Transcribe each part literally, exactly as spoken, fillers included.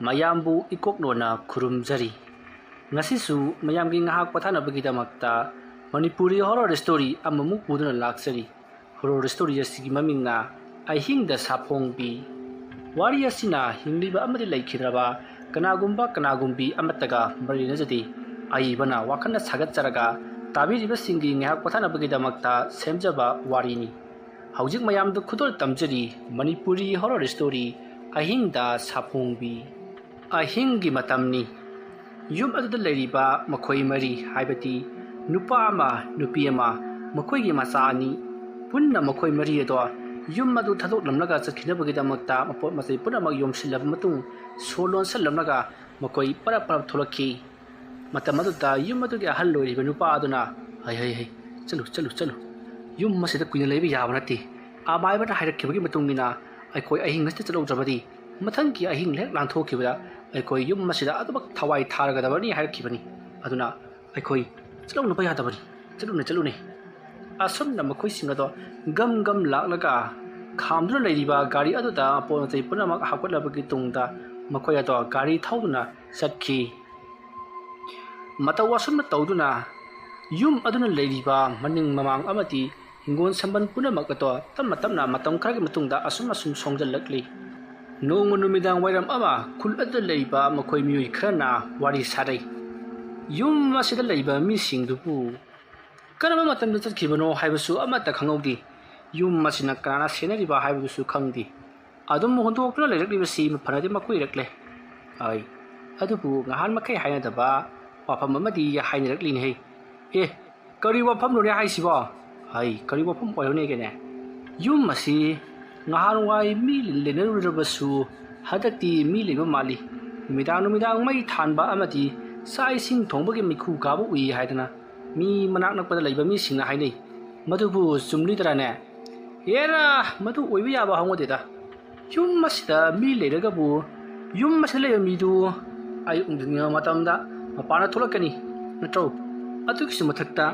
ꯃꯌꯥꯝꯕꯨ ꯏꯀꯣꯛꯂꯣꯟꯅ ꯈꯨꯔꯨꯝꯖꯔꯤ꯫ ꯉꯁꯤꯁꯨ ꯃꯌꯥꯝꯒꯤ ꯉꯥꯏꯍꯥꯛ ꯄꯣꯊꯥꯅꯕꯒꯤꯗꯃꯛꯇ ꯃꯅꯤꯄꯨꯔꯤ horror story ꯑꯃꯃꯨꯛ ꯄꯨꯗꯨꯅ ꯂꯥꯛꯆꯔꯤ꯫ Horror story ꯑꯁꯤꯒꯤ ꯃꯃꯤꯡꯅ ꯑꯍꯤꯡꯗ ꯁꯥꯐꯣꯡꯕꯤ꯫ ꯋꯥꯔꯤ ꯑꯁꯤꯅ ꯍꯤꯡꯂꯤꯕ ꯑꯃꯗꯤ ꯂꯩꯈꯤꯗ꯭ꯔꯕ ꯀꯅꯥꯒꯨꯝꯕ ꯀꯅꯥꯒꯨꯝꯕꯤ ꯑꯃꯠꯇꯒ ꯃꯔꯤ ꯂꯩꯅꯖꯗꯦ꯫ ꯑꯏꯕꯅ ꯋꯥꯈꯜꯅ ꯁꯥꯒꯠꯆꯔꯒ ꯇꯥꯕꯤꯔꯤꯕꯁꯤꯡꯒꯤ ꯉꯥꯏꯍꯥꯛ ꯄꯣꯊꯥꯅꯕꯒꯤꯗꯃꯛꯇ ꯁꯦꯝꯖꯕ ꯋꯥꯔꯤꯅꯤ꯫ ꯍꯧꯖꯤꯛ ꯃꯌꯥꯝꯗ ꯈꯨꯗꯣꯜ ꯇꯝꯖꯔꯤ ꯃꯅꯤꯄꯨꯔꯤ horror story ꯑꯍꯤꯡꯗ ꯁꯥꯐꯣꯡꯕꯤ꯫ ꯑꯍꯤꯡꯒꯤ ꯃꯇꯝꯅꯤ꯫ ꯌꯨꯝ ꯑꯗꯨꯗ ꯂꯩꯔꯤꯕ ꯃꯈꯣꯏ ꯃꯔꯤ, ꯍꯥꯏꯕꯗꯤ ꯅꯨꯄꯥ ꯑꯃ, ꯅꯨꯄꯤ ꯑꯃ, ꯃꯈꯣꯏꯒꯤ ꯃꯆꯥ ꯑꯅꯤ, ꯄꯨꯟꯅ ꯃꯈꯣꯏ ꯃꯔꯤ ꯑꯗꯣ ꯌꯨꯝ ꯑꯗꯨ ꯊꯥꯗꯣꯛꯂꯝꯂꯒ ꯆꯠꯈꯤꯅꯕꯒꯤꯗꯃꯛꯇ ꯃꯄꯣꯠ ꯃꯆꯩ ꯄꯨꯝꯅꯃꯛ ꯌꯣꯝꯁꯤꯜꯂꯕ ꯃꯇꯨꯡ ꯁꯣ ꯂꯣꯟꯁꯤꯜꯂꯝꯂꯒ ꯃꯈꯣꯏ ꯄꯔꯞ ꯄꯔꯞ ꯊꯣꯛꯂꯛꯈꯤ꯫ ꯃꯇꯝ ꯑꯗꯨꯗ ꯌꯨꯝ ꯑꯗꯨꯒꯤ ꯑꯍꯜ ꯑꯣꯏꯔꯤꯕ ꯅꯨꯄꯥ ꯑꯗꯨꯅ, "ꯍꯩ, ꯍꯩ, ꯍꯩ, ꯆꯠꯂꯨ, ꯆꯠꯂꯨ, ꯆꯠꯂꯨ꯫ ꯌꯨꯝ ꯑꯁꯤꯗ ꯀꯨꯏꯅ ꯂꯩꯕ ꯌꯥꯕ ꯅꯠꯇꯦ꯫ ꯑꯃꯥꯏꯕꯅ ꯍꯥꯏꯔꯛꯈꯤꯕꯒꯤ ꯃꯇꯨꯡ ꯏꯟꯅ ꯑꯩꯈꯣꯏ ꯑꯍꯤꯡ ꯑꯁꯤꯗ ꯆꯠꯍꯧꯗ꯭ꯔꯕꯗꯤ ꯃꯊꯪꯒꯤ ꯑꯍꯤꯡ ꯍꯦꯛ ꯂꯥꯟꯊꯣꯛꯈꯤꯕꯗ ꯑꯩꯈꯣꯏ ꯌꯨꯝ ꯑꯁꯤꯗ ꯑꯗꯨꯃꯛ ꯊꯋꯥꯏ ꯊꯥꯔꯒꯗꯕꯅꯤ ꯍꯥꯏꯔꯛꯈꯤꯕꯅꯤ꯫ ꯑꯗꯨꯅ ꯑꯩꯈꯣꯏ ꯆꯠꯍꯧꯅꯕ ꯌꯥꯗꯕꯅꯤ꯫ ꯆꯠꯂꯨꯅꯦ, ꯆꯠꯂꯨꯅꯦ꯫" ꯑꯁꯨꯝꯅ ꯃꯈꯣꯏꯁꯤꯡ ꯑꯗꯣ ꯒꯝ ꯒꯝ ꯂꯥꯛꯂꯒ ꯈꯥꯝꯗꯨꯅ ꯂꯩꯔꯤꯕ ꯒꯥꯔꯤ ꯑꯗꯨꯗ ꯄꯣꯠ ꯆꯩ ꯄꯨꯝꯅꯃꯛ ꯍꯥꯞꯀꯠꯂꯕꯒꯤ ꯇꯨꯡꯗ ꯃꯈꯣꯏ ꯑꯗꯣ ꯒꯥꯔꯤ ꯊꯧꯗꯨꯅ ꯆꯠꯈꯤ꯫ ꯃꯇꯧ ꯑꯁꯨꯝꯅ ꯇꯧꯗꯨꯅ ꯌꯨꯝ ꯑꯗꯨꯅ ꯂꯩꯔꯤꯕ ꯃꯅꯤꯡ ꯃꯃꯥꯡ ꯑꯃꯗꯤ ꯍꯤꯡꯒꯣꯜ ꯁꯝꯕꯜ ꯄꯨꯝꯅꯃꯛ ꯑꯗꯣ ꯇꯞꯅ ꯇꯞꯅ ꯃꯇꯝ ꯈꯔꯒꯤ ꯃꯇꯨꯡꯗ ꯑꯁꯨꯝ ꯑꯁꯨꯝ ꯁꯣꯡꯖꯜꯂꯛꯂꯤ꯫ ꯅꯣꯡꯃ ꯅꯨꯃꯤꯗꯥꯡ ꯋꯥꯏꯔꯝ ꯑꯃ ꯈꯨꯜ ꯑꯗꯨꯗ ꯂꯩꯕ ꯃꯈꯣꯏ ꯃꯤꯑꯣꯏ ꯈꯔꯅ ꯋꯥꯔꯤ ꯁꯥꯔꯩ꯫ ꯌꯨꯝ ꯑꯁꯤꯗ ꯂꯩꯕ ꯃꯤꯁꯤꯡꯗꯨꯕꯨ ꯀꯔꯝꯕ ꯃꯇꯝꯗ ꯆꯠꯈꯤꯕꯅꯣ ꯍꯥꯏꯕꯁꯨ ꯑꯃꯠꯇ ꯈꯪꯍꯧꯗꯦ꯫ ꯌꯨꯝ ꯑꯁꯤꯅ ꯀꯅꯥꯅ ꯁꯦꯟꯅꯔꯤꯕ ꯍꯥꯏꯕꯗꯨꯁꯨ ꯈꯪꯗꯦ꯫ ꯑꯗꯨꯝ ꯍꯨꯟꯗꯣꯛꯇꯨꯅ ꯂꯩꯔꯛꯂꯤꯕꯁꯤ ꯐꯅꯗꯤ ꯃꯀꯨꯏꯔꯛꯂꯦ꯫ ꯑꯩ ꯑꯗꯨꯕꯨ ꯉꯍꯥꯟ ꯃꯈꯩ ꯍꯥꯏꯅꯗꯕ ꯋꯥꯐꯝ ꯑꯃꯗꯤ ꯍꯥꯏꯅꯔꯛꯂꯤꯅꯦꯍꯦ꯫ ꯑꯦ, ꯀꯔꯤ ꯋꯥꯐꯝꯅꯣꯅꯦ ꯍꯥꯏꯁꯤꯕꯣ? ꯑꯩ ꯀꯔꯤ ꯋꯥꯐꯝ ꯑꯣꯏꯔꯨꯅꯦꯒꯦꯅꯦ? ꯌꯨꯝ ꯑꯁꯤ ꯉꯍꯥꯟꯋꯥꯏ ꯃꯤ ꯂꯩꯅꯔꯨꯔꯕꯁꯨ ꯍꯟꯗꯛꯇꯤ ꯃꯤ ꯂꯩꯕ ꯃꯥꯜꯂꯤ꯫ ꯅꯨꯃꯤꯗꯥꯡ ꯅꯨꯃꯤꯗꯥꯡ ꯃꯩ ꯊꯥꯟꯕ ꯑꯃꯗꯤ ꯆꯥꯛ ꯏꯁꯤꯡ ꯊꯣꯡꯕꯒꯤ ꯃꯩꯈꯨ ꯀꯥꯕ ꯎꯏ ꯍꯥꯏꯗꯅ ꯃꯤ ꯃꯅꯥꯛ ꯅꯛꯄꯗ ꯂꯩꯕ ꯃꯤꯁꯤꯡꯅ ꯍꯥꯏꯅꯩ꯫ ꯃꯗꯨꯕꯨ ꯆꯨꯝꯂꯤꯗ꯭ꯔꯥꯅꯦ? ꯍꯦꯔꯥ, ꯃꯗꯨ ꯑꯣꯏꯕ ꯌꯥꯕ ꯍꯧꯅꯗꯦꯗ꯫ ꯌꯨꯝ ꯑꯁꯤꯗ ꯃꯤ ꯂꯩꯔꯒꯕꯨ ꯌꯨꯝ ꯑꯁꯤꯗ ꯂꯩꯕ ꯃꯤꯗꯨ ꯑꯌꯨꯛ ꯅꯨꯡꯊꯤꯟꯒꯤ ꯃꯇꯝꯗ ꯃꯄꯥꯟꯗ ꯊꯣꯛꯂꯛꯀꯅꯤ, ꯅꯠꯇ꯭ꯔꯣ? ꯑꯗꯨꯒꯤꯁꯨ ꯃꯊꯛꯇ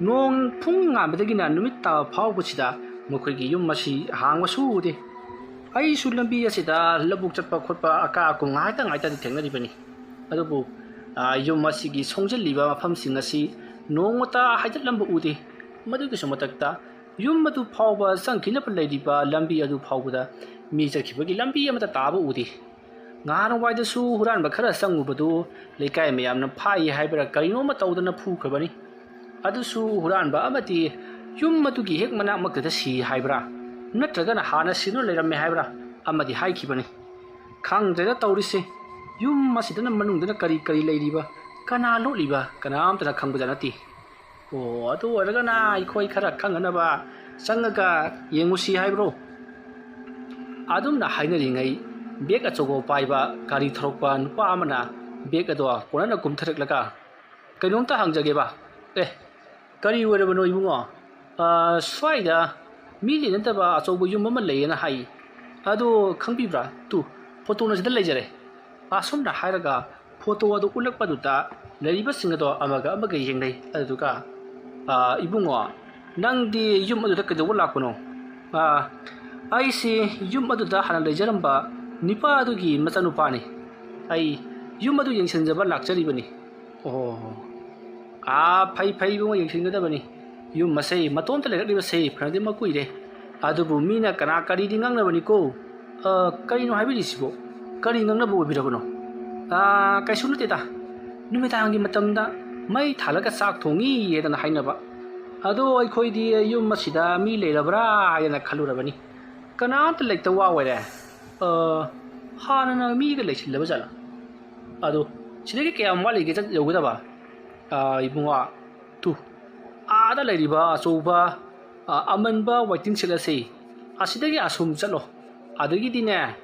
ꯅꯣꯡ ꯄꯨꯡ ꯉꯥꯟꯕꯗꯒꯤꯅ ꯅꯨꯃꯤꯠ ꯇꯥꯕ ꯐꯥꯎꯕꯁꯤꯗ ꯃꯈꯣꯏꯒꯤ ꯌꯨꯝ ꯑꯁꯤ ꯍꯥꯡꯕꯁꯨ ꯎꯗꯦ꯫ ꯑꯩꯁꯨ ꯂꯝꯕꯤ ꯑꯁꯤꯗ ꯂꯧꯕꯨꯛ ꯆꯠꯄ ꯈꯣꯠꯄ ꯑꯀꯥ ꯑꯀꯨꯝ ꯉꯥꯏꯍꯥꯛꯇ ꯉꯥꯏꯍꯥꯛꯇꯗꯤ ꯊꯦꯡꯅꯔꯤꯕꯅꯤ꯫ ꯑꯗꯨꯕꯨ, ꯑ, ꯌꯨꯝ ꯑꯁꯤꯒꯤ ꯁꯣꯡꯖꯜꯂꯤꯕ ꯃꯐꯝꯁꯤꯡ ꯑꯁꯤ ꯅꯣꯡꯃꯇ ꯍꯥꯏꯗꯠꯂꯝꯕ ꯎꯗꯦ꯫ ꯃꯗꯨꯒꯤꯁꯨ ꯃꯊꯛꯇ ꯌꯨꯝ ꯑꯗꯨ ꯐꯥꯎꯕ ꯆꯪꯈꯤꯅꯕ ꯂꯩꯔꯤꯕ ꯂꯝꯕꯤ ꯑꯗꯨ ꯐꯥꯎꯕꯗ ꯃꯤ ꯆꯠꯈꯤꯕꯒꯤ ꯂꯝꯕꯤ ꯑꯃꯠꯇ ꯇꯥꯕ ꯎꯗꯦ꯫ ꯉꯍꯥꯟꯋꯥꯏꯗꯁꯨ ꯍꯨꯔꯥꯟꯕ ꯈꯔ ꯆꯪꯉꯨꯕꯗꯨ ꯂꯩꯀꯥꯏ ꯃꯌꯥꯝꯅ ꯐꯥꯏ ꯍꯥꯏꯕ꯭ꯔꯥ ꯀꯔꯤꯅꯣꯃ ꯇꯧꯗꯅ ꯐꯨꯈ꯭ꯔꯕꯅꯤ꯫ ꯑꯗꯨꯁꯨ ꯍꯨꯔꯥꯟꯕ ꯑꯃꯗꯤ ꯌꯨꯝ ꯑꯗꯨꯒꯤ ꯍꯦꯛ ꯃꯅꯥꯛꯃꯛꯇꯗ ꯁꯤ ꯍꯥꯏꯕ꯭ꯔꯥ, ꯅꯠꯇ꯭ꯔꯒꯅ ꯍꯥꯟꯅ ꯁꯤꯗꯨꯅ ꯂꯩꯔꯝꯃꯦ ꯍꯥꯏꯕ꯭ꯔꯥ ꯑꯃꯗꯤ ꯍꯥꯏꯈꯤꯕꯅꯤ꯫ ꯈꯪꯗ꯭ꯔꯦꯗ ꯇꯧꯔꯤꯁꯦ, ꯌꯨꯝ ꯑꯁꯤꯗꯅ ꯃꯅꯨꯡꯗꯅ ꯀꯔꯤ ꯀꯔꯤ ꯂꯩꯔꯤꯕ, ꯀꯅꯥ ꯂꯣꯠꯂꯤꯕ, ꯀꯅꯥꯝꯇꯅ ꯈꯪꯕꯖꯥꯠ ꯅꯠꯇꯦ꯫ ꯑꯣ, ꯑꯗꯨ ꯑꯣꯏꯔꯒꯅ ꯑꯩꯈꯣꯏ ꯈꯔ ꯈꯪꯅꯅꯕ ꯆꯪꯉꯒ ꯌꯦꯡꯉꯨꯁꯤ ꯍꯥꯏꯕ꯭ꯔꯣ? ꯑꯗꯨꯝꯅ ꯍꯥꯏꯅꯔꯤꯉꯩ, ꯕꯦꯒ ꯑꯆꯧꯕ ꯄꯥꯏꯕ ꯒꯥꯔꯤ ꯊꯧꯔꯛꯄ ꯅꯨꯄꯥ ꯑꯃꯅ ꯕꯦꯒ ꯑꯗꯣ ꯀꯣꯟꯅꯅ ꯀꯨꯝꯊꯔꯛꯂꯒ, "ꯀꯩꯅꯣꯝꯇ ꯍꯪꯖꯒꯦꯕ?" "ꯑꯦ, ꯀꯔꯤ ꯑꯣꯏꯔꯕꯅꯣ ꯏꯕꯨꯡꯉꯣ?" "ꯑ, ꯁ꯭ꯋꯥꯏꯗ ꯃꯤ ꯂꯩꯅꯗꯕ ꯑꯆꯧꯕ ꯌꯨꯝ ꯑꯃ ꯂꯩꯌꯦꯅ ꯍꯥꯏ, ꯑꯗꯣ ꯈꯪꯕꯤꯕ꯭ꯔꯥ? ꯇꯨ, ꯐꯣꯇꯣꯅ ꯁꯤꯗ ꯂꯩꯖꯔꯦ꯫" ꯑꯁꯨꯝꯅ ꯍꯥꯏꯔꯒ ꯐꯣꯇꯣ ꯑꯗꯨ ꯎꯠꯂꯛꯄꯗꯨꯗ ꯂꯩꯔꯤꯕꯁꯤꯡ ꯑꯗꯣ ꯑꯃꯒ ꯑꯃꯒ ꯌꯦꯡꯅꯩ꯫ ꯑꯗꯨꯗꯨꯒ, "ꯑ, ꯏꯕꯨꯡꯉꯣ, ꯅꯪꯗꯤ ꯌꯨꯝ ꯑꯗꯨꯗ ꯀꯩꯗꯧꯕ ꯂꯥꯛꯄꯅꯣ?" "ꯑ, ꯑꯩꯁꯤ ꯌꯨꯝ ꯑꯗꯨꯗ ꯍꯥꯟꯅ ꯂꯩꯖꯔꯝꯕ ꯅꯤꯄꯥ ꯑꯗꯨꯒꯤ ꯃꯆꯥꯅꯨꯄꯥꯅꯤ꯫ ꯑꯩ ꯌꯨꯝ ꯑꯗꯨ ꯌꯦꯡꯁꯤꯟꯖꯕ ꯂꯥꯛꯆꯔꯤꯕꯅꯤ꯫" "ꯑꯣ, ꯑꯥ, ꯐꯩ, ꯐꯩ, ꯏꯕꯨꯡꯉꯣ, ꯌꯦꯡꯁꯤꯟꯒꯗꯕꯅꯤ꯫ ꯌꯨꯝ ꯑꯁꯦ ꯃꯇꯣꯝꯇ ꯂꯩꯔꯛꯂꯤꯕꯁꯦ ꯐꯅꯗꯤ ꯃꯀꯨꯏꯔꯦ꯫ ꯑꯗꯨꯕꯨ ꯃꯤꯅ ꯀꯅꯥ ꯀꯔꯤꯗꯤ ꯉꯥꯡꯅꯕꯅꯤꯀꯣ꯫" "ꯑ, ꯀꯔꯤꯅꯣ ꯍꯥꯏꯕꯤꯔꯤꯁꯤꯕꯣ? ꯀꯔꯤ ꯉꯥꯡꯅꯕ ꯑꯣꯏꯕꯤꯔꯕꯅꯣ?" "ꯑ, ꯀꯩꯁꯨ ꯅꯠꯇꯦꯗ꯫ ꯅꯨꯃꯤꯗꯥꯡꯒꯤ ꯃꯇꯝꯗ ꯃꯩ ꯊꯥꯜꯂꯒ ꯆꯥꯛ ꯊꯣꯡꯉꯤ ꯍꯥꯏꯗꯅ ꯍꯥꯏꯅꯕ꯫ ꯑꯗꯣ ꯑꯩꯈꯣꯏꯗꯤ ꯌꯨꯝ ꯑꯁꯤꯗ ꯃꯤ ꯂꯩꯔꯕ꯭ꯔꯥ ꯍꯥꯏꯗꯅ ꯈꯜꯂꯨꯔꯕꯅꯤ꯫ ꯀꯅꯥꯝꯇ ꯂꯩꯇ ꯋꯥ ꯑꯣꯏꯔꯦ꯫ ꯑ, ꯍꯥꯟꯅꯅ ꯃꯤꯒ ꯂꯩꯁꯤꯜꯂꯕ ꯖꯥꯠꯂꯥ? ꯑꯗꯣ ꯁꯤꯗꯒꯤ ꯀꯌꯥꯝ ꯋꯥꯠꯂꯤꯒꯦ ꯆꯠ ꯌꯧꯒꯗꯕ?" "ꯑ, ꯏꯕꯨꯡꯉꯣ, ꯇꯨ, ꯑꯥꯗ ꯂꯩꯔꯤꯕ ꯑꯆꯧꯕ, ꯑ, ꯑꯃꯟꯕ waiting shed ꯑꯁꯤ, ꯑꯁꯤꯗꯒꯤ ꯑꯁꯨꯝ ꯆꯠꯂꯣ꯫ ꯑꯗꯒꯤꯗꯤꯅꯦ,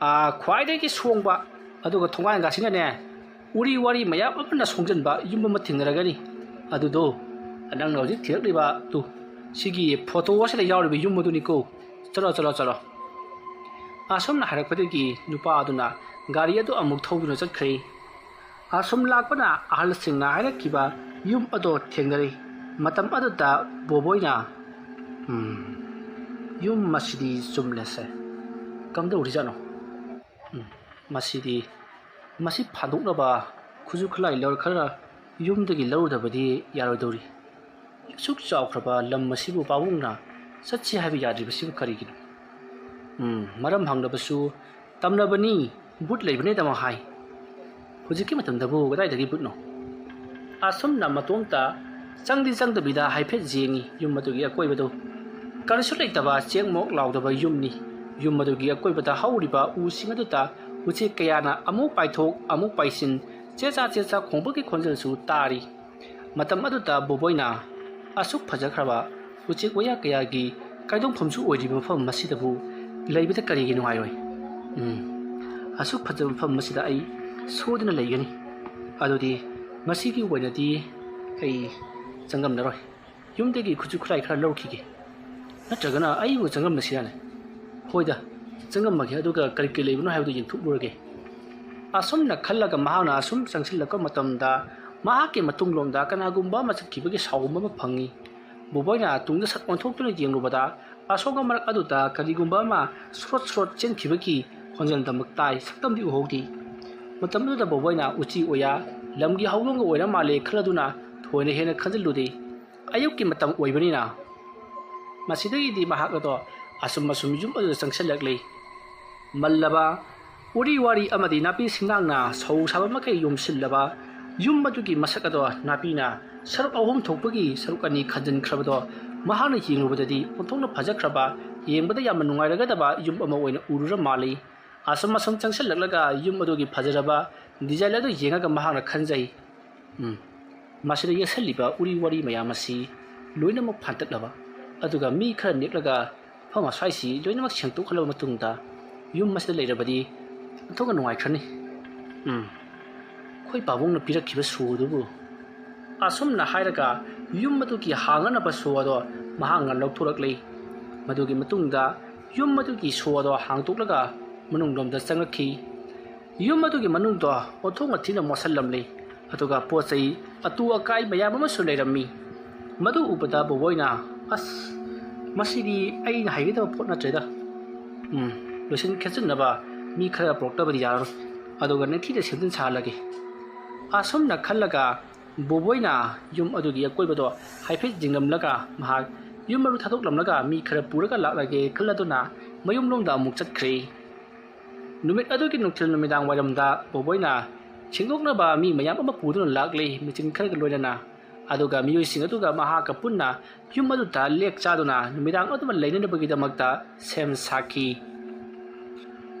ꯑ, ꯈ꯭ꯋꯥꯏꯗꯒꯤ ꯁꯣꯡꯕ, ꯑꯗꯨꯒ ꯊꯣꯡꯒꯥꯟꯒꯁꯤꯅꯅꯦ, ꯎꯔꯤ ꯋꯥꯔꯤ ꯃꯌꯥꯝ ꯑꯃꯅ ꯁꯣꯡꯖꯟꯕ ꯌꯨꯝ ꯑꯃ ꯊꯦꯡꯅꯔꯒꯅꯤ꯫ ꯑꯗꯨꯗꯣ ꯅꯪꯅ ꯍꯧꯖꯤꯛ ꯊꯤꯔꯛꯂꯤꯕ, ꯇꯨ, ꯁꯤꯒꯤ ꯐꯣꯇꯣ ꯑꯁꯤꯗ ꯌꯥꯎꯔꯤꯕ ꯌꯨꯝ ꯑꯗꯨꯅꯤꯀꯣ꯫ ꯆꯠꯂꯣ, ꯆꯠꯂꯣ, ꯆꯠꯂꯣ꯫" ꯑꯁꯨꯝꯅ ꯍꯥꯏꯔꯛꯄꯗꯒꯤ ꯅꯨꯄꯥ ꯑꯗꯨꯅ ꯒꯥꯔꯤ ꯑꯗꯨ ꯑꯃꯨꯛ ꯊꯧꯗꯨꯅ ꯆꯠꯈ꯭ꯔꯦ꯫ ꯑꯁꯨꯝ ꯂꯥꯛꯄꯅ ꯑꯍꯜꯁꯤꯡꯅ ꯍꯥꯏꯔꯛꯈꯤꯕ ꯌꯨꯝ ꯑꯗꯣ ꯊꯦꯡꯅꯔꯦ꯫ ꯃꯇꯝ ꯑꯗꯨꯗ ꯕꯣꯕꯣꯏꯅ, "ꯎꯝ, ꯌꯨꯝ ꯑꯁꯤꯗꯤ ꯆꯨꯝꯂꯦꯁꯦ꯫ ꯀꯝꯗꯧꯔꯤꯖꯥꯠꯅꯣ? ꯎꯝ, ꯃꯁꯤꯗꯤ, ꯃꯁꯤ ꯐꯥꯗꯣꯛꯅꯕ ꯈꯨꯠꯁꯨ ꯈꯨꯠꯂꯥꯏ ꯂꯧꯔ ꯈꯔ ꯌꯨꯝꯗꯒꯤ ꯂꯧꯔꯨꯗꯕꯗꯤ ꯌꯥꯔꯣꯏꯗꯧꯔꯤ꯫ ꯑꯁꯨꯛ ꯆꯥꯎꯈ꯭ꯔꯕ ꯂꯝ ꯑꯁꯤꯕꯨ ꯄꯥꯕꯨꯡꯅ ꯆꯠꯁꯤ ꯍꯥꯏꯕ ꯌꯥꯗ꯭ꯔꯤꯕꯁꯤꯕꯨ ꯀꯔꯤꯒꯤꯅꯣ? ꯎꯝ, ꯃꯔꯝ ꯍꯪꯂꯕꯁꯨ ꯇꯝꯂꯕꯅꯤ, ꯚꯨꯠ ꯂꯩꯕꯅꯦꯗ ꯃꯍꯥꯏ꯫ ꯍꯧꯖꯤꯛꯀꯤ ꯃꯇꯝꯗꯕꯨ ꯀꯗꯥꯏꯗꯒꯤ ꯚꯨꯠꯅꯣ? ꯑꯁꯨꯝꯅ ꯃꯇꯣꯝꯇ ꯆꯪꯗꯤ ꯆꯪꯗꯕꯤꯗ ꯍꯥꯏꯐꯦꯠ ꯌꯦꯡꯉꯤ ꯌꯨꯝ ꯑꯗꯨꯒꯤ ꯑꯀꯣꯏꯕꯗꯨ꯫ ꯀꯔꯤꯁꯨ ꯂꯩꯇꯕ ꯆꯦꯡ ꯃꯣꯛ ꯂꯥꯎꯗꯕ ꯌꯨꯝꯅꯤ꯫ ꯌꯨꯝ ꯑꯗꯨꯒꯤ ꯑꯀꯣꯏꯕꯗ ꯍꯧꯔꯤꯕ ꯎꯁꯤꯡ ꯑꯗꯨꯗ ꯎꯆꯦꯛ ꯀꯌꯥꯅ ꯑꯃꯨꯛ ꯄꯥꯏꯊꯣꯛ ꯑꯃꯨꯛ ꯄꯥꯏꯁꯤꯟ ꯆꯦꯆꯥ ꯆꯦꯆꯥ ꯈꯣꯡꯕꯒꯤ ꯈꯣꯟꯖꯦꯜꯁꯨ ꯇꯥꯔꯤ꯫ ꯃꯇꯝ ꯑꯗꯨꯗ ꯕꯣꯕꯣꯏꯅ ꯑꯁꯨꯛ ꯐꯖꯈ꯭ꯔꯕ ꯎꯆꯦꯛ ꯋꯥꯌꯥ ꯀꯌꯥꯒꯤ ꯀꯥꯏꯗꯣꯡꯐꯝꯁꯨ ꯑꯣꯏꯔꯤꯕ ꯃꯐꯝ ꯑꯁꯤꯗꯕꯨ ꯂꯩꯕꯗ ꯀꯔꯤꯒꯤ ꯅꯨꯡꯉꯥꯏꯔꯣꯏ? ꯎꯝ, ꯑꯁꯨꯛ ꯐꯖꯕ ꯃꯐꯝ ꯑꯁꯤꯗ ꯑꯩ ꯁꯣꯏꯗꯅ ꯂꯩꯒꯅꯤ꯫ ꯑꯗꯨꯗꯤ ꯉꯁꯤꯒꯤ ꯑꯣꯏꯅꯗꯤ ꯑꯩ ꯆꯪꯉꯝꯂꯔꯣꯏ꯫ ꯌꯨꯝꯗꯒꯤ ꯈꯨꯠꯁꯨ ꯈꯨꯠꯂꯥꯏ ꯈꯔ ꯂꯧꯔꯛꯈꯤꯒꯦ꯫ ꯅꯠꯇ꯭ꯔꯒꯅ ꯑꯩꯕꯨ ꯆꯪꯉꯝꯂꯁꯤꯔꯥꯅꯦ? ꯍꯣꯏꯗ, ꯆꯪꯉꯝꯃꯒꯦ, ꯑꯗꯨꯒ ꯀꯔꯤ ꯀꯔꯤ ꯂꯩꯕꯅꯣ ꯍꯥꯏꯕꯗꯨ ꯌꯦꯡꯊꯣꯛꯂꯨꯔꯒꯦ꯫ ꯑꯁꯨꯝꯅ ꯈꯜꯂꯒ ꯃꯍꯥꯛꯅ ꯑꯁꯨꯝ ꯆꯪꯁꯤꯜꯂꯛꯄ ꯃꯇꯝꯗ ꯃꯍꯥꯛꯀꯤ ꯃꯇꯨꯡꯂꯣꯝꯗ ꯀꯅꯥꯒꯨꯝꯕ ꯑꯃ ꯆꯠꯈꯤꯕꯒꯤ ꯁꯥꯎꯒꯨꯝꯕ ꯑꯃ ꯐꯪꯉꯤ꯫ ꯕꯣꯕꯣꯏꯅ ꯇꯨꯡꯗ ꯁꯠ ꯑꯣꯟꯊꯣꯛꯇꯨꯅ ꯌꯦꯡꯂꯨꯕꯗ ꯑꯁꯣꯝꯒ ꯃꯔꯛ ꯑꯗꯨꯗ ꯀꯔꯤꯒꯨꯝꯕ ꯑꯃ ꯁ꯭ꯔꯣꯠ ꯁ꯭ꯔꯣꯠ ꯆꯦꯟꯈꯤꯕꯒꯤ ꯈꯣꯟꯖꯦꯜꯗꯃꯛ ꯇꯥꯏ, ꯁꯛꯇꯝꯗꯤ ꯎꯍꯧꯗꯦ꯫ ꯃꯇꯝ ꯑꯗꯨꯗ ꯕꯣꯕꯣꯏꯅ ꯎꯆꯤ ꯑꯣꯌꯥ ꯂꯝꯒꯤ ꯍꯧꯗꯣꯡꯒ ꯑꯣꯏꯔ ꯃꯥꯜꯂꯦ ꯈꯜꯂꯗꯨꯅ ꯊꯣꯏꯅ ꯍꯦꯟꯅ ꯈꯟꯖꯤꯜꯂꯨꯗꯦ꯫ ꯑꯌꯨꯛꯀꯤ ꯃꯇꯝ ꯑꯣꯏꯕꯅꯤꯅ ꯃꯁꯤꯗꯒꯤꯗꯤ ꯃꯍꯥꯛ ꯑꯗꯣ ꯑꯁꯨꯝ ꯑꯁꯨꯝ ꯌꯨꯝ ꯑꯗꯨꯗ ꯆꯪꯁꯤꯜꯂꯛꯂꯤ꯫ ꯃꯜꯂꯕ ꯎꯔꯤ ꯋꯥꯔꯤ ꯑꯃꯗꯤ ꯅꯥꯄꯤ ꯁꯤꯡꯅꯥꯡꯅ ꯁꯧ ꯁꯥꯕ ꯃꯈꯩ ꯌꯣꯝꯁꯤꯜꯂꯕ ꯌꯨꯝ ꯑꯗꯨꯒꯤ ꯃꯁꯛ ꯑꯗꯣ ꯅꯥꯄꯤꯅ ꯁꯔꯨꯛ ꯑꯍꯨꯝ ꯊꯣꯛꯄꯒꯤ ꯁꯔꯨꯛ ꯑꯅꯤ ꯈꯟꯖꯤꯟꯈ꯭ꯔꯕꯗꯣ ꯃꯍꯥꯛꯅ ꯌꯦꯡꯂꯨꯕꯗꯗꯤ ꯑꯣꯟꯊꯣꯛꯅ ꯐꯖꯈ꯭ꯔꯕ, ꯌꯦꯡꯕꯗ ꯌꯥꯝꯅ ꯅꯨꯡꯉꯥꯏꯔꯒꯗꯕ ꯌꯨꯝ ꯑꯃ ꯑꯣꯏꯅ ꯎꯔꯨꯔ ꯃꯥꯜꯂꯤ꯫ ꯑꯁꯨꯝ ꯑꯁꯨꯝ ꯆꯪꯁꯤꯜꯂꯛꯂꯒ ꯌꯨꯝ ꯑꯗꯨꯒꯤ ꯐꯖꯔꯕ ꯗꯤꯖꯥꯏꯟ ꯑꯗꯨ ꯌꯦꯡꯉꯒ ꯃꯍꯥꯛꯅ ꯈꯟꯖꯩ, "ꯎꯝ, ꯃꯁꯤꯗ ꯌꯦꯛꯁꯜꯂꯤꯕ ꯎꯔꯤ ꯋꯥꯔꯤ ꯃꯌꯥꯝ ꯑꯁꯤ ꯂꯣꯏꯅꯃꯛ ꯐꯥꯟꯇꯠꯂꯕ, ꯑꯗꯨꯒ ꯃꯤ ꯈꯔ ꯅꯦꯛꯂꯒ ꯃꯐꯝ ꯑꯁ꯭ꯋꯥꯏꯁꯤ ꯂꯣꯏꯅꯃꯛ ꯁꯦꯡꯗꯣꯛꯍꯜꯂꯕ ꯃꯇꯨꯡꯗ ꯌꯨꯝ ꯑꯁꯤꯗ ꯂꯩꯔꯕꯗꯤ ꯑꯣꯟꯊꯣꯛꯅ ꯅꯨꯡꯉꯥꯏꯈ꯭ꯔꯅꯤ꯫ ꯎꯝ, ꯑꯩꯈꯣꯏ ꯄꯥꯕꯨꯡꯅ ꯄꯤꯔꯛꯈꯤꯕ ꯁꯣ ꯑꯗꯨꯕꯨ"꯫ ꯑꯁꯨꯝꯅ ꯍꯥꯏꯔꯒ ꯌꯨꯝ ꯑꯗꯨꯒꯤ ꯍꯥꯡꯅꯅꯕ ꯁꯣ ꯑꯗꯣ ꯃꯍꯥꯛꯅ ꯂꯧꯊꯣꯔꯛꯂꯦ꯫ ꯃꯗꯨꯒꯤ ꯃꯇꯨꯡꯗ ꯌꯨꯝ ꯑꯗꯨꯒꯤ ꯁꯣ ꯑꯗꯣ ꯍꯥꯡꯗꯣꯛꯂꯒ ꯃꯅꯨꯡꯂꯣꯝꯗ ꯆꯪꯂꯛꯈꯤ꯫ ꯌꯨꯝ ꯑꯗꯨꯒꯤ ꯃꯅꯨꯡꯗꯣ ꯑꯣꯟꯊꯣꯛꯅ ꯊꯤꯅ ꯃꯣꯠꯁꯜꯂꯝꯂꯦ꯫ ꯑꯗꯨꯒ ꯄꯣꯠ ꯆꯩ ꯑꯇꯨ ꯑꯀꯥꯏ ꯃꯌꯥꯝ ꯑꯃꯁꯨ ꯂꯩꯔꯝꯃꯤ꯫ ꯃꯗꯨ ꯎꯕꯗ ꯕꯣꯕꯣꯏꯅ, "ꯑꯁ, ꯃꯁꯤꯗꯤ ꯑꯩꯅ ꯍꯩꯒꯗꯕ ꯄꯣꯠ ꯅꯠꯇ꯭ꯔꯦꯗ꯫ ꯎꯝ, ꯂꯣꯏꯁꯤꯟ ꯈꯦꯠꯆꯤꯟꯅꯕ ꯃꯤ ꯈꯔ ꯄꯨꯔꯛꯇꯕꯗꯤ ꯌꯥꯔꯔꯣꯏ꯫ ꯑꯗꯨꯒ ꯅꯤꯡꯊꯤꯅ ꯁꯦꯝꯖꯤꯟ ꯁꯥꯍꯜꯂꯒꯦ꯫ ꯑꯁꯨꯝꯅ ꯈꯜꯂꯒ ꯕꯣꯕꯣꯏꯅ ꯌꯨꯝ ꯑꯗꯨꯒꯤ ꯑꯀꯣꯏꯕꯗꯣ ꯍꯥꯏꯐꯦꯠ ꯌꯦꯡꯂꯝꯂꯒ ꯃꯍꯥꯛ ꯌꯨꯝ ꯑꯗꯨ ꯊꯥꯗꯣꯛꯂꯝꯂꯒ ꯃꯤ ꯈꯔ ꯄꯨꯔꯒ ꯂꯥꯛꯂꯒꯦ ꯈꯜꯂꯗꯨꯅ ꯃꯌꯨꯝꯂꯣꯝꯗ ꯑꯃꯨꯛ ꯆꯠꯈ꯭ꯔꯦ꯫ ꯅꯨꯃꯤꯠ ꯑꯗꯨꯒꯤ ꯅꯨꯡꯊꯤꯜ ꯅꯨꯃꯤꯗꯥꯡ ꯋꯥꯏꯔꯝꯗ ꯕꯣꯕꯣꯏꯅ ꯁꯦꯡꯗꯣꯛꯅꯕ ꯃꯤ ꯃꯌꯥꯝ ꯑꯃ ꯄꯨꯗꯨꯅ ꯂꯥꯛꯂꯤ, ꯃꯦꯆꯤꯟ ꯈꯔꯒ ꯂꯣꯏꯅꯅ꯫ ꯑꯗꯨꯒ ꯃꯤꯑꯣꯏꯁꯤꯡ ꯑꯗꯨꯒ ꯃꯍꯥꯛꯀ ꯄꯨꯟꯅ ꯌꯨꯝ ꯑꯗꯨꯗ ꯂꯦꯛ ꯆꯥꯗꯨꯅ ꯅꯨꯃꯤꯗꯥꯡ ꯑꯗꯨꯃ ꯂꯩꯅꯅꯕꯒꯤꯗꯃꯛꯇ ꯁꯦꯝ ꯁꯥꯈꯤ꯫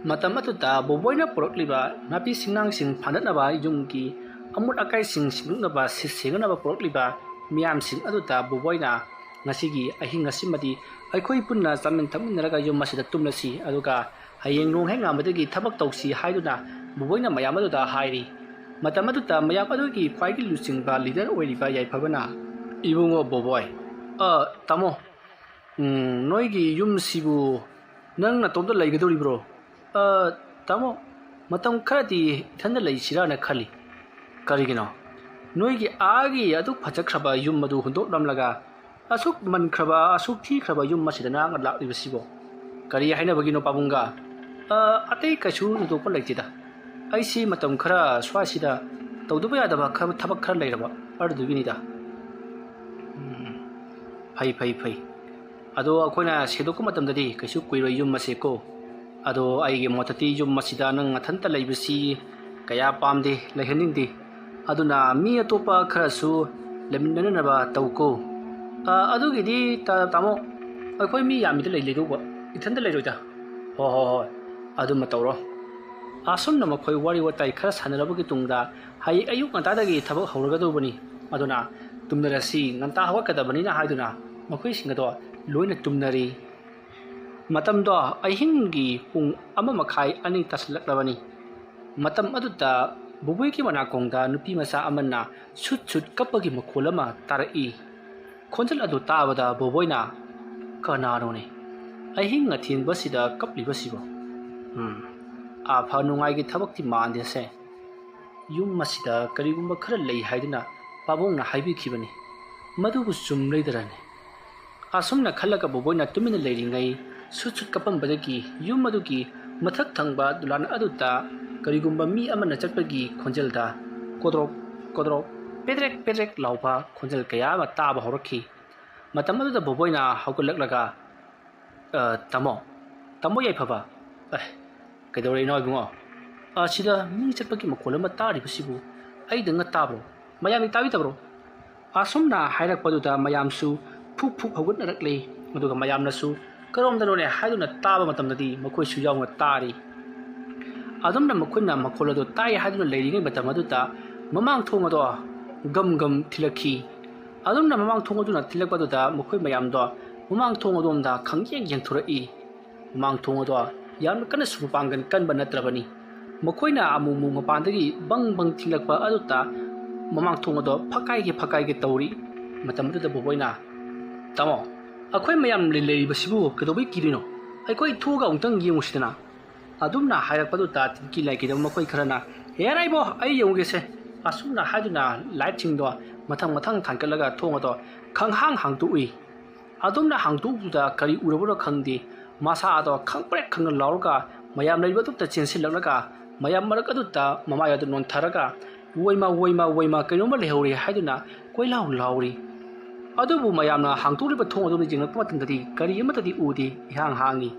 ꯃꯇꯝ ꯑꯗꯨꯗ ꯕꯣꯕꯣꯏꯅ ꯄꯨꯔꯛꯂꯤꯕ ꯅꯥꯄꯤ ꯁꯤꯡꯅꯥꯡꯁꯤꯡ ꯐꯥꯟꯗꯠꯅꯕ, ꯌꯨꯝꯒꯤ ꯑꯃꯣꯠ ꯑꯀꯥꯏꯁꯤꯡ ꯁꯦꯡꯗꯣꯛꯅꯕ, ꯁꯤꯠ ꯁꯦꯡꯅꯕ ꯄꯨꯔꯛꯂꯤꯕ ꯃꯤꯌꯥꯝꯁꯤꯡ ꯑꯗꯨꯗ ꯕꯣꯕꯣꯏꯅ, "ꯉꯁꯤꯒꯤ ꯑꯍꯤꯡ ꯑꯁꯤꯃꯗꯤ ꯑꯩꯈꯣꯏ ꯄꯨꯟꯅ ꯆꯥꯃꯤꯟ ꯊꯛꯃꯤꯟꯅꯔꯒ ꯌꯨꯝ ꯑꯁꯤꯗ ꯇꯨꯝꯂꯁꯤ, ꯑꯗꯨꯒ ꯍꯌꯦꯡ ꯅꯣꯡ ꯍꯦꯛ ꯉꯥꯟꯕꯗꯒꯤ ꯊꯕꯛ ꯇꯧꯁꯤ" ꯍꯥꯏꯗꯨꯅ ꯕꯣꯕꯣꯏꯅ ꯃꯌꯥꯝ ꯑꯗꯨꯗ ꯍꯥꯏꯔꯤ꯫ ꯃꯇꯝ ꯑꯗꯨꯗ ꯃꯌꯥꯝ ꯑꯗꯨꯒꯤ ꯈ꯭ꯋꯥꯏꯒꯤ ꯂꯨꯆꯤꯡꯕ ꯂꯤꯗꯔ ꯑꯣꯏꯔꯤꯕ ꯌꯥꯏꯐꯕꯅ, "ꯏꯕꯨꯡꯉꯣ ꯕꯣꯕꯣꯏ, ꯑ, ꯇꯥꯃꯣ, ꯎꯝ, ꯅꯣꯏꯒꯤ ꯌꯨꯝꯁꯤꯕꯨ ꯅꯪ ꯅꯇꯣꯝꯇ ꯂꯩꯒꯗꯧꯔꯤꯕ꯭ꯔꯣ?" "ꯑ, ꯇꯥꯃꯣ, ꯃꯇꯝ ꯈꯔꯗꯤ ꯏꯊꯟꯗ ꯂꯩꯁꯤꯔꯥꯅ ꯈꯜꯂꯤ꯫" "ꯀꯔꯤꯒꯤꯅꯣ?" "ꯅꯣꯏꯒꯤ ꯑꯥꯒꯤ ꯑꯗꯨꯛ ꯐꯖꯈ꯭ꯔꯕ ꯌꯨꯝ ꯑꯗꯨ ꯍꯨꯟꯗꯣꯛꯂꯝꯂꯒ ꯑꯁꯨꯛ ꯃꯟꯈ꯭ꯔꯕ, ꯑꯁꯨꯛ ꯊꯤꯈ꯭ꯔꯕ ꯌꯨꯝ ꯑꯁꯤꯗ ꯅꯍꯥꯛꯅ ꯂꯥꯛꯂꯤꯕꯁꯤꯕꯣ?" "ꯀꯔꯤ ꯍꯥꯏꯅꯕꯒꯤꯅꯣ ꯄꯥꯕꯨꯡꯒ?" "ꯑ, ꯑꯇꯩ ꯀꯩꯁꯨ ꯊꯣꯏꯗꯣꯛꯄ ꯂꯩꯇꯦꯗ꯫ ꯑꯩꯁꯤ ꯃꯇꯝ ꯈꯔ ꯁ꯭ꯋꯥꯏꯁꯤꯗ ꯇꯧꯗꯕ ꯌꯥꯗꯕ ꯈꯔ, ꯊꯕꯛ ꯈꯔ ꯂꯩꯔꯕ, ꯑꯗꯨꯗꯨꯒꯤꯅꯤꯗ꯫" "ꯎꯝ, ꯐꯩ, ꯐꯩ, ꯐꯩ꯫ ꯑꯗꯣ ꯑꯩꯈꯣꯏꯅ ꯁꯦꯡꯗꯣꯛꯄ ꯃꯇꯝꯗꯗꯤ ꯀꯩꯁꯨ ꯀꯨꯏꯔꯣꯏ ꯌꯨꯝ ꯑꯁꯦ ꯀꯣ꯫ ꯑꯗꯣ ꯑꯩꯒꯤ ꯃꯣꯠꯇꯗꯤ ꯌꯨꯝ ꯑꯁꯤꯗ ꯅꯪ ꯅꯊꯟꯇ ꯂꯩꯕꯁꯤ ꯀꯌꯥ ꯄꯥꯝꯗꯦ, ꯂꯩꯍꯟꯅꯤꯡꯗꯦ꯫ ꯑꯗꯨꯅ ꯃꯤ ꯑꯇꯣꯞꯄ ꯈꯔꯁꯨ ꯂꯩꯃꯤꯟꯅꯅꯕ ꯇꯧꯀꯣ꯫" "ꯑ, ꯑꯗꯨꯒꯤꯗꯤ ꯇꯥ-, ꯇꯥꯃꯣ, ꯑꯩꯈꯣꯏ ꯃꯤ ꯌꯥꯝꯃꯤꯗ ꯂꯩ-, ꯂꯩꯗꯧꯕ, ꯏꯊꯟꯇ ꯂꯩꯔꯣꯏꯗ꯫" "ꯍꯣꯏ, ꯍꯣꯏ, ꯍꯣꯏ, ꯑꯗꯨꯃ ꯇꯧꯔꯣ꯫" ꯑꯁꯨꯝꯅ ꯃꯈꯣꯏ ꯋꯥꯔꯤ ꯋꯥꯇꯥꯏ ꯈꯔ ꯁꯥꯟꯅꯔꯕꯒꯤ ꯇꯨꯡꯗ ꯍꯌꯦꯡ ꯑꯌꯨꯛ ꯉꯟꯇꯥꯗꯒꯤ ꯊꯕꯛ ꯍꯧꯔꯒꯗꯧꯕꯅꯤ꯫ ꯑꯗꯨꯅ ꯇꯨꯝꯅꯔꯁꯤ, ꯉꯟꯇꯥ ꯍꯧꯒꯠꯀꯗꯕꯅꯤꯅ ꯍꯥꯏꯗꯨꯅ ꯃꯈꯣꯏꯁꯤꯡ ꯑꯗꯣ ꯂꯣꯏꯅ ꯇꯨꯝꯅꯔꯤ꯫ ꯃꯇꯝꯗꯣ ꯑꯍꯤꯡꯒꯤ ꯄꯨꯡ ꯑꯃ ꯃꯈꯥꯏ, ꯑꯅꯤ ꯇꯥꯁꯤꯜꯂꯛꯂꯕꯅꯤ꯫ ꯃꯇꯝ ꯑꯗꯨꯗ ꯕꯨꯕꯣꯏꯒꯤ ꯃꯅꯥꯀꯣꯡꯗ ꯅꯨꯄꯤ ꯃꯆꯥ ꯑꯃꯅ ꯁꯨꯠ ꯁꯨꯠ ꯀꯞꯄꯒꯤ ꯃꯈꯣꯜ ꯑꯃ ꯇꯥꯔꯛꯏ꯫ ꯈꯣꯟꯖꯦꯜ ꯑꯗꯨ ꯇꯥꯕꯗ ꯕꯨꯕꯣꯏꯅ, "ꯀꯅꯥꯅꯣꯅꯦ ꯑꯍꯤꯡ ꯑꯊꯦꯡꯕꯁꯤꯗ ꯀꯞꯂꯤꯕꯁꯤꯕꯣ? ꯎꯝ, ꯑꯐ ꯅꯨꯡꯉꯥꯏꯒꯤ ꯊꯕꯛꯇꯤ ꯃꯥꯟꯗꯦꯁꯦ꯫" ꯌꯨꯝ ꯑꯁꯤꯗ ꯀꯔꯤꯒꯨꯝꯕ ꯈꯔ ꯂꯩ ꯍꯥꯏꯗꯨꯅ ꯄꯥꯕꯨꯡꯅ ꯍꯥꯏꯕꯤꯈꯤꯕꯅꯤ꯫ ꯃꯗꯨꯕꯨ ꯆꯨꯝꯂꯣꯏꯗꯔꯅꯦ? ꯑꯁꯨꯝꯅ ꯈꯜꯂꯒ ꯕꯣꯕꯣꯏꯅ ꯇꯨꯃꯤꯟꯅ ꯂꯩꯔꯤꯉꯩ, ꯁꯨꯠ ꯁꯨꯠ ꯀꯞꯄꯝꯕꯗꯒꯤ ꯌꯨꯝ ꯑꯗꯨꯒꯤ ꯃꯊꯛ ꯊꯪꯕ ꯗꯨꯂꯥꯟ ꯑꯗꯨꯗ ꯀꯔꯤꯒꯨꯝꯕ ꯃꯤ ꯑꯃꯅ ꯆꯠꯄꯒꯤ ꯈꯣꯟꯖꯦꯜꯗ ꯀꯣꯗ꯭ꯔꯣꯛ ꯀꯣꯗ꯭ꯔꯣꯛ, ꯄꯦꯗ꯭ꯔꯦꯛ ꯄꯦꯗ꯭ꯔꯦꯛ ꯂꯥꯎꯕ ꯈꯣꯟꯖꯦꯜ ꯀꯌꯥ ꯑꯃ ꯇꯥꯕ ꯍꯧꯔꯛꯈꯤ꯫ ꯃꯇꯝ ꯑꯗꯨꯗ ꯕꯣꯕꯣꯏꯅ ꯍꯧꯒꯠꯂꯛꯂꯒ, "ꯑ, ꯇꯥꯃꯣ, ꯇꯥꯃꯣ ꯌꯥꯏꯐꯕ, ꯑꯦ, ꯀꯩꯗꯧꯔꯛꯏꯅꯣ ꯏꯕꯨꯡꯉꯣ? ꯑꯁꯤꯗ ꯃꯤ ꯆꯠꯄꯒꯤ ꯃꯈꯣꯜ ꯑꯃ ꯇꯥꯔꯤꯕꯁꯤꯕꯨ ꯑꯩꯗꯪꯅ ꯇꯥꯕ꯭ꯔꯣ? ꯃꯌꯥꯝꯗꯤ ꯇꯥꯕꯤꯗꯕ꯭ꯔꯣ?" ꯑꯁꯨꯝꯅ ꯍꯥꯏꯔꯛꯄꯗꯨꯗ ꯃꯌꯥꯝꯁꯨ ꯐꯨꯛ ꯐꯨꯛ ꯍꯧꯒꯠꯅꯔꯛꯂꯦ꯫ ꯑꯗꯨꯒ ꯃꯌꯥꯝꯅꯁꯨ "ꯀꯔꯣꯝꯗꯅꯣꯅꯦ?" ꯍꯥꯏꯗꯨꯅ ꯇꯥꯕ ꯃꯇꯝꯗꯗꯤ ꯃꯈꯣꯏꯁꯨ ꯌꯥꯎꯅ ꯇꯥꯔꯤ꯫ ꯑꯗꯨꯝꯅ ꯃꯈꯣꯏꯅ ꯃꯈꯣꯜ ꯑꯗꯨ ꯇꯥꯏ ꯍꯥꯏꯗꯨꯅ ꯂꯩꯔꯤꯉꯩ ꯃꯇꯝ ꯑꯗꯨꯗ ꯃꯃꯥꯡ ꯊꯣꯡ ꯑꯗꯣ ꯒꯝ ꯒꯝ ꯊꯤꯜꯂꯛꯈꯤ꯫ ꯑꯗꯨꯝꯅ ꯃꯃꯥꯡ ꯊꯣꯡ ꯑꯗꯨꯅ ꯊꯤꯜꯂꯛꯄꯗꯨꯗ ꯃꯈꯣꯏ ꯃꯌꯥꯝꯗꯣ ꯃꯃꯥꯡ ꯊꯣꯡ ꯑꯗꯣꯝꯗ ꯈꯪꯌꯦꯡ ꯌꯦꯡꯊꯣꯔꯛꯏ꯫ ꯃꯃꯥꯡ ꯊꯣꯡ ꯑꯗꯣ ꯌꯥꯝꯅ ꯀꯟꯅꯁꯨ ꯃꯄꯥꯡꯒꯜ ꯀꯟꯕ ꯅꯠꯇ꯭ꯔꯕꯅꯤ꯫ ꯃꯈꯣꯏꯅ ꯑꯃꯨꯛ ꯑꯃꯨꯛ ꯃꯄꯥꯟꯗꯒꯤ ꯕꯪ ꯕꯪ ꯊꯤꯜꯂꯛꯄ ꯑꯗꯨꯗ ꯃꯃꯥꯡ ꯊꯣꯡ ꯑꯗꯣ ꯐꯛꯀꯥꯏꯒꯦ ꯐꯛꯀꯥꯏꯒꯦ ꯇꯧꯔꯤ꯫ ꯃꯇꯝ ꯑꯗꯨꯗ ꯕꯣꯕꯣꯏꯅ, "ꯇꯥꯃꯣ, ꯑꯩꯈꯣꯏ ꯃꯌꯥꯝ ꯂꯩ-, ꯂꯩꯔꯤꯕꯁꯤꯕꯨ ꯀꯩꯗꯧꯕꯩ ꯀꯤꯔꯤꯅꯣ? ꯑꯩꯈꯣꯏ ꯊꯣꯛꯑꯒ ꯑꯃꯨꯛꯇꯪ ꯌꯦꯡꯉꯨꯁꯤꯗꯅ?" ꯑꯗꯨꯝꯅ ꯍꯥꯏꯔꯛꯄꯗꯨꯗ ꯇꯤꯟꯀꯤ ꯂꯥꯏꯀꯤꯗꯕ ꯃꯈꯣꯏ ꯈꯔꯅ, "ꯍꯦꯔꯥ ꯏꯕꯣ, ꯑꯩ ꯌꯦꯡꯉꯨꯒꯦꯁꯦ"꯫ ꯑꯁꯨꯝꯅ ꯍꯥꯏꯗꯨꯅ ꯂꯥꯏꯠꯁꯤꯡꯗꯣ ꯃꯊꯪ ꯃꯊꯪ ꯊꯥꯡꯒꯠꯂꯒ ꯊꯣꯡ ꯑꯗꯣ ꯈꯪꯍꯥꯡ ꯍꯥꯡꯗꯣꯛꯎꯏ꯫ ꯑꯗꯨꯝꯅ ꯍꯥꯡꯗꯣꯛꯎꯕꯗ ꯀꯔꯤ ꯎꯔꯕꯅꯣ ꯈꯪꯗꯦ, ꯃꯁꯥ ꯑꯗꯣ ꯈꯪꯄ꯭ꯔꯦꯛ ꯈꯪꯅ ꯂꯥꯎꯔꯒ ꯃꯌꯥꯝ ꯂꯩꯕ ꯑꯗꯨꯗ ꯆꯦꯟꯁꯤꯜꯂꯛꯂꯒ ꯃꯌꯥꯝ ꯃꯔꯛ ꯑꯗꯨꯗ ꯃꯃꯥꯏ ꯑꯗꯨ ꯅꯣꯟꯊꯔꯒ, "ꯋꯣꯏꯃ, ꯋꯣꯏꯃ, ꯋꯣꯏꯃ, ꯀꯩꯅꯣꯝꯃ ꯂꯩꯍꯧꯔꯦ" ꯍꯥꯏꯗꯨꯅ ꯀꯣꯏꯂꯥꯎ ꯂꯥꯎꯔꯤ꯫ ꯑꯗꯨꯕꯨ ꯃꯌꯥꯝꯅ ꯍꯥꯡꯗꯣꯛꯂꯤꯕ ꯊꯣꯡ ꯑꯗꯨꯗ ꯌꯦꯡꯂꯛꯄ ꯃꯇꯝꯗꯗꯤ ꯀꯔꯤ ꯑꯃꯠꯇꯗꯤ ꯎꯗꯦ, ꯏꯍꯥꯡ ꯍꯥꯡꯉꯤ꯫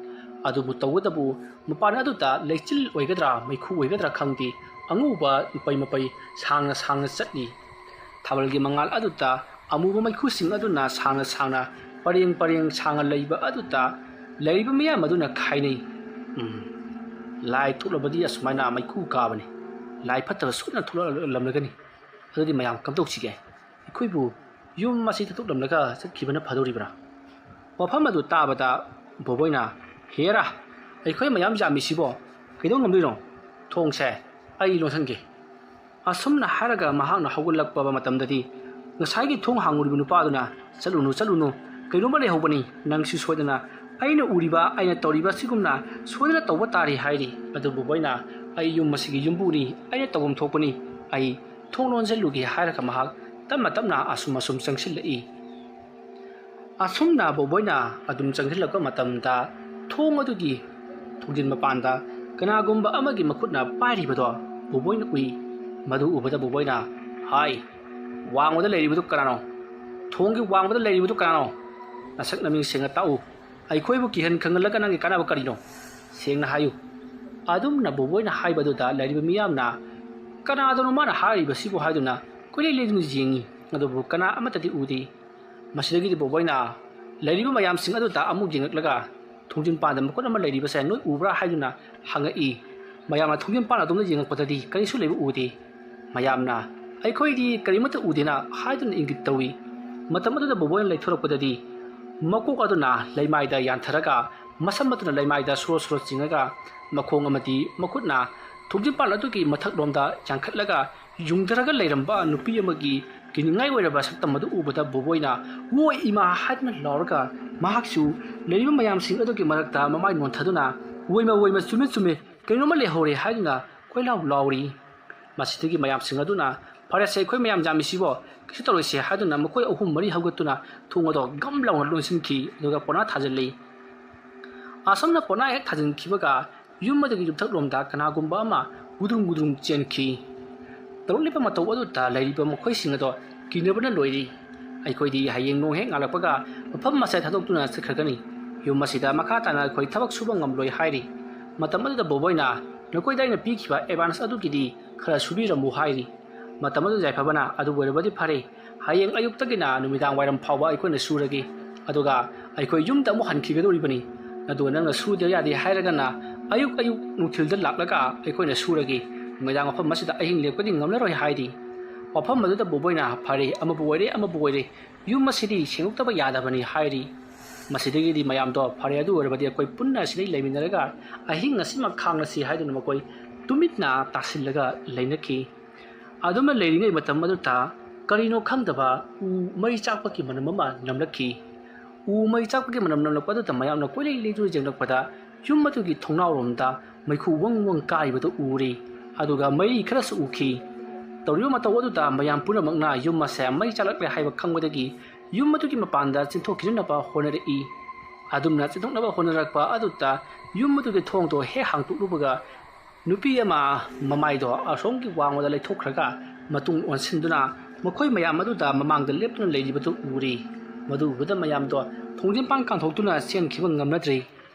ꯑꯗꯨꯕꯨ ꯇꯧꯕꯇꯕꯨ ꯃꯄꯥꯟ ꯑꯗꯨꯗ ꯂꯩꯆꯤꯜ ꯑꯣꯏꯒꯗ꯭ꯔꯥ, ꯃꯩꯈꯨ ꯑꯣꯏꯒꯗ꯭ꯔꯥ ꯈꯪꯗꯦ, ꯑꯉꯧꯕ ꯃꯄꯩ ꯃꯄꯩ ꯁꯥꯡꯅ ꯁꯥꯡꯅ ꯆꯠꯂꯤ꯫ ꯊꯥꯕꯜꯒꯤ ꯃꯉꯥꯜ ꯑꯗꯨꯗ ꯑꯃꯨꯕ ꯃꯩꯈꯨꯁꯤꯡ ꯑꯗꯨꯅ ꯁꯥꯡꯅ ꯁꯥꯡꯅ ꯄꯔꯦꯡ ꯄꯔꯦꯡ ꯁꯥꯡꯅ ꯂꯩꯕ ꯑꯗꯨꯗ ꯂꯩꯔꯤꯕ ꯃꯤꯌꯥꯝ ꯑꯗꯨꯅ ꯈꯥꯏꯅꯩ꯫ ꯎꯝ, ꯂꯥꯏ ꯊꯣꯛꯂꯕꯗꯤ ꯑꯁꯨꯃꯥꯏꯅ ꯃꯩꯈꯨ ꯀꯥꯕꯅꯤ꯫ ꯂꯥꯏ ꯐꯠꯇꯕ ꯁꯣꯏꯗꯅ ꯊꯣꯛꯂꯛꯂꯝꯂꯒꯅꯤ꯫ ꯑꯗꯨꯗꯤ ꯃꯌꯥꯝ ꯀꯝꯗꯧꯁꯤꯒꯦ? ꯑꯩꯈꯣꯏꯕꯨ ꯌꯨꯝ ꯑꯁꯤ ꯊꯥꯗꯣꯛꯂꯝꯂꯒ ꯆꯠꯈꯤꯕꯅ ꯐꯗꯧꯔꯤꯕ꯭ꯔꯥ? ꯋꯥꯐꯝ ꯑꯗꯨ ꯇꯥꯕꯗ ꯕꯣꯕꯣꯏꯅ, "ꯍꯦꯔꯥ, ꯑꯩꯈꯣꯏ ꯃꯌꯥꯝ ꯌꯥꯝꯃꯤꯁꯤꯕꯣ, ꯀꯩꯗꯧ ꯉꯝꯗꯣꯏꯅꯣ? ꯊꯣꯡꯁꯦ ꯑꯩ ꯂꯣꯟꯁꯟꯒꯦ"꯫ ꯑꯁꯨꯝꯅ ꯍꯥꯏꯔꯒ ꯃꯍꯥꯛꯅ ꯍꯧꯒꯠꯂꯛꯄ ꯃꯇꯝꯗꯗꯤ ꯉꯁꯥꯏꯒꯤ ꯊꯣꯡ ꯍꯥꯡꯉꯨꯔꯤꯕ ꯅꯨꯄꯥꯗꯨꯅ, "ꯆꯠꯂꯨꯅꯨ, ꯆꯠꯂꯨꯅꯨ, ꯀꯩꯅꯣꯝꯃ ꯂꯩꯍꯧꯕꯅꯤ, ꯅꯪꯁꯨ ꯁꯣꯏꯗꯅ ꯑꯩꯅ ꯎꯔꯤꯕ, ꯑꯩꯅ ꯇꯧꯔꯤꯕ ꯑꯁꯤꯒꯨꯝꯅ ꯁꯣꯏꯗꯅ ꯇꯧꯕ ꯇꯥꯔꯤ" ꯍꯥꯏꯔꯤ꯫ ꯑꯗꯨꯕꯨ ꯕꯣꯕꯣꯏꯅ, "ꯑꯩ ꯌꯨꯝ ꯑꯁꯤꯒꯤ ꯌꯨꯝꯕꯨꯅꯤ, ꯑꯩꯅ ꯇꯧꯐꯝ ꯊꯣꯛꯄꯅꯤ, ꯑꯩ ꯊꯣꯡ ꯂꯣꯟꯁꯤꯜꯂꯨꯒꯦ" ꯍꯥꯏꯔꯒ ꯃꯍꯥꯛ ꯇꯞꯅ ꯇꯞꯅ ꯑꯁꯨꯝ ꯑꯁꯨꯝ ꯆꯪꯁꯤꯜꯂꯛꯏ꯫ ꯑꯁꯨꯝꯅ ꯕꯣꯕꯣꯏꯅ ꯑꯗꯨꯝ ꯆꯪꯁꯤꯜꯂꯛꯄ ꯃꯇꯝꯗ, ꯊꯣꯡ ꯑꯗꯨꯒꯤ ꯊꯣꯡꯖꯤꯟ ꯃꯄꯥꯟꯗ ꯀꯅꯥꯒꯨꯝꯕ ꯑꯃꯒꯤ ꯃꯈꯨꯠꯅ ꯄꯥꯏꯔꯤꯕꯗꯣ ꯕꯣꯕꯣꯏꯅ ꯎꯏ꯫ ꯃꯗꯨ ꯎꯕꯗ ꯕꯣꯕꯣꯏꯅ ꯍꯥꯏ, "ꯋꯥꯡꯃꯗ ꯂꯩꯔꯤꯕꯗꯨ ꯀꯅꯥꯅꯣ? ꯊꯣꯡꯒꯤ ꯋꯥꯡꯃꯗ ꯂꯩꯔꯤꯕꯗꯨ ꯀꯅꯥꯅꯣ? ꯅꯁꯛ ꯅꯃꯤꯡ ꯁꯦꯡꯅ ꯇꯥꯛꯎ꯫ ꯑꯩꯈꯣꯏꯕꯨ ꯀꯤꯍꯟ ꯈꯪꯍꯜꯂꯒ ꯅꯪꯒꯤ ꯀꯥꯟꯅꯕ ꯀꯔꯤꯅꯣ? ꯁꯦꯡꯅ ꯍꯥꯏꯌꯨ꯫" ꯑꯗꯨꯝꯅ ꯕꯣꯕꯣꯏꯅ ꯍꯥꯏꯕꯗꯨꯗ ꯂꯩꯔꯤꯕ ꯃꯤꯌꯥꯝꯅ, "ꯀꯅꯥꯗꯅꯣ ꯃꯥꯅ ꯍꯥꯏꯔꯤꯕꯁꯤꯕꯨ?" ꯍꯥꯏꯗꯨꯅ ꯀꯣꯏꯂꯦꯡ ꯂꯦꯡꯗꯨꯅ ꯌꯦꯡꯉꯤ꯫ ꯑꯗꯨꯕꯨ ꯀꯅꯥ ꯑꯃꯠꯇꯗꯤ ꯎꯗꯦ꯫ ꯃꯁꯤꯗꯒꯤꯗꯤ ꯕꯣꯕꯣꯏꯅ ꯂꯩꯔꯤꯕ ꯃꯌꯥꯝꯁꯤꯡ ꯑꯗꯨꯗ ꯑꯃꯨꯛ ꯌꯦꯡꯉꯛꯂꯒ, "ꯊꯣꯡꯖꯤꯟ ꯄꯥꯟꯗ ꯃꯈꯨꯠ ꯑꯃ ꯂꯩꯔꯤꯕꯁꯦ ꯅꯣꯏ ꯎꯕ꯭ꯔꯥ?" ꯍꯥꯏꯗꯨꯅ ꯍꯪꯉꯛꯏ꯫ ꯃꯌꯥꯝꯅ ꯊꯣꯡꯖꯤꯟ ꯄꯥꯟ ꯑꯗꯣꯝꯗ ꯌꯦꯡꯉꯛꯄꯗꯗꯤ ꯀꯔꯤꯁꯨ ꯂꯩꯕ ꯎꯗꯦ꯫ ꯃꯌꯥꯝꯅ, "ꯑꯩꯈꯣꯏꯗꯤ ꯀꯔꯤꯃꯠꯇ ꯎꯗꯦꯅ" ꯍꯥꯏꯗꯨꯅ ꯏꯪꯒꯤꯠ ꯇꯧꯏ꯫ ꯃꯇꯝ ꯑꯗꯨꯗ ꯕꯣꯕꯣꯏꯅ ꯂꯩꯊꯣꯔꯛꯄꯗꯗꯤ, ꯃꯀꯣꯛ ꯑꯗꯨꯅ ꯂꯩꯃꯥꯏꯗ ꯌꯥꯟꯊꯔꯒ, ꯃꯁꯝ ꯑꯗꯨꯅ ꯂꯩꯃꯥꯏꯗ ꯁꯣꯔꯣ ꯁꯣꯔꯣ ꯆꯤꯡꯉꯒ, ꯃꯈꯣꯡ ꯑꯃꯗꯤ ꯃꯈꯨꯠꯅ ꯊꯣꯡꯖꯤꯟ ꯄꯥꯟ ꯑꯗꯨꯒꯤ ꯃꯊꯛꯂꯣꯝꯗ ꯌꯥꯟꯈꯠꯂꯒ ꯌꯨꯡꯊꯔꯒ ꯂꯩꯔꯝꯕ ꯅꯨꯄꯤ ꯑꯃꯒꯤ ꯀꯤꯅꯤꯡꯉꯥꯏ ꯑꯣꯏꯔꯕ ꯁꯛꯇꯝ ꯑꯗꯨ ꯎꯕꯗ ꯕꯣꯕꯣꯏꯅ, "ꯑꯣꯏ ꯏꯃꯥ!" ꯍꯥꯏꯗꯨꯅ ꯂꯥꯎꯔꯒ, ꯃꯍꯥꯛꯁꯨ ꯂꯩꯔꯤꯕ ꯃꯌꯥꯝꯁꯤꯡ ꯑꯗꯨꯒꯤ ꯃꯔꯛꯇ ꯃꯃꯥꯏ ꯅꯣꯟꯊꯗꯨꯅ, "ꯑꯣꯏꯃ, ꯑꯣꯏꯃ, ꯆꯨꯝꯃꯦ, ꯆꯨꯝꯃꯦ, ꯀꯩꯅꯣꯝꯃ ꯂꯩꯍꯧꯔꯦ" ꯍꯥꯏꯗꯨꯅ ꯀꯣꯏꯂꯥꯎ ꯂꯥꯎꯔꯤ꯫ ꯃꯁꯤꯗꯒꯤ ꯃꯌꯥꯝꯁꯤꯡ ꯑꯗꯨꯅ, "ꯐꯔꯦꯁꯦ, ꯑꯩꯈꯣꯏ ꯃꯌꯥꯝ ꯌꯥꯝꯃꯤꯁꯤꯕꯣ, ꯀꯩꯁꯨ ꯇꯧꯔꯣꯏꯁꯦ" ꯍꯥꯏꯗꯨꯅ ꯃꯈꯣꯏ ꯑꯍꯨꯝ ꯃꯔꯤ ꯍꯧꯒꯠꯇꯨꯅ ꯊꯣꯡ ꯑꯗꯣ ꯒꯝ ꯂꯥꯎꯅ ꯂꯣꯟꯁꯤꯟꯈꯤ꯫ ꯑꯗꯨꯒ ꯄꯣꯅꯥ ꯊꯥꯖꯤꯜꯂꯤ꯫ ꯑꯁꯨꯝꯅ ꯄꯣꯅꯥ ꯍꯦꯛ ꯊꯥꯖꯤꯟꯈꯤꯕꯒ, ꯌꯨꯝ ꯑꯗꯨꯒꯤ ꯌꯨꯝꯊꯛꯂꯣꯝꯗ ꯀꯅꯥꯒꯨꯝꯕ ꯑꯃ ꯒꯨꯗ꯭ꯔꯨꯡ ꯒꯨꯗ꯭ꯔꯨꯡ ꯆꯦꯟꯈꯤ꯫ ꯇꯧꯔꯛꯂꯤꯕ ꯃꯇꯧ ꯑꯗꯨꯗ ꯂꯩꯔꯤꯕ ꯃꯈꯣꯏꯁꯤꯡ ꯑꯗꯣ ꯀꯤꯅꯕꯅ ꯂꯣꯏꯔꯤ꯫ ꯑꯩꯈꯣꯏꯗꯤ ꯍꯌꯦꯡ ꯅꯣꯡ ꯍꯦꯛ ꯉꯥꯜꯂꯛꯄꯒ ꯃꯐꯝ ꯑꯁꯦ ꯊꯥꯗꯣꯛꯇꯨꯅ ꯆꯠꯈ꯭ꯔꯒꯅꯤ꯫ ꯌꯨꯝ ꯑꯁꯤꯗ ꯃꯈꯥ ꯇꯥꯅ ꯑꯩꯈꯣꯏ ꯊꯕꯛ ꯁꯨꯕ ꯉꯝꯂꯣꯏ ꯍꯥꯏꯔꯤ꯫ ꯃꯇꯝ ꯑꯗꯨꯗ ꯕꯣꯕꯣꯏꯅ, "ꯅꯈꯣꯏꯗ ꯑꯩꯅ ꯄꯤꯈꯤꯕ ꯑꯦꯗꯚꯥꯟꯁ ꯑꯗꯨꯒꯤꯗꯤ ꯈꯔ ꯁꯨꯕꯤꯔꯝꯃꯨ" ꯍꯥꯏꯔꯤ꯫ ꯃꯇꯝ ꯑꯗꯨꯗ ꯌꯥꯏꯐꯕꯅ, "ꯑꯗꯨꯕꯨ ꯑꯣꯏꯔꯕꯗꯤ ꯐꯔꯦ, ꯍꯌꯦꯡ ꯑꯌꯨꯛꯇꯒꯤꯅ ꯅꯨꯃꯤꯗꯥꯡ ꯋꯥꯏꯔꯝ ꯐꯥꯎꯕ ꯑꯩꯈꯣꯏꯅ ꯁꯨꯔꯒꯦ, ꯑꯗꯨꯒ ꯑꯩꯈꯣꯏ ꯌꯨꯝꯗ ꯑꯃꯨꯛ ꯍꯟꯈꯤꯒꯗꯧꯔꯤꯕꯅꯤ꯫ ꯑꯗꯨꯒ ꯅꯪꯅ ꯁꯨꯗ ꯌꯥꯗꯦ ꯍꯥꯏꯔꯒꯅ ꯑꯌꯨꯛ ꯑꯌꯨꯛ ꯅꯨꯡꯊꯤꯜꯗ ꯂꯥꯛꯂꯒ ꯑꯩꯈꯣꯏꯅ ꯁꯨꯔꯒꯦ꯫ ꯅꯨꯃꯤꯗꯥꯡ ꯃꯐꯝ ꯑꯁꯤꯗ ꯑꯍꯤꯡ ꯂꯦꯛꯄꯗꯤ ꯉꯝꯂꯔꯣꯏ" ꯍꯥꯏꯔꯤ꯫ ꯃꯐꯝ ꯑꯗꯨꯗ ꯕꯣꯕꯣꯏꯅ, "ꯐꯔꯦ, ꯑꯃꯕꯨ ꯑꯣꯏꯔꯦ, ꯑꯃꯕꯨ ꯑꯣꯏꯔꯦ, ꯌꯨꯝ ꯑꯁꯤꯗꯤ ꯁꯦꯡꯗꯣꯛꯇꯕ ꯌꯥꯗꯕꯅꯤ" ꯍꯥꯏꯔꯤ꯫ ꯃꯁꯤꯗꯒꯤꯗꯤ ꯃꯌꯥꯝꯗꯣ, "ꯐꯔꯦ, ꯑꯗꯨ ꯑꯣꯏꯔꯕꯗꯤ ꯑꯩꯈꯣꯏ ꯄꯨꯟꯅ ꯑꯁꯤꯗ ꯂꯩꯃꯤꯟꯅꯔꯒ ꯑꯍꯤꯡ ꯑꯁꯤꯃꯛ ꯈꯥꯡꯂꯁꯤ" ꯍꯥꯏꯗꯨꯅ ꯃꯈꯣꯏ ꯇꯨꯃꯤꯟꯅ ꯇꯥꯁꯤꯜꯂꯒ ꯂꯩꯅꯈꯤ꯫ ꯑꯗꯨꯝꯅ ꯂꯩꯔꯤꯉꯩ ꯃꯇꯝ ꯑꯗꯨꯗ ꯀꯔꯤꯅꯣ ꯈꯪꯗꯕ ꯎ ꯃꯩ ꯆꯥꯛꯄꯒꯤ ꯃꯅꯝ ꯑꯃ ꯅꯝꯂꯛꯈꯤ꯫ ꯎ ꯃꯩ ꯆꯥꯛꯄꯒꯤ ꯃꯅꯝ ꯅꯝꯂꯛꯄ ꯑꯗꯨꯗ ꯃꯌꯥꯝꯅ ꯀꯣꯏꯂꯦꯡ ꯂꯦꯡꯗꯨꯅ ꯌꯦꯡꯂꯛꯄꯗ, ꯌꯨꯝ ꯑꯗꯨꯒꯤ ꯊꯣꯡꯅꯥꯎꯔꯣꯝꯗ ꯃꯩꯈꯨ ꯋꯪ ꯋꯪ ꯀꯥꯏꯕꯗꯨ ꯎꯔꯦ꯫ ꯑꯗꯨꯒ ꯃꯩꯔꯤ ꯈꯔꯁꯨ ꯎꯈꯤ꯫ ꯇꯧꯔꯤꯕ ꯃꯇꯧ ꯑꯗꯨꯗ ꯃꯌꯥꯝ ꯄꯨꯝꯅꯃꯛꯅ ꯌꯨꯝ ꯑꯁꯦ ꯃꯩ ꯆꯥꯛꯂꯛꯂꯦ ꯍꯥꯏꯕ ꯈꯪꯕꯗꯒꯤ ꯌꯨꯝ ꯑꯗꯨꯒꯤ ꯃꯄꯥꯟꯗ ꯆꯦꯟꯊꯣꯛꯈꯤꯅꯅꯕ ꯍꯣꯠꯅꯔꯛꯏ꯫ ꯑꯗꯨꯝꯅ ꯆꯦꯟꯊꯣꯛꯅꯕ ꯍꯣꯠꯅꯔꯛꯄ ꯑꯗꯨꯗ ꯌꯨꯝ ꯑꯗꯨꯒꯤ ꯊꯣꯡꯗꯣ ꯍꯦꯛ ꯍꯥꯡꯇꯣꯛꯂꯨꯕꯒ ꯅꯨꯄꯤ ꯑꯃ ꯃꯃꯥꯏꯗꯣ ꯑꯁꯣꯝꯒꯤ ꯋꯥꯡꯃꯗ ꯂꯩꯊꯣꯛꯈ꯭ꯔꯒ ꯃꯇꯨꯡ ꯑꯣꯟꯁꯤꯟꯗꯨꯅ ꯃꯈꯣꯏ ꯃꯌꯥꯝ ꯑꯗꯨꯗ ꯃꯃꯥꯡꯗ ꯂꯦꯞꯇꯨꯅ ꯂꯩꯔꯤꯕꯗꯨ ꯎꯔꯤ꯫ ꯃꯗꯨ ꯎꯕꯗ ꯃꯌꯥꯝꯗꯣ ꯊꯣꯡꯖꯤꯟꯄꯥꯟ ꯀꯥꯟꯊꯣꯛꯇꯨꯅ ꯆꯦꯟꯈꯤꯕ ꯉꯝꯅꯗ꯭ꯔꯤ꯫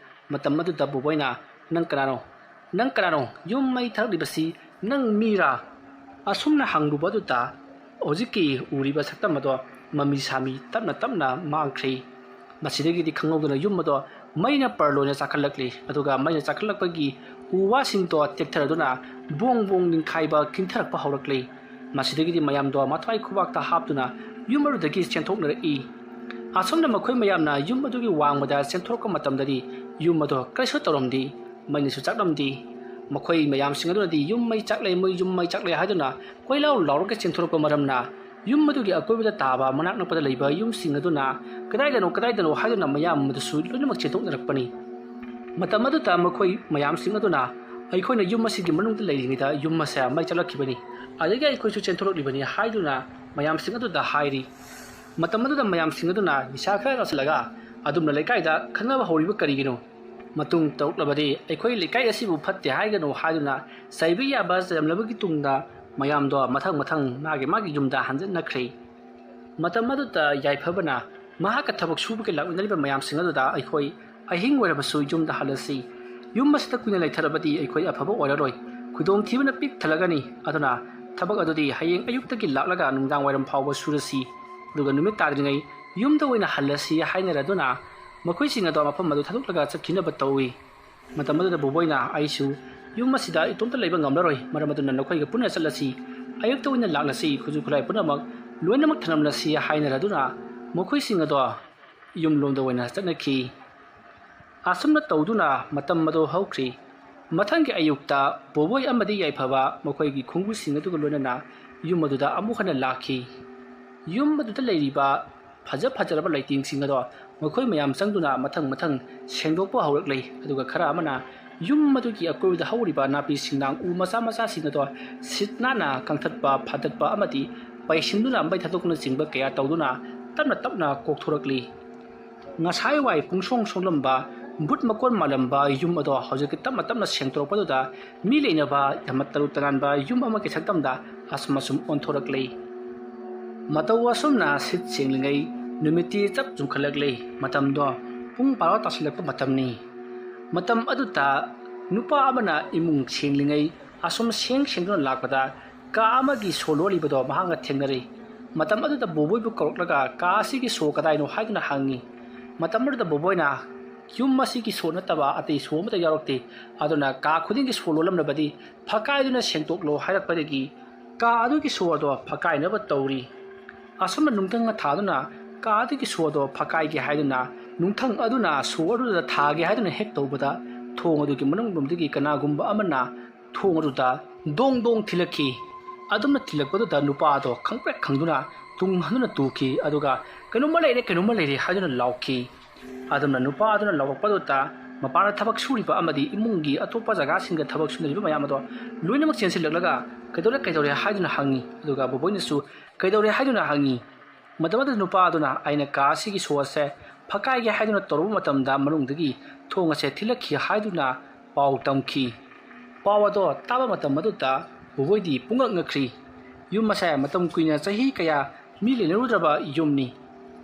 ꯃꯇꯝ ꯑꯗꯨꯗ ꯕꯣꯕꯣꯏꯅ, "ꯅꯪ ꯀꯅꯥꯅꯣ? ꯅꯪ ꯀꯅꯥꯅꯣ? ꯌꯨꯝ ꯃꯩ ꯊꯥꯔꯛꯂꯤꯕꯁꯤ ꯅꯪ ꯃꯤꯔꯥ?" ꯑꯁꯨꯝꯅ ꯍꯪꯂꯨꯕ ꯑꯗꯨꯗ ꯍꯧꯖꯤꯛꯀꯤ ꯎꯔꯤꯕ ꯁꯛꯇꯝ ꯑꯗꯣ ꯃꯃꯤ ꯁꯥꯃꯤ ꯇꯞꯅ ꯇꯞꯅ ꯃꯥꯡꯈ꯭ꯔꯤ꯫ ꯃꯁꯤꯗꯒꯤꯗꯤ ꯈꯪꯍꯧꯗꯅ ꯌꯨꯝ ꯑꯗꯣ ꯃꯩꯅ ꯄꯔꯂꯣꯏꯅ ꯆꯥꯛꯈꯠꯂꯛꯂꯤ꯫ ꯑꯗꯨꯒ ꯃꯩꯅ ꯆꯥꯛꯈꯠꯂꯛꯄꯒꯤ ꯎ ꯋꯥꯁꯤꯡꯗꯣ ꯇꯦꯛꯊꯔꯗꯨꯅ ꯕꯣꯡ ꯕꯣꯡ ꯅꯤꯡꯈꯥꯏꯕ ꯈꯤꯡꯊꯔꯛꯄ ꯍꯧꯔꯛꯂꯤ꯫ ꯃꯁꯤꯗꯒꯤꯗꯤ ꯃꯌꯥꯝꯗꯣ ꯃꯊ꯭ꯋꯥꯏ ꯈꯨꯕꯥꯛꯇ ꯍꯥꯞꯇꯨꯅ ꯌꯨꯝ ꯑꯗꯨꯗꯒꯤ ꯆꯦꯟꯊꯣꯛꯅꯔꯛꯏ꯫ ꯑꯁꯨꯝꯅ ꯃꯈꯣꯏ ꯃꯌꯥꯝꯅ ꯌꯨꯝ ꯑꯗꯨꯒꯤ ꯋꯥꯡꯃꯗ ꯆꯦꯟꯊꯣꯔꯛꯄ ꯃꯇꯝꯗꯗꯤ ꯌꯨꯝ ꯑꯗꯣ ꯀꯔꯤꯁꯨ ꯇꯧꯔꯝꯗꯦ꯫ ꯃꯩꯅꯁꯨ ꯆꯥꯛꯂꯝꯗꯦ꯫ ꯃꯈꯣꯏ ꯃꯌꯥꯝꯁꯤꯡ ꯑꯗꯨꯅꯗꯤ ꯌꯨꯝ ꯃꯩ ꯆꯥꯛꯂꯦ, ꯃꯣꯏ ꯌꯨꯝ ꯃꯩ ꯆꯥꯛꯂꯦ ꯍꯥꯏꯗꯨꯅ ꯀꯣꯏꯂꯥꯎ ꯂꯥꯎꯔꯒ ꯆꯦꯟꯊꯣꯔꯛꯄ ꯃꯔꯝꯅ ꯌꯨꯝ ꯑꯗꯨꯒꯤ ꯑꯀꯣꯏꯕꯗ ꯇꯥꯕ ꯃꯅꯥꯛ ꯅꯛꯄꯗ ꯂꯩꯕ ꯌꯨꯝꯁꯤꯡ ꯑꯗꯨꯅ ꯀꯗꯥꯏꯗꯅꯣ, ꯀꯗꯥꯏꯗꯅꯣ ꯍꯥꯏꯗꯨꯅ ꯃꯌꯥꯝ ꯑꯗꯨꯁꯨ ꯂꯣꯏꯅꯃꯛ ꯆꯦꯟꯊꯣꯛꯅꯔꯛꯄꯅꯤ꯫ ꯃꯇꯝ ꯑꯗꯨꯗ ꯃꯈꯣꯏ ꯃꯌꯥꯝꯁꯤꯡ ꯑꯗꯨꯅ ꯑꯩꯈꯣꯏꯅ ꯌꯨꯝ ꯑꯁꯤꯒꯤ ꯃꯅꯨꯡꯗ ꯂꯩꯔꯤꯉꯩꯗ ꯌꯨꯝ ꯑꯁꯦ ꯃꯩ ꯆꯠꯂꯛꯈꯤꯕꯅꯤ, ꯑꯗꯒꯤ ꯑꯩꯈꯣꯏꯁꯨ ꯆꯦꯟꯊꯣꯔꯛꯂꯤꯕꯅꯤ ꯍꯥꯏꯗꯨꯅ ꯃꯌꯥꯝꯁꯤꯡ ꯑꯗꯨꯗ ꯍꯥꯏꯔꯤ꯫ ꯃꯇꯝ ꯑꯗꯨꯗ ꯃꯌꯥꯝꯁꯤꯡ ꯑꯗꯨꯅ ꯅꯤꯁꯥ ꯈꯔ ꯆꯥꯁꯤꯜꯂꯒ ꯑꯗꯨꯝꯅ ꯂꯩꯀꯥꯏꯗ ꯈꯠꯅꯕ ꯍꯧꯔꯤꯕ ꯀꯔꯤꯒꯤꯅꯣ? ꯃꯇꯨꯡ ꯇꯧꯔꯛꯂꯕꯗꯤ ꯑꯩꯈꯣꯏ ꯂꯩꯀꯥꯏ ꯑꯁꯤꯕꯨ ꯐꯠꯇꯦ ꯍꯥꯏꯒꯅꯨ ꯍꯥꯏꯗꯨꯅ ꯆꯩꯕ ꯌꯥꯕ ꯆꯩꯔꯝꯂꯕꯒꯤ ꯇꯨꯡꯗ ꯃꯌꯥꯝꯗꯣ ꯃꯊꯪ ꯃꯊꯪ ꯃꯥꯒꯤ ꯃꯥꯒꯤ ꯌꯨꯝꯗ ꯍꯟꯖꯤꯟꯅꯈ꯭ꯔꯦ꯫ ꯃꯇꯝ ꯑꯗꯨꯗ ꯌꯥꯏꯐꯕꯅ ꯃꯍꯥꯛꯀ ꯊꯕꯛ ꯁꯨꯕꯒꯤ ꯂꯥꯛꯃꯤꯟꯅꯔꯤꯕ ꯃꯌꯥꯝꯁꯤꯡ ꯑꯗꯨꯗ, "ꯑꯩꯈꯣꯏ ꯑꯍꯤꯡ ꯑꯣꯏꯔꯕꯁꯨ ꯌꯨꯝꯗ ꯍꯜꯂꯁꯤ꯫ ꯌꯨꯝ ꯑꯁꯤꯗ ꯀꯨꯏꯅ ꯂꯩꯊꯔꯕꯗꯤ ꯑꯩꯈꯣꯏ ꯑꯐꯕ ꯑꯣꯏꯔꯔꯣꯏ꯫ ꯈꯨꯗꯣꯡꯊꯤꯕꯅ ꯄꯤꯛ ꯊꯜꯂꯒꯅꯤ꯫ ꯑꯗꯨꯅ ꯊꯕꯛ ꯑꯗꯨꯗꯤ ꯍꯌꯦꯡ ꯑꯌꯨꯛꯇꯒꯤ ꯂꯥꯛꯂꯒ ꯅꯨꯡꯗꯥꯡ ꯋꯥꯏꯔꯝ ꯐꯥꯎꯕ ꯁꯨꯔꯁꯤ꯫ ꯑꯗꯨꯒ ꯅꯨꯃꯤꯠ ꯇꯥꯗ꯭ꯔꯤꯉꯩ ꯌꯨꯝꯗ ꯑꯣꯏꯅ ꯍꯜꯂꯁꯤ" ꯍꯥꯏꯅꯔꯗꯨꯅ ꯃꯈꯣꯏꯁꯤꯡ ꯑꯗꯣ ꯃꯐꯝ ꯑꯗꯨ ꯊꯥꯗꯣꯛꯂꯒ ꯆꯠꯈꯤꯅꯕ ꯇꯧꯏ꯫ ꯃꯇꯝ ꯑꯗꯨꯗ ꯕꯣꯕꯣꯏꯅ, "ꯑꯩꯁꯨ ꯌꯨꯝ ꯑꯁꯤꯗ ꯏꯇꯣꯝꯇ ꯂꯩꯕ ꯉꯝꯂꯔꯣꯏ, ꯃꯔꯝ ꯑꯗꯨꯅ ꯅꯈꯣꯏꯒ ꯄꯨꯟꯅ ꯆꯠꯂꯁꯤ, ꯑꯌꯨꯛꯇ ꯑꯣꯏꯅ ꯂꯥꯛꯂꯁꯤ, ꯈꯨꯠꯁꯨ ꯈꯨꯠꯂꯥꯏ ꯄꯨꯝꯅꯃꯛ ꯂꯣꯏꯅꯃꯛ ꯊꯅꯝꯂꯁꯤ" ꯍꯥꯏꯅꯔꯗꯨꯅ ꯃꯈꯣꯏꯁꯤꯡ ꯑꯗꯣ ꯌꯨꯝꯂꯣꯝꯗ ꯑꯣꯏꯅ ꯆꯠꯅꯈꯤ꯫ ꯑꯁꯨꯝꯅ ꯇꯧꯗꯨꯅ ꯃꯇꯝ ꯑꯗꯨ ꯍꯧꯈ꯭ꯔꯤ꯫ ꯃꯊꯪꯒꯤ ꯑꯌꯨꯛꯇ ꯕꯣꯕꯣꯏ ꯑꯃꯗꯤ ꯌꯥꯏꯐꯕ ꯃꯈꯣꯏꯒꯤ ꯈꯣꯡꯕꯨꯁꯤꯡ ꯑꯗꯨꯒ ꯂꯣꯏꯅꯅ ꯌꯨꯝ ꯑꯗꯨꯗ ꯑꯃꯨꯛ ꯍꯟꯅ ꯂꯥꯛꯈꯤ꯫ ꯌꯨꯝ ꯑꯗꯨꯗ ꯂꯩꯔꯤꯕ ꯐꯖ ꯐꯖꯔꯕ ꯂꯩꯇꯦꯡꯁꯤꯡ ꯑꯗꯣ ꯃꯈꯣꯏ ꯃꯌꯥꯝ ꯆꯪꯗꯨꯅ ꯃꯊꯪ ꯃꯊꯪ ꯁꯦꯡꯗꯣꯛꯄ ꯍꯧꯔꯛꯂꯤ꯫ ꯑꯗꯨꯒ ꯈꯔ ꯑꯃꯅ ꯌꯨꯝ ꯑꯗꯨꯒꯤ ꯑꯀꯣꯏꯕꯗ ꯍꯧꯔꯤꯕ ꯅꯥꯄꯤ ꯁꯤꯡꯅꯥꯡ ꯎ ꯃꯆꯥ ꯃꯆꯥꯁꯤꯡ ꯑꯗꯣ ꯁꯤꯠ ꯅꯥꯟꯅ ꯀꯪꯊꯠꯄ, ꯐꯥꯗꯠꯄ ꯑꯃꯗꯤ ꯄꯩꯁꯤꯟꯗꯨꯅ ꯃꯩ ꯊꯥꯗꯣꯛꯄꯅꯆꯤꯡꯕ ꯀꯌꯥ ꯇꯧꯗꯨꯅ ꯇꯞꯅ ꯇꯞꯅ ꯀꯣꯛꯊꯣꯔꯛꯂꯤ꯫ ꯉꯁꯥꯏ ꯋꯥꯏ ꯄꯨꯡꯁꯣꯡ ꯁꯣꯡꯂꯝꯕ, ꯕꯨꯠ ꯃꯀꯣꯟ ꯃꯥꯜꯂꯝꯕ ꯌꯨꯝ ꯑꯗꯣ ꯍꯧꯖꯤꯛꯇꯤ ꯇꯞꯅ ꯇꯞꯅ ꯁꯦꯡꯗꯣꯔꯛꯄꯗꯨꯗ ꯃꯤ ꯂꯩꯅꯕ ꯌꯥꯝꯅ ꯇꯔꯨ ꯇꯅꯥꯟꯕ ꯌꯨꯝ ꯑꯃꯒꯤ ꯁꯛꯇꯝꯗ ꯑꯁꯨꯝ ꯑꯁꯨꯝ ꯑꯣꯟꯊꯣꯔꯛꯂꯤ꯫ ꯃꯇꯧ ꯑꯁꯨꯝꯅ ꯁꯤꯠ ꯁꯦꯡꯂꯤꯉꯩ ꯅꯨꯃꯤꯠꯇꯤ ꯆꯞ ꯆꯨꯝꯈꯠꯂꯛꯂꯤ꯫ ꯃꯇꯝꯗꯣ ꯄꯨꯡ ꯕꯥꯔꯣ ꯇꯥꯁꯤꯜꯂꯛꯄ ꯃꯇꯝꯅꯤ꯫ ꯃꯇꯝ ꯑꯗꯨꯗ ꯅꯨꯄꯥ ꯑꯃꯅ ꯏꯃꯨꯡ ꯁꯦꯡꯂꯤꯉꯩ ꯑꯁꯨꯝ ꯁꯦꯡ ꯁꯦꯡꯗꯨꯅ ꯂꯥꯛꯄꯗ ꯀꯥ ꯑꯃꯒꯤ ꯁꯣ ꯂꯣꯜꯂꯤꯕꯗꯣ ꯃꯍꯥꯛꯅ ꯊꯦꯡꯅꯔꯤ꯫ ꯃꯇꯝ ꯑꯗꯨꯗ ꯕꯣꯕꯣꯏꯕꯨ ꯀꯧꯔꯛꯂꯒ ꯀꯥ ꯑꯁꯤꯒꯤ ꯁꯣ ꯀꯗꯥꯏꯅꯣ ꯍꯥꯏꯗꯨꯅ ꯍꯪꯉꯤ꯫ ꯃꯇꯝ ꯑꯗꯨꯗ ꯕꯣꯕꯣꯏꯅ ꯌꯨꯝ ꯑꯁꯤꯒꯤ ꯁꯣ ꯅꯠꯇꯕ ꯑꯇꯩ ꯁꯣ ꯑꯃꯠꯇ ꯌꯥꯎꯔꯛꯇꯦ꯫ ꯑꯗꯨꯅ ꯀꯥ ꯈꯨꯗꯤꯡꯒꯤ ꯁꯣ ꯂꯣꯜꯂꯝꯂꯕꯗꯤ ꯐꯛꯀꯥꯏꯗꯨꯅ ꯁꯦꯡꯗꯣꯛꯂꯣ ꯍꯥꯏꯔꯛꯄꯗꯒꯤ ꯀꯥ ꯑꯗꯨꯒꯤ ꯁꯣ ꯑꯗꯣ ꯐꯛꯀꯥꯏꯅꯕ ꯇꯧꯔꯤ꯫ ꯑꯁꯨꯝꯅ ꯅꯨꯡꯊꯪꯅ ꯊꯥꯗꯨꯅ ꯀꯥ ꯑꯗꯨꯒꯤ ꯁꯣ ꯑꯗꯣ ꯐꯛꯀꯥꯏꯒꯦ ꯍꯥꯏꯗꯨꯅ ꯅꯨꯡꯊꯪ ꯑꯗꯨꯅ ꯁꯣ ꯑꯗꯨꯗ ꯊꯥꯒꯦ ꯍꯥꯏꯗꯨꯅ ꯍꯦꯛ ꯇꯧꯕꯗ ꯊꯣꯡ ꯑꯗꯨꯒꯤ ꯃꯅꯨꯡꯂꯣꯝꯗꯒꯤ ꯀꯅꯥꯒꯨꯝꯕ ꯑꯃꯅ ꯊꯣꯡ ꯑꯗꯨꯗ ꯗꯣꯡ ꯗꯣꯡ ꯊꯤꯜꯂꯛꯈꯤ꯫ ꯑꯗꯨꯝꯅ ꯊꯤꯜꯂꯛꯄꯗꯨꯗ ꯅꯨꯄꯥ ꯑꯗꯣ ꯈꯪꯄ꯭ꯔꯦꯛ ꯈꯪꯗꯨꯅ ꯇꯨꯡ ꯍꯟꯗꯨꯅ ꯇꯨꯈꯤ꯫ ꯑꯗꯨꯒ "ꯀꯩꯅꯣꯝꯃ ꯂꯩꯔꯦ, ꯀꯩꯅꯣꯝꯃ ꯂꯩꯔꯦ" ꯍꯥꯏꯗꯨꯅ ꯂꯥꯎꯈꯤ꯫ ꯑꯗꯨꯝꯅ ꯅꯨꯄꯥ ꯑꯗꯨꯅ ꯂꯥꯎꯔꯛꯄꯗꯨꯗ ꯃꯄꯥꯟꯗ ꯊꯕꯛ ꯁꯨꯔꯤꯕ ꯑꯃꯗꯤ ꯏꯃꯨꯡꯒꯤ ꯑꯇꯣꯞꯄ ꯖꯒꯥꯁꯤꯡꯗ ꯊꯕꯛ ꯁꯨꯅꯔꯤꯕ ꯃꯌꯥꯝ ꯑꯗꯣ ꯂꯣꯏꯅꯃꯛ ꯆꯦꯟꯁꯤꯜꯂꯛꯂꯒ "ꯀꯩꯗꯧꯔꯦ, ꯀꯩꯗꯧꯔꯦ?" ꯍꯥꯏꯗꯨꯅ ꯍꯪꯉꯤ꯫ ꯑꯗꯨꯒ ꯕꯣꯕꯣꯏꯅꯁꯨ "ꯀꯩꯗꯧꯔꯦ?" ꯍꯥꯏꯗꯨꯅ ꯍꯪꯉꯤ꯫ ꯃꯇꯝ ꯑꯗꯨꯗ ꯅꯨꯄꯥ ꯑꯗꯨꯅ "ꯑꯩꯅ ꯀꯥ ꯑꯁꯤꯒꯤ ꯁꯣ ꯑꯁꯦ ꯐꯛꯀꯥꯏꯒꯦ ꯍꯥꯏꯗꯨꯅ ꯇꯧꯔꯨꯕ ꯃꯇꯝꯗ ꯃꯅꯨꯡꯗꯒꯤ ꯊꯣꯡ ꯑꯁꯦ ꯊꯤꯜꯂꯛꯈꯤ" ꯍꯥꯏꯗꯨꯅ ꯄꯥꯎ ꯇꯝꯈꯤ꯫ ꯄꯥꯎ ꯑꯗꯣ ꯇꯥꯕ ꯃꯇꯝ ꯑꯗꯨꯗ ꯕꯣꯕꯣꯏꯗꯤ ꯄꯨꯡꯉꯛ ꯉꯛꯈ꯭ꯔꯤ꯫ ꯌꯨꯝ ꯑꯁꯦ ꯃꯇꯝ ꯀꯨꯏꯅ ꯆꯍꯤ ꯀꯌꯥ ꯃꯤ ꯂꯩꯅꯔꯨꯗ꯭ꯔꯕ ꯌꯨꯝꯅꯤ꯫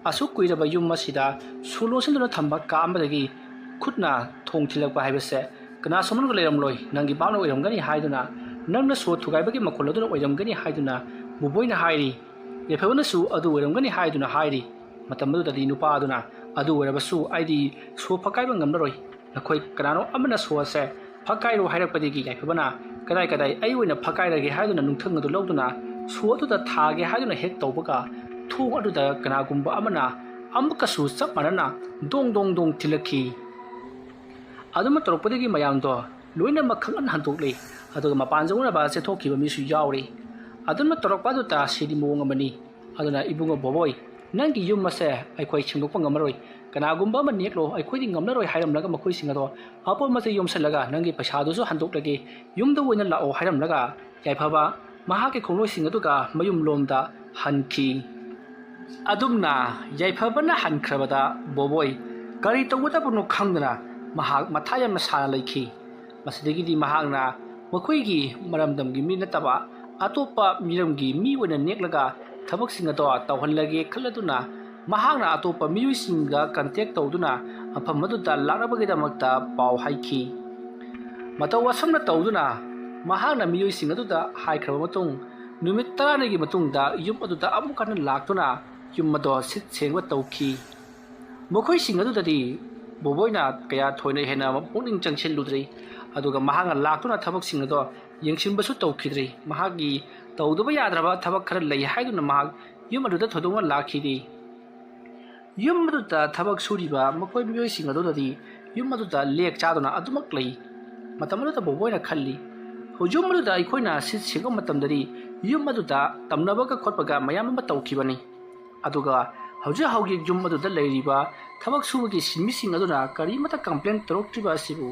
ꯑꯁꯨꯛ ꯀꯨꯏꯔꯕ ꯌꯨꯝ ꯑꯁꯤꯗ ꯁꯣ ꯂꯣꯟꯁꯤꯟꯗꯨꯅ ꯊꯝꯕ ꯀꯥ ꯑꯃꯗꯒꯤ ꯈꯨꯠꯅ ꯊꯣꯡ ꯊꯤꯜꯂꯛꯄ ꯍꯥꯏꯕꯁꯦ ꯀꯅꯥꯁꯨ ꯃꯅꯨꯡꯗ ꯂꯩꯔꯝꯂꯣꯏ, ꯅꯪꯒꯤ ꯕꯥꯞꯅ ꯑꯣꯏꯔꯝꯒꯅꯤ ꯍꯥꯏꯗꯨꯅ, ꯅꯪꯅ ꯁꯣ ꯊꯨꯒꯥꯏꯕꯒꯤ ꯃꯈꯣꯜ ꯑꯗꯨꯅ ꯑꯣꯏꯔꯝꯒꯅꯤ ꯍꯥꯏꯗꯨꯅ ꯕꯣꯕꯣꯏꯅ ꯍꯥꯏꯔꯤ꯫ ꯌꯥꯏꯐꯕꯅꯁꯨ "ꯑꯗꯨ ꯑꯣꯏꯔꯝꯒꯅꯤ" ꯍꯥꯏꯗꯨꯅ ꯍꯥꯏꯔꯤ꯫ ꯃꯇꯝ ꯑꯗꯨꯗꯗꯤ ꯅꯨꯄꯥ ꯑꯗꯨꯅ "ꯑꯗꯨ ꯑꯣꯏꯔꯕꯁꯨ ꯑꯩꯗꯤ ꯁꯣ ꯐꯛꯀꯥꯏꯕ ꯉꯝꯂꯔꯣꯏ꯫ ꯅꯈꯣꯏ ꯀꯅꯥꯅꯣ ꯑꯃꯅ ꯁꯣ ꯑꯁꯦ ꯐꯛꯀꯥꯏꯔꯣ ꯍꯥꯏꯔꯛꯄꯗꯒꯤ ꯌꯥꯏꯐꯕꯅ ꯀꯗꯥꯏ ꯀꯗꯥꯏ ꯑꯩ ꯑꯣꯏꯅ ꯐꯛꯀꯥꯏꯔꯒꯦ" ꯍꯥꯏꯗꯨꯅ ꯅꯨꯡꯊꯪ ꯑꯗꯨ ꯂꯧꯗꯨꯅ ꯁꯣ ꯑꯗꯨꯗ ꯊꯥꯒꯦ ꯍꯥꯏꯗꯨꯅ ꯍꯦꯛ ꯇꯧꯕꯒ ꯊꯣꯡ ꯑꯗꯨꯗ ꯀꯅꯥꯒꯨꯝꯕ ꯑꯃꯅ ꯑꯃꯨꯛꯀꯁꯨ ꯆꯞ ꯃꯥꯟꯅꯅ ꯗꯣꯡ ꯗꯣꯡ ꯗꯣꯡ ꯊꯤꯜꯂꯛꯈꯤ꯫ ꯑꯗꯨꯃ ꯇꯧꯔꯛꯄꯗꯒꯤ ꯃꯌꯥꯝꯗꯣ ꯂꯣꯏꯅꯃꯛ ꯈꯪꯍꯟ ꯍꯟꯗꯣꯛꯂꯤ꯫ ꯑꯗꯨꯒ ꯃꯄꯥꯟ ꯆꯪꯅꯕ ꯆꯦꯟꯊꯣꯛꯈꯤꯕ ꯃꯤꯁꯨ ꯌꯥꯎꯔꯤ꯫ ꯑꯗꯨꯝꯅ ꯇꯧꯔꯛꯄ ꯑꯗꯨ ꯇꯥꯁꯤꯗꯤ ꯃꯑꯣꯡ ꯑꯃꯅꯤ꯫ ꯑꯗꯨꯅ "ꯏꯕꯨꯡꯉꯣ ꯕꯣꯕꯣꯏ, ꯅꯪꯒꯤ ꯌꯨꯝ ꯑꯁꯦ ꯑꯩꯈꯣꯏ ꯁꯦꯡꯗꯣꯛꯄ ꯉꯝꯃꯔꯣꯏ, ꯀꯅꯥꯒꯨꯝꯕ ꯑꯃ ꯅꯦꯛꯂꯣ, ꯑꯩꯈꯣꯏꯗꯤ ꯉꯝꯂꯔꯣꯏ" ꯍꯥꯏꯔꯝꯂꯒ ꯃꯈꯣꯏꯁꯤꯡ ꯑꯗꯣ ꯑꯄꯣꯠ ꯃꯆꯩ ꯌꯣꯝꯁꯤꯜꯂꯒ "ꯅꯪꯒꯤ ꯄꯩꯁꯥꯗꯨꯁꯨ ꯍꯟꯗꯣꯛꯂꯒꯦ, ꯌꯨꯝꯗ ꯑꯣꯏꯅ ꯂꯥꯛꯑꯣ" ꯍꯥꯏꯔꯝꯂꯒ ꯌꯥꯏꯐꯕ ꯃꯍꯥꯛꯀꯤ ꯈꯣꯡꯂꯣꯏꯁꯤꯡ ꯑꯗꯨꯒ ꯃꯌꯨꯝꯂꯣꯝꯗ ꯍꯟꯈꯤ꯫ ꯑꯗꯨꯝꯅ ꯌꯥꯏꯐꯕꯅ ꯍꯟꯈ꯭ꯔꯕꯗ ꯕꯣꯕꯣꯏ ꯀꯔꯤ ꯇꯧꯒꯗꯕꯅꯣ ꯈꯪꯗꯅ ꯃꯍꯥꯛ ꯃꯊꯥ ꯌꯥꯝꯅ ꯁꯥꯅ ꯂꯩꯈꯤ꯫ ꯃꯁꯤꯗꯒꯤꯗꯤ ꯃꯍꯥꯛꯅ ꯃꯈꯣꯏꯒꯤ ꯃꯔꯝꯗꯝꯒꯤ ꯃꯤ ꯅꯠꯇꯕ ꯑꯇꯣꯞꯄ ꯃꯤꯔꯝꯒꯤ ꯃꯤ ꯑꯣꯏꯅ ꯅꯦꯛꯂꯒ ꯊꯕꯛꯁꯤꯡ ꯑꯗꯣ ꯇꯧꯍꯜꯂꯒꯦ ꯈꯜꯂꯗꯨꯅ ꯃꯍꯥꯛꯅ ꯑꯇꯣꯞꯄ ꯃꯤꯑꯣꯏꯁꯤꯡꯒ ꯀꯟꯇꯦꯛ ꯇꯧꯗꯨꯅ ꯃꯐꯝ ꯑꯗꯨꯗ ꯂꯥꯛꯅꯕꯒꯤꯗꯃꯛꯇ ꯄꯥꯎ ꯍꯥꯏꯈꯤ꯫ ꯃꯇꯧ ꯑꯁꯨꯝꯅ ꯇꯧꯗꯨꯅ ꯃꯍꯥꯛꯅ ꯃꯤꯑꯣꯏꯁꯤꯡ ꯑꯗꯨꯗ ꯍꯥꯏꯈ꯭ꯔꯕ ꯃꯇꯨꯡ ꯅꯨꯃꯤꯠ ꯇꯔꯥꯅꯤꯒꯤ ꯃꯇꯨꯡꯗ ꯌꯨꯝ ꯑꯗꯨꯗ ꯑꯃꯨꯛ ꯍꯟꯅ ꯂꯥꯛꯇꯨꯅ ꯌꯨꯝ ꯑꯗꯣ ꯁꯤꯠ ꯁꯦꯡꯕ ꯇꯧꯈꯤ꯫ ꯃꯈꯣꯏꯁꯤꯡ ꯑꯗꯨꯗꯗꯤ ꯕꯣꯕꯣꯏꯅ ꯀꯌꯥ ꯊꯣꯏꯅ ꯍꯦꯟꯅ ꯄꯨꯛꯅꯤꯡ ꯆꯪꯁꯤꯜꯂꯨꯗ꯭ꯔꯤ꯫ ꯑꯗꯨꯒ ꯃꯍꯥꯛꯅ ꯂꯥꯛꯇꯨꯅ ꯊꯕꯛꯁꯤꯡ ꯑꯗꯣ ꯌꯦꯡꯁꯤꯟꯕꯁꯨ ꯇꯧꯈꯤꯗ꯭ꯔꯤ꯫ ꯃꯍꯥꯛꯀꯤ ꯇꯧꯗꯕ ꯌꯥꯗ꯭ꯔꯕ ꯊꯕꯛ ꯈꯔ ꯂꯩ ꯍꯥꯏꯗꯨꯅ ꯃꯍꯥꯛ ꯌꯨꯝ ꯑꯗꯨꯗ ꯊꯣꯏꯗꯣꯛꯅ ꯂꯥꯛꯈꯤꯗꯦ꯫ ꯌꯨꯝ ꯑꯗꯨꯗ ꯊꯕꯛ ꯁꯨꯔꯤꯕ ꯃꯈꯣꯏ ꯃꯤꯑꯣꯏꯁꯤꯡ ꯑꯗꯨꯗꯗꯤ ꯌꯨꯝ ꯑꯗꯨꯗ ꯂꯦꯛ ꯆꯥꯗꯨꯅ ꯑꯗꯨꯃꯛ ꯂꯩ꯫ ꯃꯇꯝ ꯑꯗꯨꯗ ꯕꯣꯕꯣꯏꯅ ꯈꯜꯂꯤ, "ꯌꯨꯝ ꯑꯗꯨꯗ ꯑꯩꯈꯣꯏꯅ ꯁꯤꯠ ꯁꯦꯡꯕ ꯃꯇꯝꯗꯗꯤ ꯌꯨꯝ ꯑꯗꯨꯗ ꯇꯝꯅꯕꯒ ꯈꯣꯠꯄꯒ ꯃꯌꯥꯝ ꯑꯃ ꯇꯧꯈꯤꯕꯅꯤ꯫ ꯑꯗꯨꯒ ꯍꯧꯖꯤꯛ ꯍꯧꯖꯤꯛ ꯌꯨꯝ ꯑꯗꯨꯗ ꯂꯩꯔꯤꯕ ꯊꯕꯛ ꯁꯨꯕꯒꯤ ꯁꯤꯟꯃꯤꯁꯤꯡ ꯑꯗꯨꯅ ꯀꯔꯤꯃꯠꯇ ꯀꯝꯄ꯭ꯂꯦꯟ ꯇꯧꯔꯛꯇ꯭ꯔꯤꯕ ꯑꯁꯤꯕꯨ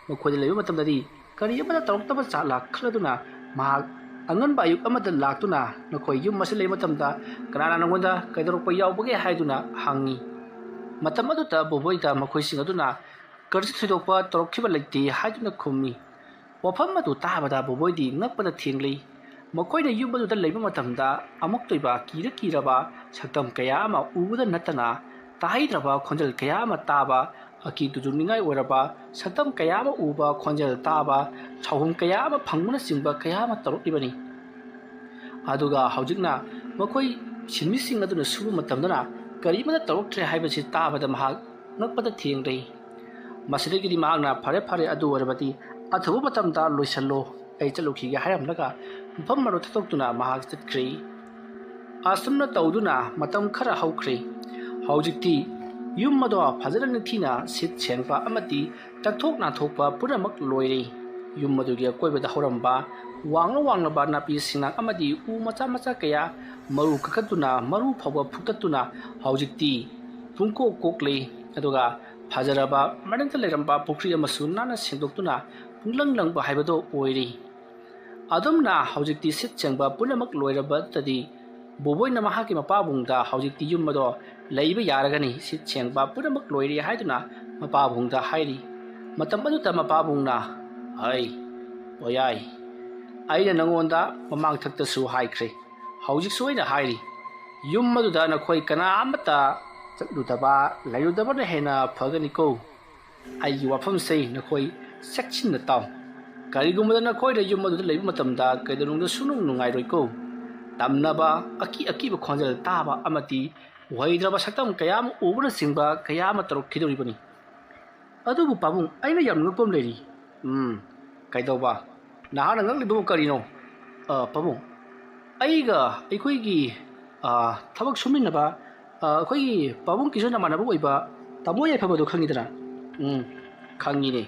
ꯃꯈꯣꯏꯗ ꯂꯩꯕ ꯃꯇꯝꯗꯗꯤ ꯀꯔꯤ ꯑꯃꯠꯇ ꯇꯧꯔꯛꯇꯕ ꯖꯥꯠꯂꯥ?" ꯈꯜꯂꯗꯨꯅ ꯃꯍꯥꯛ ꯑꯉꯟꯕ ꯑꯌꯨꯛ ꯑꯃꯗ ꯂꯥꯛꯇꯨꯅ ꯅꯈꯣꯏ ꯌꯨꯝ ꯑꯁꯤ ꯂꯩꯕ ꯃꯇꯝꯗ ꯀꯅꯥꯅ ꯅꯉꯣꯟꯗ ꯀꯩꯗꯧꯔꯛꯄ ꯌꯥꯎꯕꯒꯦ ꯍꯥꯏꯗꯨꯅ ꯍꯪꯉꯤ꯫ ꯃꯇꯝ ꯑꯗꯨꯗ ꯕꯣꯕꯣꯏꯗ ꯃꯈꯣꯏꯁꯤꯡ ꯑꯗꯨꯅ ꯀꯔꯤꯁꯨ ꯊꯣꯏꯗꯣꯛꯄ ꯇꯧꯔꯛꯈꯤꯕ ꯂꯩꯇꯦ ꯍꯥꯏꯗꯨꯅ ꯈꯨꯝꯃꯤ꯫ ꯋꯥꯐꯝ ꯑꯗꯨ ꯇꯥꯕꯗ ꯕꯣꯕꯣꯏꯗꯤ ꯉꯛꯄꯗ ꯊꯦꯡꯂꯤ꯫ ꯃꯈꯣꯏꯅ ꯌꯨꯝ ꯑꯗꯨꯗ ꯂꯩꯕ ꯃꯇꯝꯗ ꯑꯃꯨꯛꯇꯣꯏꯕ ꯀꯤꯔ ꯀꯤꯔꯕ, ꯁꯛꯇꯝ ꯀꯌꯥ ꯑꯃ ꯎꯕꯗ ꯅꯠꯇꯅ ꯇꯥꯍꯩꯗ꯭ꯔꯕ ꯈꯣꯟꯖꯦꯜ ꯀꯌꯥ ꯑꯃ ꯇꯥꯕ, ꯑꯀꯤ ꯇꯨꯖꯨꯡꯅꯤꯡꯉꯥꯏ ꯑꯣꯏꯔꯕ ꯁꯛꯇꯝ ꯀꯌꯥ ꯑꯃ ꯎꯕ, ꯈꯣꯟꯖꯦꯜ ꯇꯥꯕ, ꯁꯥꯎꯍꯨꯝ ꯀꯌꯥ ꯑꯃ ꯐꯪꯕꯅꯆꯤꯡꯕ ꯀꯌꯥ ꯑꯃ ꯇꯧꯔꯛꯂꯤꯕꯅꯤ꯫ ꯑꯗꯨꯒ ꯍꯧꯖꯤꯛꯅ ꯃꯈꯣꯏ ꯁꯤꯟꯃꯤꯁꯤꯡ ꯑꯗꯨꯅ ꯁꯨꯕ ꯃꯇꯝꯗꯅ ꯀꯔꯤꯃꯠꯇ ꯇꯧꯔꯛꯇ꯭ꯔꯦ ꯍꯥꯏꯕꯁꯤ ꯇꯥꯕꯗ ꯃꯍꯥꯛ ꯉꯛꯄꯗ ꯊꯦꯡꯂꯤ꯫ ꯃꯁꯤꯗꯒꯤꯗꯤ ꯃꯍꯥꯛꯅ, "ꯐꯔꯦ, ꯐꯔꯦ, ꯑꯗꯨ ꯑꯣꯏꯔꯕꯗꯤ ꯑꯊꯨꯕ ꯃꯇꯝꯗ ꯂꯣꯏꯁꯤꯜꯂꯣ, ꯑꯩ ꯆꯠꯂꯨꯈꯤꯒꯦ" ꯍꯥꯏꯔꯝꯂꯒ ꯃꯐꯝ ꯑꯗꯨ ꯊꯥꯗꯣꯛꯇꯨꯅ ꯃꯍꯥꯛ ꯆꯠꯈ꯭ꯔꯦ꯫ ꯑꯁꯨꯝꯅ ꯇꯧꯗꯨꯅ ꯃꯇꯝ ꯈꯔ ꯍꯧꯈ꯭ꯔꯦ꯫ ꯍꯧꯖꯤꯛꯇꯤ ꯌꯨꯝ ꯑꯗꯣ ꯐꯖꯅ ꯅꯤꯡꯊꯤꯅ ꯁꯤꯠ ꯁꯦꯡꯕ ꯑꯃꯗꯤ ꯇꯛꯊꯣꯛ ꯅꯥꯟꯊꯣꯛꯄ ꯄꯨꯝꯅꯃꯛ ꯂꯣꯏꯔꯦ꯫ ꯌꯨꯝ ꯑꯗꯨꯒꯤ ꯑꯀꯣꯏꯕꯗ ꯍꯧꯔꯝꯕ ꯋꯥꯡꯂ ꯋꯥꯡꯂꯕ ꯅꯥꯄꯤ ꯁꯤꯡꯅꯥꯡ ꯑꯃꯗꯤ ꯎ ꯃꯆꯥ ꯃꯆꯥ ꯀꯌꯥ ꯃꯔꯨ ꯀꯛꯊꯠꯇꯨꯅ ꯃꯔꯨ ꯐꯥꯎꯕ ꯐꯨꯛꯇꯠꯇꯨꯅ ꯍꯧꯖꯤꯛꯇꯤ ꯄꯨꯡꯀꯣꯛ ꯀꯣꯛꯂꯦ꯫ ꯑꯗꯨꯒ ꯐꯖꯔꯕ ꯃꯅꯤꯡꯗ ꯂꯩꯔꯝꯕ ꯄꯨꯈ꯭ꯔꯤ ꯑꯃꯁꯨ ꯅꯥꯟꯅ ꯁꯦꯡꯗꯣꯛꯇꯨꯅ ꯄꯨꯡꯂꯪ ꯂꯪꯕ ꯍꯥꯏꯕꯗꯨ ꯑꯣꯏꯔꯦ꯫ ꯑꯗꯨꯝꯅ ꯍꯧꯖꯤꯛꯇꯤ ꯁꯤꯠ ꯁꯦꯡꯕ ꯄꯨꯝꯅꯃꯛ ꯂꯣꯏꯔꯕꯗꯗꯤ ꯕꯣꯕꯣꯏꯅ ꯃꯍꯥꯛꯀꯤ ꯃꯄꯥꯕꯨꯡꯗ ꯍꯧꯖꯤꯛꯇꯤ ꯌꯨꯝ ꯑꯗꯣ ꯂꯩꯕ ꯌꯥꯔꯒꯅꯤ, ꯁꯤꯠ ꯁꯦꯡꯕ ꯄꯨꯝꯅꯃꯛ ꯂꯣꯏꯔꯦ ꯍꯥꯏꯗꯨꯅ ꯃꯄꯥꯕꯨꯡꯗ ꯍꯥꯏꯔꯤ꯫ ꯃꯇꯝ ꯑꯗꯨꯗ ꯃꯄꯥꯕꯨꯡꯅ, "ꯍꯩ, ꯄꯣꯌꯥꯏ, ꯑꯩꯅ ꯅꯉꯣꯟꯗ ꯃꯃꯥꯡꯊꯛꯇꯁꯨ ꯍꯥꯏꯈ꯭ꯔꯦ, ꯍꯧꯖꯤꯛꯁꯨ ꯑꯩꯅ ꯍꯥꯏꯔꯤ, ꯌꯨꯝ ꯑꯗꯨꯗ ꯅꯈꯣꯏ ꯀꯅꯥ ꯑꯃꯠꯇ ꯆꯠꯂꯨꯗꯕ, ꯂꯩꯔꯨꯗꯕꯅ ꯍꯦꯟꯅ ꯐꯒꯅꯤꯀꯣ꯫ ꯑꯩꯒꯤ ꯋꯥꯐꯝꯁꯦ ꯅꯈꯣꯏ ꯆꯦꯛꯁꯤꯟꯅ ꯇꯥꯎ꯫ ꯀꯔꯤꯒꯨꯝꯕꯗ ꯅꯈꯣꯏꯅ ꯌꯨꯝ ꯑꯗꯨꯗ ꯂꯩꯕ ꯃꯇꯝꯗ ꯀꯩꯗꯧꯅꯨꯡꯗ ꯁꯨꯡꯅꯨꯡ ꯅꯨꯡꯉꯥꯏꯔꯣꯏꯀꯣ꯫ ꯇꯝꯅꯕ, ꯑꯀꯤ ꯑꯀꯤꯕ ꯈꯣꯟꯖꯦꯜ ꯇꯥꯕ ꯑꯃꯗꯤ ꯑꯣꯏꯗ꯭ꯔꯕ ꯁꯛꯇꯝ ꯀꯌꯥ ꯑꯃ ꯎꯕꯅꯆꯤꯡꯕ ꯀꯌꯥ ꯑꯃ ꯇꯧꯔꯛꯈꯤꯗꯧꯔꯤꯕꯅꯤ꯫ ꯑꯗꯨꯕꯨ ꯄꯥꯕꯨꯡ, ꯑꯩꯅ ꯌꯥꯝ ꯉꯛꯄ ꯑꯃ ꯂꯩꯔꯤ꯫" "ꯎꯝ, ꯀꯩꯗꯧꯕ? ꯅꯍꯥꯛꯅ ꯉꯛꯂꯤꯕꯕꯨ ꯀꯔꯤꯅꯣ?" "ꯑ, ꯄꯥꯕꯨꯡ, ꯑꯩꯒ ꯑꯩꯈꯣꯏꯒꯤ, ꯑ, ꯊꯕꯛ ꯁꯨꯃꯤꯟꯅꯕ, ꯑ, ꯑꯩꯈꯣꯏꯒꯤ ꯄꯥꯕꯨꯡ ꯀꯤꯁꯟ ꯃꯃꯥꯟꯅꯕ ꯑꯣꯏꯕ ꯇꯥꯃꯣ ꯌꯥꯏꯐꯕꯗꯣ ꯈꯪꯉꯤꯗꯅ?" "ꯎꯝ, ꯈꯪꯉꯤꯅꯦ꯫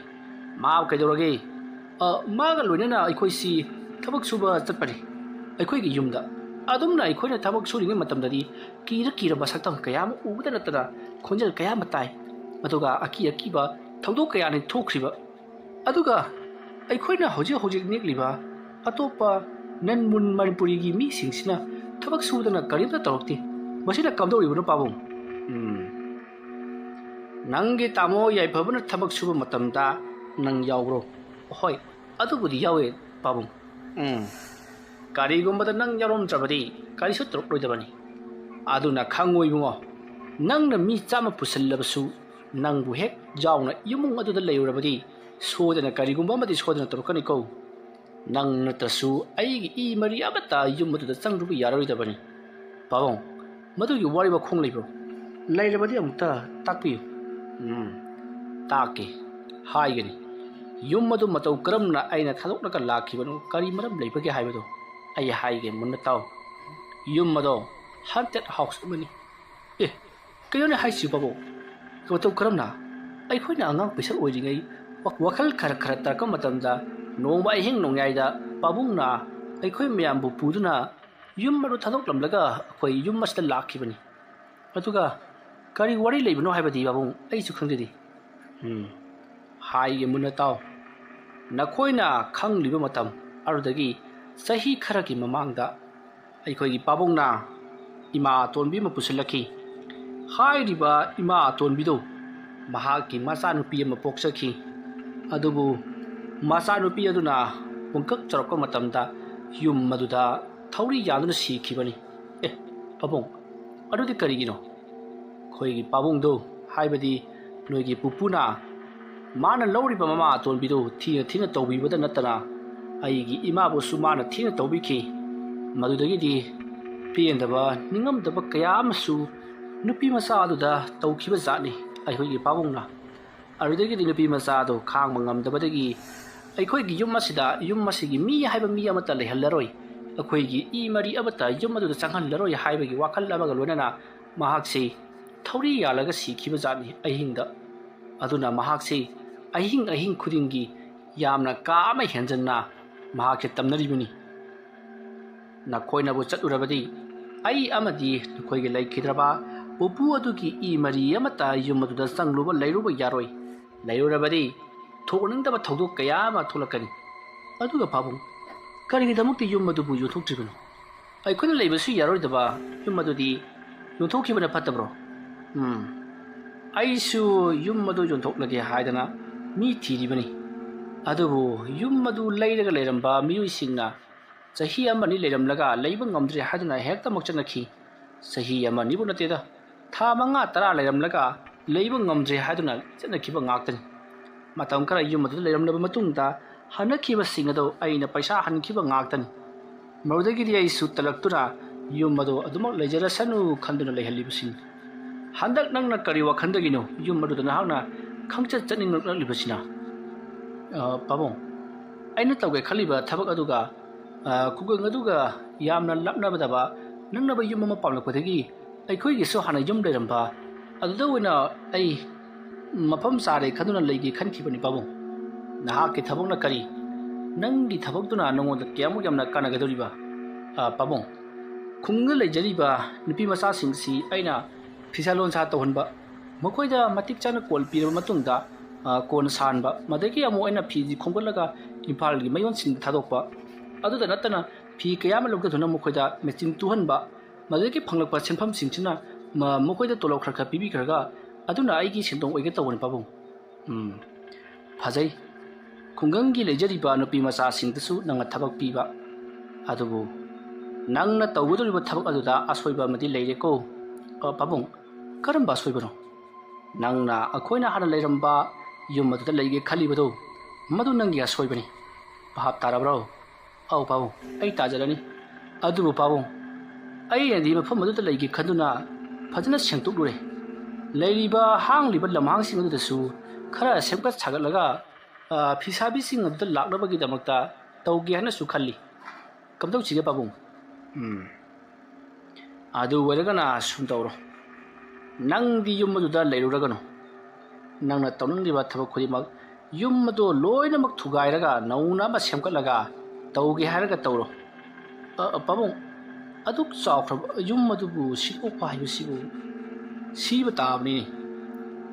ꯃꯥ ꯀꯩꯗꯧꯔꯒꯦ?" "ꯑ, ꯃꯥꯒ ꯂꯣꯏꯅꯅ ꯑꯩꯈꯣꯏꯁꯤ ꯊꯕꯛ ꯁꯨꯕ ꯆꯠꯄꯅꯤ ꯑꯩꯈꯣꯏꯒꯤ ꯌꯨꯝꯗ꯫ ꯑꯗꯨꯝꯅ ꯑꯩꯈꯣꯏꯅ ꯊꯕꯛ ꯁꯨꯔꯤꯉꯩ ꯃꯇꯝꯗꯗꯤ ꯀꯤꯔ ꯀꯤꯔꯕ ꯁꯛꯇꯝ ꯀꯌꯥ ꯑꯃ ꯎꯕꯗ ꯅꯠꯇꯅ ꯈꯣꯟꯖꯦꯜ ꯀꯌꯥ ꯑꯃ ꯇꯥꯏ꯫ ꯑꯗꯨꯒ ꯑꯀꯤ ꯑꯀꯤꯕ ꯊꯧꯗꯣꯛ ꯀꯌꯥꯅꯤ ꯊꯣꯛꯈ꯭ꯔꯤꯕ꯫ ꯑꯗꯨꯒ ꯑꯩꯈꯣꯏꯅ ꯍꯧꯖꯤꯛ ꯍꯧꯖꯤꯛ ꯅꯦꯛꯂꯤꯕ ꯑꯇꯣꯞꯄ ꯅꯟ ꯃꯨꯟ ꯃꯅꯤꯄꯨꯔꯤꯒꯤ ꯃꯤꯁꯤꯡꯁꯤꯅ ꯊꯕꯛ ꯁꯨꯗꯅ ꯀꯔꯤꯝꯇ ꯇꯧꯔꯛꯇꯦ꯫ ꯃꯁꯤꯅ ꯀꯝꯗꯧꯔꯤꯕꯅꯣ ꯄꯥꯕꯨꯡ?" "ꯎꯝ, ꯅꯪꯒꯤ ꯇꯥꯃꯣ ꯌꯥꯏꯐꯕꯅ ꯊꯕꯛ ꯁꯨꯕ ꯃꯇꯝꯗ ꯅꯪ ꯌꯥꯎꯕ꯭ꯔꯣ?" "ꯍꯣꯏ, ꯑꯗꯨꯕꯨꯗꯤ ꯌꯥꯎꯋꯦ ꯄꯥꯕꯨꯡ꯫" "ꯎꯝ, ꯀꯔꯤꯒꯨꯝꯕꯗ ꯅꯪ ꯌꯥꯎꯔꯝꯗ꯭ꯔꯕꯗꯤ ꯀꯔꯤꯁꯨ ꯇꯧꯔꯛꯂꯣꯏꯗꯕꯅꯤ꯫ ꯑꯗꯨꯅ ꯈꯪꯉꯨ ꯏꯕꯨꯡꯉꯣ, ꯅꯪꯅ ꯃꯤ ꯆꯥꯝꯃ ꯄꯨꯁꯤꯜꯂꯕꯁꯨ ꯅꯪꯕꯨ ꯍꯦꯛ ꯌꯥꯎꯅ ꯏꯃꯨꯡ ꯑꯗꯨꯗ ꯂꯩꯔꯨꯔꯕꯗꯤ ꯁꯣꯏꯗꯅ ꯀꯔꯤꯒꯨꯝꯕ ꯑꯃꯗꯤ ꯁꯣꯏꯗꯅ ꯇꯧꯔꯛꯀꯅꯤꯀꯣ꯫ ꯅꯪ ꯅꯠꯇ꯭ꯔꯁꯨ ꯑꯩꯒꯤ ꯏ ꯃꯔꯤ ꯑꯃꯠꯇ ꯌꯨꯝ ꯑꯗꯨꯗ ꯆꯪꯗ꯭ꯔꯨꯕ ꯌꯥꯔꯔꯣꯏꯗꯕꯅꯤ꯫ ꯄꯥꯕꯨꯡ, ꯃꯗꯨꯒꯤ ꯋꯥꯔꯤ ꯋꯥꯈꯣꯡ ꯂꯩꯕ꯭ꯔꯣ? ꯂꯩꯔꯕꯗꯤ ꯑꯃꯨꯛꯇ ꯇꯥꯛꯄꯤꯌꯨ꯫" "ꯎꯝ, ꯇꯥꯛꯀꯦ, ꯍꯥꯏꯒꯅꯤ꯫ ꯌꯨꯝ ꯑꯗꯨ ꯃꯇꯧ ꯀꯔꯝꯅ ꯑꯩꯅ ꯊꯥꯗꯣꯛꯂꯒ ꯂꯥꯛꯈꯤꯕꯅꯣ, ꯀꯔꯤ ꯃꯔꯝ ꯂꯩꯕꯒꯦ ꯍꯥꯏꯕꯗꯨ ꯑꯩ ꯍꯥꯏꯒꯦ, ꯃꯨꯟꯅ ꯇꯥꯎ꯫ ꯌꯨꯝ ꯑꯗꯣ ꯍꯟꯇꯦꯗ ꯍꯥꯎꯁ ꯑꯃꯅꯤ꯫" "ꯑꯦ, ꯀꯩꯅꯣꯅꯦ ꯍꯥꯏꯁꯤꯕꯣ? ꯃꯇꯧ ꯀꯔꯝꯅ?" "ꯑꯩꯈꯣꯏꯅ ꯑꯉꯥꯡ ꯄꯤꯁꯛ ꯑꯣꯏꯔꯤꯉꯩ ꯋꯥ-, ꯋꯥꯈꯜ ꯈꯔ ꯈꯔ ꯇꯥꯔꯛꯄ ꯃꯇꯝꯗ ꯅꯣꯡꯃ ꯑꯍꯤꯡ ꯅꯣꯡꯌꯥꯏꯗ ꯄꯥꯕꯨꯡꯅ ꯑꯩꯈꯣꯏ ꯃꯌꯥꯝꯕꯨ ꯄꯨꯗꯨꯅ ꯌꯨꯝ ꯑꯗꯨ ꯊꯥꯗꯣꯛꯂꯝꯂꯒ ꯑꯩꯈꯣꯏ ꯌꯨꯝ ꯑꯁꯤꯗ ꯂꯥꯛꯈꯤꯕꯅꯤ꯫ ꯑꯗꯨꯒ ꯀꯔꯤ ꯋꯥꯔꯤ ꯂꯩꯕꯅꯣ ꯍꯥꯏꯕꯗꯤ ꯄꯥꯕꯨꯡ, ꯑꯩꯁꯨ ꯈꯪꯖꯗꯦ꯫" "ꯎꯝ, ꯍꯥꯏꯒꯦ ꯃꯨꯟꯅ ꯇꯥꯎ꯫ ꯅꯈꯣꯏꯅ ꯈꯪꯂꯤꯕ ꯃꯇꯝ ꯑꯗꯨꯗꯒꯤ ꯆꯍꯤ ꯈꯔꯒꯤ ꯃꯃꯥꯡꯗ ꯑꯩꯈꯣꯏꯒꯤ ꯄꯥꯕꯨꯡꯅ ꯏꯃꯥ ꯑꯇꯣꯟꯕꯤ ꯑꯃ ꯄꯨꯁꯤꯜꯂꯛꯈꯤ꯫ ꯍꯥꯏꯔꯤꯕ ꯏꯃꯥ ꯑꯇꯣꯟꯕꯤꯗꯨ ꯃꯍꯥꯛꯀꯤ ꯃꯆꯥꯅꯨꯄꯤ ꯑꯃ ꯄꯣꯛꯆꯈꯤ꯫ ꯑꯗꯨꯕꯨ ꯃꯆꯥꯅꯨꯄꯤ ꯑꯗꯨꯅ ꯄꯨꯡꯀꯛ ꯆꯥꯎꯔꯛꯄ ꯃꯇꯝꯗ ꯌꯨꯝ ꯑꯗꯨꯗ ꯊꯧꯔꯤ ꯌꯥꯟꯗꯨꯅ ꯁꯤꯈꯤꯕꯅꯤ꯫ ꯑꯦ, ꯄꯥꯕꯨꯡ, ꯑꯗꯨꯗꯤ ꯀꯔꯤꯒꯤꯅꯣ? ꯑꯩꯈꯣꯏꯒꯤ ꯄꯥꯕꯨꯡꯗꯨ, ꯍꯥꯏꯕꯗꯤ ꯅꯣꯏꯒꯤ ꯄꯨꯄꯨꯅ, ꯃꯥꯅ ꯂꯧꯔꯤꯕ ꯃꯃꯥ ꯑꯇꯣꯟꯕꯤꯗꯨ ꯊꯤꯅ ꯊꯤꯅ ꯇꯧꯕꯤꯕꯗ ꯅꯠꯇꯅ ꯑꯩꯒꯤ ꯏꯃꯥꯕꯨꯁꯨ ꯃꯥꯅ ꯊꯤꯅ ꯇꯧꯕꯤꯈꯤ꯫ ꯃꯗꯨꯗꯒꯤꯗꯤ ꯄꯦꯟꯗꯕ, ꯅꯤꯡꯉꯝꯗꯕ ꯀꯌꯥ ꯑꯃꯁꯨ ꯅꯨꯄꯤ ꯃꯆꯥ ꯑꯗꯨꯗ ꯇꯧꯈꯤꯕ ꯖꯥꯠꯅꯤ ꯑꯩꯈꯣꯏꯒꯤ ꯄꯥꯕꯨꯡꯅ꯫ ꯑꯗꯨꯗꯒꯤꯗꯤ ꯅꯨꯄꯤ ꯃꯆꯥ ꯑꯗꯨ ꯈꯥꯡꯕ ꯉꯝꯗꯕꯗꯒꯤ ꯑꯩꯈꯣꯏꯒꯤ ꯌꯨꯝ ꯑꯁꯤꯗ, ꯌꯨꯝ ꯑꯁꯤꯒꯤ ꯃꯤ ꯍꯥꯏꯕ ꯃꯤ ꯑꯃꯠꯇ ꯂꯩꯍꯜꯂꯔꯣꯏ, ꯑꯩꯈꯣꯏꯒꯤ ꯏ ꯃꯔꯤ ꯑꯃꯠꯇ ꯌꯨꯝ ꯑꯗꯨꯗ ꯆꯪꯍꯜꯂꯔꯣꯏ ꯍꯥꯏꯕꯒꯤ ꯋꯥꯈꯜ ꯑꯃꯒ ꯂꯣꯏꯅꯅ ꯃꯍꯥꯛꯁꯤ ꯊꯧꯔꯤ ꯌꯥꯜꯂꯒ ꯁꯤꯈꯤꯕ ꯖꯥꯠꯅꯤ ꯑꯍꯤꯡꯗ꯫ ꯑꯗꯨꯅ ꯃꯍꯥꯛꯁꯤ ꯑꯍꯤꯡ ꯑꯍꯤꯡ ꯈꯨꯗꯤꯡꯒꯤ ꯌꯥꯝꯅ ꯀꯥ ꯑꯃ ꯍꯦꯟꯖꯟꯅ ꯃꯍꯥꯛꯁꯦ ꯇꯝꯅꯔꯤꯕꯅꯤ꯫ ꯅꯈꯣꯏꯅꯕꯨ ꯆꯠꯂꯨꯔꯕꯗꯤ ꯑꯩ ꯑꯃꯗꯤ ꯅꯈꯣꯏꯒꯤ ꯂꯩꯈꯤꯗ꯭ꯔꯕ ꯄꯨꯄꯨ ꯑꯗꯨꯒꯤ ꯏ ꯃꯔꯤ ꯑꯃꯠꯇ ꯌꯨꯝ ꯑꯗꯨꯗ ꯆꯪꯂꯨꯕ ꯂꯩꯔꯨꯕ ꯌꯥꯔꯣꯏ꯫ ꯂꯩꯔꯨꯔꯕꯗꯤ ꯊꯣꯛꯅꯤꯡꯗꯕ ꯊꯧꯗꯣꯛ ꯀꯌꯥ ꯑꯃ ꯊꯣꯛꯂꯛꯀꯅꯤ꯫ ꯑꯗꯨꯒ ꯄꯥꯕꯨꯡ, ꯀꯔꯤꯒꯤꯗꯃꯛꯇ ꯌꯨꯝ ꯑꯗꯨꯕꯨ ꯌꯣꯟꯊꯣꯛꯇ꯭ꯔꯤꯕꯅꯣ? ꯑꯩꯈꯣꯏꯅ ꯂꯩꯕꯁꯨ ꯌꯥꯔꯣꯏꯗꯕ ꯌꯨꯝ ꯑꯗꯨꯗꯤ ꯌꯣꯟꯊꯣꯛꯈꯤꯕꯅ ꯐꯠꯇꯕ꯭ꯔꯣ? ꯎꯝ, ꯑꯩꯁꯨ ꯌꯨꯝ ꯑꯗꯨ ꯌꯣꯟꯊꯣꯛꯂꯒꯦ ꯍꯥꯏꯗꯅ ꯃꯤ ꯊꯤꯔꯤꯕꯅꯤ꯫ ꯑꯗꯨꯕꯨ ꯌꯨꯝ ꯑꯗꯨ ꯂꯩꯔꯒ ꯂꯩꯔꯝꯕ ꯃꯤꯑꯣꯏꯁꯤꯡꯅ ꯆꯍꯤ ꯑꯃꯅꯤ ꯂꯩꯔꯝꯂꯒ ꯂꯩꯕ ꯉꯝꯗ꯭ꯔꯦ ꯍꯥꯏꯗꯨꯅ ꯍꯦꯛꯇꯃꯛ ꯆꯠꯅꯈꯤ꯫ ꯆꯍꯤ ꯑꯃꯅꯤꯕꯨ ꯅꯠꯇꯦꯗ, ꯊꯥ ꯃꯉꯥ ꯇꯔꯥ ꯂꯩꯔꯝꯂꯒ ꯂꯩꯕ ꯉꯝꯗ꯭ꯔꯦ ꯍꯥꯏꯗꯨꯅ ꯆꯠꯅꯈꯤꯕ ꯉꯥꯛꯇꯅꯤ꯫ ꯃꯇꯝ ꯈꯔ ꯌꯨꯝ ꯑꯗꯨꯗ ꯂꯩꯔꯝꯂꯕ ꯃꯇꯨꯡꯗ ꯍꯟꯅꯈꯤꯕꯁꯤꯡ ꯑꯗꯨ ꯑꯩꯅ ꯄꯩꯁꯥ ꯍꯟꯈꯤꯕ ꯉꯥꯛꯇꯅꯤ꯫ ꯃꯗꯨꯗꯒꯤꯗꯤ ꯑꯩꯁꯨ ꯇꯜꯂꯛꯇꯨꯅ ꯌꯨꯝ ꯑꯗꯨ ꯑꯗꯨꯃꯛ ꯂꯩꯖꯔꯁꯅꯨ ꯈꯟꯗꯨꯅ ꯂꯩꯍꯜꯂꯤꯕꯁꯤꯡ꯫ ꯍꯟꯗꯛ ꯅꯪꯅ ꯀꯔꯤ ꯋꯥꯈꯜꯗꯒꯤꯅꯣ ꯌꯨꯝ ꯑꯗꯨꯗ ꯅꯍꯥꯛꯅ ꯈꯪꯆꯠ ꯆꯠꯅꯤꯡꯂꯛꯂꯤꯕꯁꯤꯅ? ꯑ, ꯄꯥꯕꯨꯡ, ꯑꯩꯅ ꯇꯧꯒꯦ ꯈꯜꯂꯤꯕ ꯊꯕꯛ ꯑꯗꯨꯒ, ꯑ, ꯈꯨꯡꯒꯪ ꯑꯗꯨꯒ ꯌꯥꯝꯅ ꯂꯥꯞꯅꯗꯕ ꯅꯛꯅꯕ ꯌꯨꯝ ꯑꯃ ꯄꯥꯝꯂꯛꯄꯗꯒꯤ ꯑꯩꯈꯣꯏꯒꯤꯁꯨ ꯍꯥꯟꯅ ꯌꯨꯝ ꯂꯩꯔꯝꯕ ꯑꯗꯨꯗ ꯑꯣꯏꯅ ꯑꯩ ꯃꯐꯝ ꯆꯥꯔꯦ ꯈꯟꯗꯨꯅ ꯂꯩꯒꯦ ꯈꯟꯈꯤꯕꯅꯤ ꯄꯥꯕꯨꯡ꯫ ꯅꯍꯥꯛꯀꯤ ꯊꯕꯛꯅ ꯀꯔꯤ? ꯅꯪꯒꯤ ꯊꯕꯛꯇꯨꯅ ꯅꯉꯣꯟꯗ ꯀꯌꯥꯃꯨꯛ ꯌꯥꯝꯅ ꯀꯥꯟꯅꯒꯗꯧꯔꯤꯕ? ꯑ, ꯄꯥꯕꯨꯡ, ꯈꯨꯡꯒꯪꯗ ꯂꯩꯖꯔꯤꯕ ꯅꯨꯄꯤ ꯃꯆꯥꯁꯤꯡꯁꯤ ꯑꯩꯅ ꯐꯤꯁꯥ ꯂꯣꯟꯁꯥ ꯇꯧꯍꯟꯕ, ꯃꯈꯣꯏꯗ ꯃꯇꯤꯛ ꯆꯥꯅ ꯀꯣꯟ ꯄꯤꯔꯕ ꯃꯇꯨꯡꯗ, ꯑ, ꯀꯣꯟ ꯁꯥꯍꯟꯕ, ꯃꯗꯒꯤ ꯑꯃꯨꯛ ꯑꯩꯅ ꯐꯤꯁꯤ ꯈꯣꯝꯒꯠꯂꯒ ꯏꯝꯐꯥꯜꯒꯤ ꯃꯌꯣꯟꯁꯤꯡꯗ ꯊꯥꯗꯣꯛꯄ꯫ ꯑꯗꯨꯗ ꯅꯠꯇꯅ ꯐꯤ ꯀꯌꯥ ꯑꯃ ꯂꯧꯊꯗꯨꯅ ꯃꯈꯣꯏꯗ ꯃꯦꯆꯤꯟ ꯇꯨꯍꯟꯕ, ꯃꯗꯨꯗꯒꯤ ꯐꯪꯂꯛꯄ ꯁꯦꯟꯐꯝꯁꯤꯡꯁꯤꯅ ꯃ-, ꯃꯈꯣꯏꯗ ꯇꯣꯂꯣꯞ ꯈꯔ ꯈꯔ ꯄꯤꯕꯤꯈ꯭ꯔꯒ ꯑꯗꯨꯅ ꯑꯩꯒꯤ ꯁꯦꯟꯗꯣꯡ ꯑꯣꯏꯒꯦ ꯇꯧꯕꯅꯤ ꯄꯥꯕꯨꯡ꯫ ꯎꯝ, ꯐꯖꯩ꯫ ꯈꯨꯡꯒꯪꯒꯤ ꯂꯩꯖꯔꯤꯕ ꯅꯨꯄꯤ ꯃꯆꯥꯁꯤꯡꯗꯁꯨ ꯅꯪꯅ ꯊꯕꯛ ꯄꯤꯕ꯫ ꯑꯗꯨꯕꯨ ꯅꯪꯅ ꯇꯧꯒꯗꯧꯔꯤꯕ ꯊꯕꯛ ꯑꯗꯨꯗ ꯑꯁꯣꯏꯕ ꯑꯃꯗꯤ ꯂꯩꯔꯦꯀꯣ꯫ ꯑ, ꯄꯥꯕꯨꯡ, ꯀꯔꯝꯕ ꯑꯁꯣꯏꯕꯅꯣ? ꯅꯪꯅ ꯑꯩꯈꯣꯏꯅ ꯍꯥꯟꯅ ꯂꯩꯔꯝꯕ ꯌꯨꯝ ꯑꯗꯨꯗ ꯂꯩꯒꯦ ꯈꯜꯂꯤꯕꯗꯨ, ꯃꯗꯨ ꯅꯪꯒꯤ ꯑꯁꯣꯏꯕꯅꯤ꯫ ꯚꯥꯞ ꯇꯥꯔꯕ꯭ꯔꯣ? ꯑꯧ ꯄꯥꯕꯨꯡ, ꯑꯩ ꯇꯥꯖꯔꯅꯤ꯫ ꯑꯗꯨꯕꯨ ꯄꯥꯕꯨꯡ, ꯑꯩꯅꯗꯤ ꯃꯐꯝ ꯑꯗꯨꯗ ꯂꯩꯒꯦ ꯈꯟꯗꯨꯅ ꯐꯖꯅ ꯁꯦꯡꯗꯣꯛꯂꯨꯔꯦ꯫ ꯂꯩꯔꯤꯕ ꯍꯥꯡꯂꯤꯕ ꯂꯝꯍꯥꯡꯁꯤꯡ ꯑꯗꯨꯗꯁꯨ ꯈꯔ ꯁꯦꯝꯒꯠ ꯁꯥꯒꯠꯂꯒ, ꯑ, ꯐꯤꯁꯥꯕꯤꯁꯤꯡ ꯑꯗꯨꯗ ꯂꯥꯛꯅꯕꯒꯤꯗꯃꯛꯇ ꯇꯧꯒꯦ ꯍꯥꯏꯅꯁꯨ ꯈꯜꯂꯤ꯫ ꯀꯝꯗꯧꯁꯤꯒꯦ ꯄꯥꯕꯨꯡ? ꯎꯝ꯫ ꯑꯗꯨ ꯑꯣꯏꯔꯒꯅ ꯁꯨꯝ ꯇꯧꯔꯣ꯫ ꯅꯪꯗꯤ ꯌꯨꯝ ꯑꯗꯨꯗ ꯂꯩꯔꯨꯔꯒꯅꯨ꯫ ꯅꯪꯅ ꯇꯧꯅꯤꯡꯂꯤꯕ ꯊꯕꯛ ꯈꯨꯗꯤꯡꯃꯛ ꯌꯨꯝ ꯑꯗꯨ ꯂꯣꯏꯅꯃꯛ ꯊꯨꯒꯥꯏꯔꯒ ꯅꯧꯅ ꯑꯃ ꯁꯦꯝꯒꯠꯂꯒ ꯇꯧꯒꯦ ꯍꯥꯏꯔꯒ ꯇꯧꯔꯣ꯫ ꯑ, ꯑ, ꯄꯥꯕꯨꯡ, ꯑꯗꯨꯛ ꯆꯥꯎꯈ꯭ꯔꯕ ꯌꯨꯝ ꯑꯗꯨꯕꯨ ꯁꯤꯗꯣꯛꯄ ꯍꯥꯏꯕꯁꯤꯕꯨ ꯁꯤꯕ ꯇꯥꯕꯅꯤꯅꯦ꯫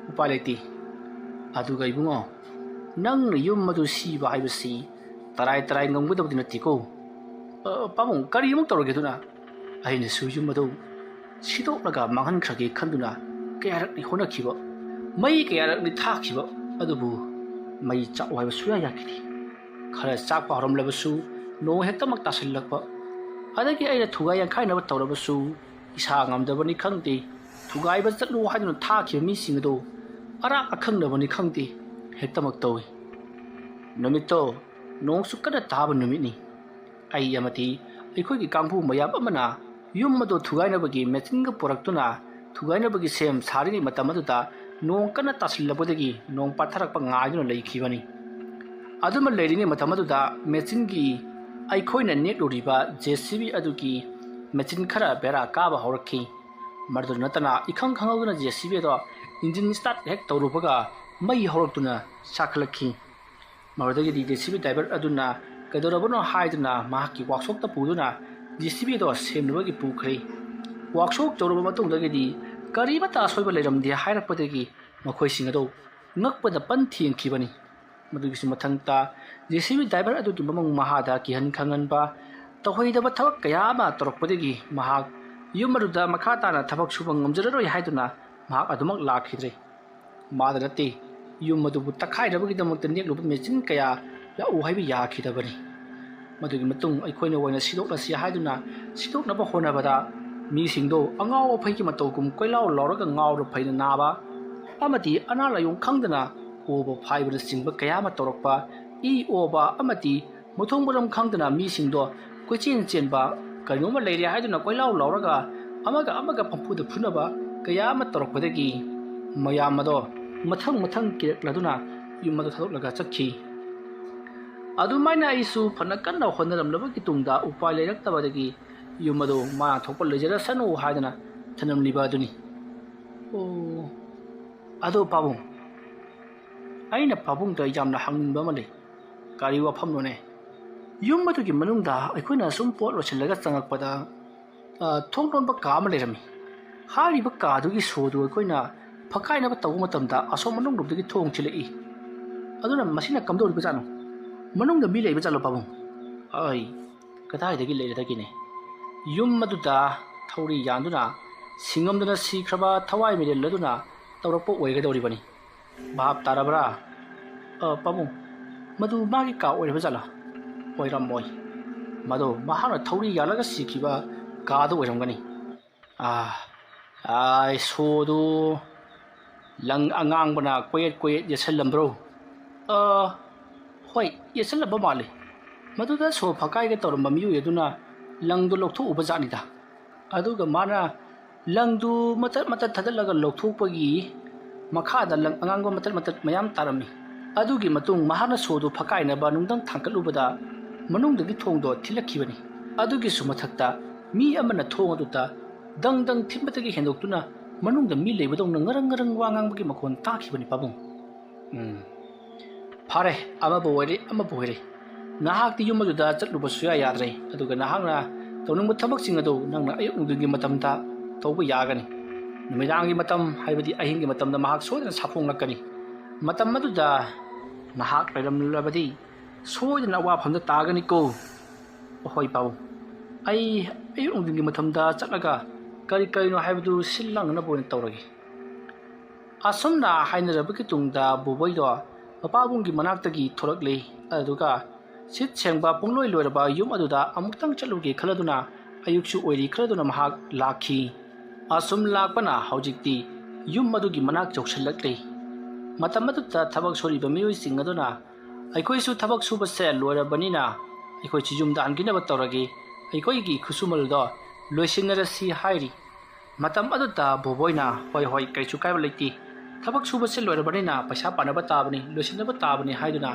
ꯎꯄꯥꯏ ꯂꯩꯇꯦ꯫ ꯑꯗꯨꯒ ꯏꯕꯨꯡꯉꯣ, ꯅꯪꯅ ꯌꯨꯝ ꯑꯗꯨ ꯁꯤꯕ ꯍꯥꯏꯕꯁꯤ ꯇꯔꯥꯏ ꯇꯔꯥꯏ ꯉꯝꯒꯗꯕꯗꯤ ꯅꯠꯇꯦꯀꯣ꯫ ꯑ, ꯄꯥꯕꯨꯡ, ꯀꯔꯤ ꯑꯃꯨꯛ ꯇꯧꯔꯒꯦ ꯑꯗꯨꯅ? ꯑꯩꯅꯁꯨ ꯌꯨꯝ ꯑꯗꯨ ꯁꯤꯗꯣꯛꯂꯒ ꯃꯥꯡꯍꯟꯈ꯭ꯔꯒꯦ ꯈꯟꯗꯨꯅ ꯀꯌꯥꯔꯛꯅꯤ ꯍꯣꯠꯅꯈꯤꯕ, ꯃꯩ ꯀꯌꯥꯔꯛꯅꯤ ꯊꯥꯈꯤꯕ, ꯑꯗꯨꯕꯨ ꯃꯩ ꯆꯥꯛꯎ ꯍꯥꯏꯕ ꯁꯨꯡꯌꯥ ꯌꯥꯈꯤꯗꯦ꯫ ꯈꯔ ꯆꯥꯛꯄ ꯍꯧꯔꯝꯂꯕꯁꯨ ꯅꯣꯡ ꯍꯦꯛꯇꯃꯛ ꯇꯥꯁꯤꯜꯂꯛꯄ꯫ ꯑꯗꯒꯤ ꯑꯩꯅ ꯊꯨꯒꯥꯏ ꯌꯥꯡꯈꯥꯏꯅꯕ ꯇꯧꯔꯕꯁꯨ ꯏꯁꯥ ꯉꯝꯗꯕꯅꯤ ꯈꯪꯗꯦ, ꯊꯨꯒꯥꯏꯕ ꯆꯠꯂꯨ ꯍꯥꯏꯗꯨꯅ ꯊꯥꯈꯤꯕ ꯃꯤꯁꯤꯡ ꯑꯗꯨ ꯑꯔꯥꯛ ꯑꯈꯪꯗꯕꯅꯤ ꯈꯪꯗꯦ, ꯍꯦꯛꯇꯃꯛ ꯇꯧꯏ꯫ ꯅꯨꯃꯤꯠꯇꯣ ꯅꯣꯡꯁꯨ ꯀꯟꯅ ꯇꯥꯕ ꯅꯨꯃꯤꯠꯅꯤ꯫ ꯑꯩ ꯑꯃꯗꯤ ꯑꯩꯈꯣꯏꯒꯤ ꯀꯥꯡꯕꯨ ꯃꯌꯥꯝ ꯑꯃꯅ ꯌꯨꯝ ꯑꯗꯨ ꯊꯨꯒꯥꯏꯅꯕꯒꯤ ꯃꯦꯆꯤꯟꯒ ꯄꯨꯔꯛꯇꯨꯅ ꯊꯨꯒꯥꯏꯅꯕꯒꯤ ꯁꯦꯝ ꯁꯥꯔꯤꯉꯩ ꯃꯇꯝ ꯑꯗꯨꯗ ꯅꯣꯡ ꯀꯟꯅ ꯇꯥꯁꯤꯜꯂꯛꯄꯗꯒꯤ ꯅꯣꯡ ꯄꯥꯊꯔꯛꯄ ꯉꯥꯏꯗꯨꯅ ꯂꯩꯈꯤꯕꯅꯤ꯫ ꯑꯗꯨꯃ ꯂꯩꯔꯤꯉꯩ ꯃꯇꯝ ꯑꯗꯨꯗ ꯃꯦꯆꯤꯟꯒꯤ ꯑꯩꯈꯣꯏꯅ ꯅꯦꯛꯂꯨꯔꯤꯕ JCB ꯑꯗꯨꯒꯤ ꯃꯦꯆꯤꯟ ꯈꯔ ꯕꯦꯔꯥ ꯀꯥꯕ ꯍꯧꯔꯛꯈꯤ꯫ ꯃꯗꯨꯗ ꯅꯠꯇꯅ ꯏꯈꯪ ꯈꯪꯍꯧꯗꯅ JCB ꯑꯗꯣ engine start ꯍꯦꯛ ꯇꯧꯔꯨꯕꯒ ꯃꯩ ꯍꯧꯔꯛꯇꯨꯅ ꯆꯥꯛꯈꯠꯂꯛꯈꯤ꯫ ꯃꯗꯨꯗꯒꯤꯗꯤ JCB driver ꯑꯗꯨꯅ ꯀꯩꯗꯧꯔꯕꯅꯣ ꯍꯥꯏꯗꯨꯅ ꯃꯍꯥꯛꯀꯤ workshopꯇ ꯄꯨꯗꯨꯅ JCB ꯑꯗꯣ ꯁꯦꯝꯅꯕꯒꯤ ꯄꯨꯈ꯭ꯔꯦ꯫ Workshop ꯇꯧꯔꯕ ꯃꯇꯨꯡꯗꯒꯤꯗꯤ ꯀꯔꯤꯃꯠꯇ ꯑꯁꯣꯏꯕ ꯂꯩꯔꯝꯗꯦ ꯍꯥꯏꯔꯛꯄꯗꯒꯤ ꯃꯈꯣꯏꯁꯤꯡ ꯑꯗꯨ ꯉꯛꯄꯗ ꯄꯟ ꯊꯦꯡꯈꯤꯕꯅꯤ꯫ ꯃꯗꯨꯒꯤꯁꯨ ꯃꯊꯛꯇ JCB driver ꯑꯗꯨꯒꯤ ꯃꯃꯧ ꯃꯍꯥꯗ ꯀꯤꯍꯟ ꯈꯪꯍꯟꯕ, ꯇꯧꯍꯩꯗꯕ ꯊꯕꯛ ꯀꯌꯥ ꯑꯃ ꯇꯧꯔꯛꯄꯗꯒꯤ ꯃꯍꯥꯛ ꯌꯨꯝ ꯑꯗꯨꯗ ꯃꯈꯥ ꯇꯥꯅ ꯊꯕꯛ ꯁꯨꯕ ꯉꯝꯖꯔꯔꯣꯏ ꯍꯥꯏꯗꯨꯅ ꯃꯍꯥꯛ ꯑꯗꯨꯃꯛ ꯂꯥꯛꯈꯤꯗ꯭ꯔꯦ꯫ ꯃꯥꯗ ꯅꯠꯇꯦ, ꯌꯨꯝ ꯑꯗꯨꯕꯨ ꯇꯛꯈꯥꯏꯅꯕꯒꯤꯗꯃꯛꯇ ꯅꯦꯛꯂꯨꯕ ꯃꯦꯆꯤꯟ ꯀꯌꯥ ꯂꯥꯛꯎ ꯍꯥꯏꯕ ꯌꯥꯈꯤꯗꯕꯅꯤ꯫ ꯃꯗꯨꯒꯤ ꯃꯇꯨꯡ ꯑꯩꯈꯣꯏꯅ ꯑꯣꯏꯅ ꯁꯤꯗꯣꯛꯂꯁꯤ ꯍꯥꯏꯗꯨꯅ ꯁꯤꯗꯣꯛꯅꯕ ꯍꯣꯠꯅꯕꯗ ꯃꯤꯁꯤꯡꯗꯣ ꯑꯉꯥꯎ ꯑꯐꯩꯒꯤ ꯃꯇꯧꯒꯨꯝ ꯀꯣꯏꯂꯥꯎ ꯂꯥꯎꯔꯒ ꯉꯥꯎꯔ ꯐꯩꯅ ꯅꯥꯕ ꯑꯃꯗꯤ ꯑꯅꯥ ꯂꯥꯏꯌꯣꯡ ꯈꯪꯗꯅ ꯑꯣꯕ ꯐꯥꯏꯕꯅꯆꯤꯡꯕ ꯀꯌꯥ ꯑꯃ ꯇꯧꯔꯛꯄ, ꯏ ꯑꯣꯕ ꯑꯃꯗꯤ ꯃꯊꯣꯡ ꯃꯔꯝ ꯈꯪꯗꯅ ꯃꯤꯁꯤꯡꯗꯣ ꯀꯣꯏꯆꯦꯟ ꯆꯦꯟꯕ, ꯀꯔꯤꯅꯣꯝꯃ ꯂꯩꯔꯦ ꯍꯥꯏꯗꯨꯅ ꯀꯣꯏꯂꯥꯎ ꯂꯥꯎꯔꯒ ꯑꯃꯒ ꯑꯃꯒ ꯄꯪꯐꯨꯗ ꯐꯨꯅꯕ ꯀꯌꯥ ꯑꯃ ꯇꯧꯔꯛꯄꯗꯒꯤ ꯃꯌꯥꯝ ꯑꯗꯣ ꯃꯊꯪ ꯃꯊꯪ ꯀꯤꯔꯛꯂꯗꯨꯅ ꯌꯨꯝ ꯑꯗꯨ ꯊꯥꯗꯣꯛꯂꯒ ꯆꯠꯈꯤ꯫ ꯑꯗꯨꯃꯥꯏꯅ ꯑꯩꯁꯨ ꯐꯅ ꯀꯟꯅ ꯍꯣꯠꯅꯔꯝꯂꯕꯒꯤ ꯇꯨꯡꯗ ꯎꯄꯥꯏ ꯂꯩꯔꯛꯇꯕꯗꯒꯤ ꯌꯨꯝ ꯑꯗꯨ ꯃꯥꯅ ꯊꯣꯛꯄ ꯂꯩꯖꯔꯁꯅꯨ ꯍꯥꯏꯗꯅ ꯊꯅꯝꯂꯤꯕ ꯑꯗꯨꯅꯤ꯫ ꯑꯣ, ꯑꯗꯣ ꯄꯥꯕꯨꯡ, ꯑꯩꯅ ꯄꯥꯕꯨꯡꯗ ꯌꯥꯝꯅ ꯍꯪꯅꯤꯡꯕ ꯑꯃ ꯂꯩ꯫ ꯀꯔꯤ ꯋꯥꯐꯝꯅꯣꯅꯦ? ꯌꯨꯝ ꯑꯗꯨꯒꯤ ꯃꯅꯨꯡꯗ ꯑꯩꯈꯣꯏꯅ ꯁꯨꯝ ꯄꯣꯠ ꯂꯣꯏꯁꯤꯜꯂꯒ ꯆꯪꯉꯛꯄꯗ, ꯑ, ꯊꯣꯡ ꯂꯣꯟꯕ ꯀꯥ ꯑꯃ ꯂꯩꯔꯝꯃꯤ꯫ ꯍꯥꯏꯔꯤꯕ ꯀꯥꯗꯨꯒꯤ ꯁꯣꯗꯨ ꯑꯩꯈꯣꯏꯅ ꯐꯛꯀꯥꯏꯅꯕ ꯇꯧꯕ ꯃꯇꯝꯗ ꯑꯁꯣꯝ ꯃꯅꯨꯡꯂꯣꯝꯗꯒꯤ ꯊꯣꯡ ꯊꯤꯜꯂꯛꯏ꯫ ꯑꯗꯨꯅ ꯃꯁꯤꯅ ꯀꯝꯗꯧꯔꯤꯕꯖꯥꯠꯅꯣ? ꯃꯅꯨꯡꯗ ꯃꯤ ꯂꯩꯕꯖꯥꯠꯂꯣ ꯄꯥꯕꯨꯡ? ꯑꯩ ꯀꯗꯥꯏꯗꯒꯤ ꯂꯩꯔꯗꯒꯦꯅꯦ? ꯌꯨꯝ ꯑꯗꯨꯗ ꯊꯧꯔꯤ ꯌꯥꯟꯗꯨꯅ ꯁꯤꯡꯉꯝꯗꯅ ꯁꯤꯈ꯭ꯔꯕ ꯊꯋꯥꯏ ꯃꯤꯔꯦꯜ ꯑꯗꯨꯅ ꯇꯧꯔꯛꯄ ꯑꯣꯏꯒꯗꯧꯔꯤꯕꯅꯤ꯫ ꯚꯥꯞ ꯇꯥꯔꯕ꯭ꯔꯥ? ꯑ, ꯄꯥꯕꯨꯡ, ꯃꯗꯨ ꯃꯥꯒꯤ ꯀꯥ ꯑꯣꯏꯔꯕ ꯖꯥꯠꯂꯥ? ꯑꯣꯏꯔꯝꯃꯣꯏ꯫ ꯃꯗꯨ ꯃꯍꯥꯛꯅ ꯊꯧꯔꯤ ꯌꯥꯜꯂꯒ ꯁꯤꯈꯤꯕ ꯀꯥꯗꯨ ꯑꯣꯏꯔꯝꯒꯅꯤ꯫ ꯑꯥ, ꯑꯥꯏ, ꯁꯣꯗꯨ ꯂꯪ ꯑꯉꯥꯡꯕꯅ ꯀꯣꯌꯦꯠ ꯀꯣꯌꯦꯠ ꯌꯦꯠꯁꯜꯂꯝꯕ꯭ꯔꯣ? ꯑ, ꯍꯣꯏ, ꯌꯦꯠꯁꯜꯂꯝꯕ ꯃꯥꯜꯂꯤ꯫ ꯃꯗꯨꯗ ꯁꯣ ꯐꯛꯀꯥꯏꯒ ꯇꯧꯔꯝꯕ ꯃꯤꯑꯣꯏ ꯑꯗꯨꯅ ꯂꯪꯗꯨ ꯂꯧꯊꯣꯛꯎꯕ ꯖꯥꯠꯅꯤꯗ꯫ ꯑꯗꯨꯒ ꯃꯥꯅ ꯂꯪꯗꯨ ꯃꯇꯠ ꯃꯇꯠ ꯊꯥꯗꯠꯂꯒ ꯂꯧꯊꯣꯛꯄꯒꯤ ꯃꯈꯥꯗ ꯂꯪ ꯑꯉꯥꯡꯕ ꯃꯇꯠ ꯃꯇꯠ ꯃꯌꯥꯝ ꯇꯥꯔꯝꯃꯤ꯫ ꯑꯗꯨꯒꯤ ꯃꯇꯨꯡ ꯃꯍꯥꯛꯅ ꯁꯣꯗꯨ ꯐꯛꯀꯥꯏꯅꯕ ꯅꯨꯡꯗꯪ ꯊꯥꯡꯀꯠꯂꯨꯕꯗ ꯃꯅꯨꯡꯗꯒꯤ ꯊꯣꯡꯗꯣ ꯊꯤꯜꯂꯛꯈꯤꯕꯅꯤ꯫ ꯑꯗꯨꯒꯤꯁꯨ ꯃꯊꯛꯇ ꯃꯤ ꯑꯃꯅ ꯊꯣꯡ ꯑꯗꯨꯗ ꯗꯪ ꯗꯪ ꯊꯤꯟꯕꯗꯒꯤ ꯍꯦꯟꯗꯣꯛꯇꯨꯅ ꯃꯅꯨꯡꯗ ꯃꯤ ꯂꯩꯕꯗꯧꯅ ꯉꯔꯪ ꯉꯔꯪ ꯋꯥ ꯉꯥꯡꯕꯒꯤ ꯃꯈꯣꯟ ꯇꯥꯈꯤꯕꯅꯤ ꯄꯥꯕꯨꯡ꯫ ꯎꯝ꯫ ꯐꯔꯦ, ꯑꯃꯕꯨ ꯑꯣꯏꯔꯦ, ꯑꯃꯕꯨ ꯑꯣꯏꯔꯦ꯫ ꯅꯍꯥꯛꯇꯤ ꯌꯨꯝ ꯑꯗꯨꯗ ꯆꯠꯂꯨꯕ ꯁꯨꯌꯥ ꯌꯥꯗ꯭ꯔꯦ, ꯑꯗꯨꯒ ꯅꯍꯥꯛꯅ ꯇꯧꯅꯤꯡꯕ ꯊꯕꯛꯁꯤꯡ ꯑꯗꯨ ꯅꯪꯅ ꯑꯌꯨꯛ ꯅꯨꯡꯊꯤꯜꯒꯤ ꯃꯇꯝꯗ ꯇꯧꯕ ꯌꯥꯒꯅꯤ꯫ ꯅꯨꯃꯤꯗꯥꯡꯒꯤ ꯃꯇꯝ, ꯍꯥꯏꯕꯗꯤ ꯑꯍꯤꯡꯒꯤ ꯃꯇꯝꯗ ꯃꯍꯥꯛ ꯁꯣꯏꯗꯅ ꯁꯥꯐꯣꯡꯂꯛꯀꯅꯤ꯫ ꯃꯇꯝ ꯑꯗꯨꯗ ꯅꯍꯥꯛ ꯂꯩꯔꯝꯂꯕꯗꯤ ꯁꯣꯏꯗꯅ ꯑꯋꯥꯐꯝꯗ ꯇꯥꯒꯅꯤꯀꯣ꯫ ꯍꯣꯏ ꯄꯥꯕꯨꯡ, ꯑꯩ ꯑꯌꯨꯛ ꯅꯨꯡꯊꯤꯟꯒꯤ ꯃꯇꯝꯗ ꯆꯠꯂꯒ ꯀꯔꯤ ꯀꯔꯤꯅꯣ ꯍꯥꯏꯕꯗꯨ ꯁꯤꯜ ꯂꯥꯡꯅꯕ ꯑꯣꯏꯅ ꯇꯧꯔꯒꯦ꯫ ꯑꯁꯨꯝꯅ ꯍꯥꯏꯅꯔꯕꯒꯤ ꯇꯨꯡꯗ ꯕꯣꯕꯣꯏꯗꯣ ꯃꯄꯥꯕꯨꯡꯒꯤ ꯃꯅꯥꯛꯇꯒꯤ ꯊꯣꯛꯂꯛꯂꯦ꯫ ꯑꯗꯨꯒ ꯁꯤꯠ ꯁꯦꯡꯕ ꯄꯨꯡꯂꯣꯏ ꯂꯣꯏꯔꯕ ꯌꯨꯝ ꯑꯗꯨꯗ ꯑꯃꯨꯛꯇꯪ ꯆꯠꯂꯨꯒꯦ ꯈꯜꯂꯗꯨꯅ ꯑꯌꯨꯛꯁꯨ ꯑꯣꯏꯔꯤ ꯈꯜꯂꯗꯨꯅ ꯃꯍꯥꯛ ꯂꯥꯛꯈꯤ꯫ ꯑꯁꯨꯝ ꯂꯥꯛꯄꯅ ꯍꯧꯖꯤꯛꯇꯤ ꯌꯨꯝ ꯑꯗꯨꯒꯤ ꯃꯅꯥꯛ ꯌꯧꯁꯤꯜꯂꯛꯂꯦ꯫ ꯃꯇꯝ ꯑꯗꯨꯗ ꯊꯕꯛ ꯁꯨꯔꯤꯕ ꯃꯤꯑꯣꯏꯁꯤꯡ ꯑꯗꯨꯅ, "ꯑꯩꯈꯣꯏꯁꯨ ꯊꯕꯛ ꯁꯨꯕꯁꯦ ꯂꯣꯏꯔꯕꯅꯤꯅ ꯑꯩꯈꯣꯏꯁꯨ ꯌꯨꯝꯗ ꯍꯟꯈꯤꯅꯕ ꯇꯧꯔꯒꯦ, ꯑꯩꯈꯣꯏꯒꯤ ꯈꯨꯠꯁꯨꯃꯜꯗꯣ ꯂꯣꯏꯁꯤꯟꯅꯔꯁꯤ" ꯍꯥꯏꯔꯤ꯫ ꯃꯇꯝ ꯑꯗꯨꯗ ꯕꯣꯕꯣꯏꯅ, "ꯍꯣꯏ ꯍꯣꯏ, ꯀꯩꯁꯨ ꯀꯥꯏꯕ ꯂꯩꯇꯦ, ꯊꯕꯛ ꯁꯨꯕꯁꯦ ꯂꯣꯏꯔꯕꯅꯤꯅ ꯄꯩꯁꯥ ꯄꯥꯅꯕ ꯇꯥꯕꯅꯤ, ꯂꯣꯏꯁꯤꯟꯅꯕ ꯇꯥꯕꯅꯤ" ꯍꯥꯏꯗꯨꯅ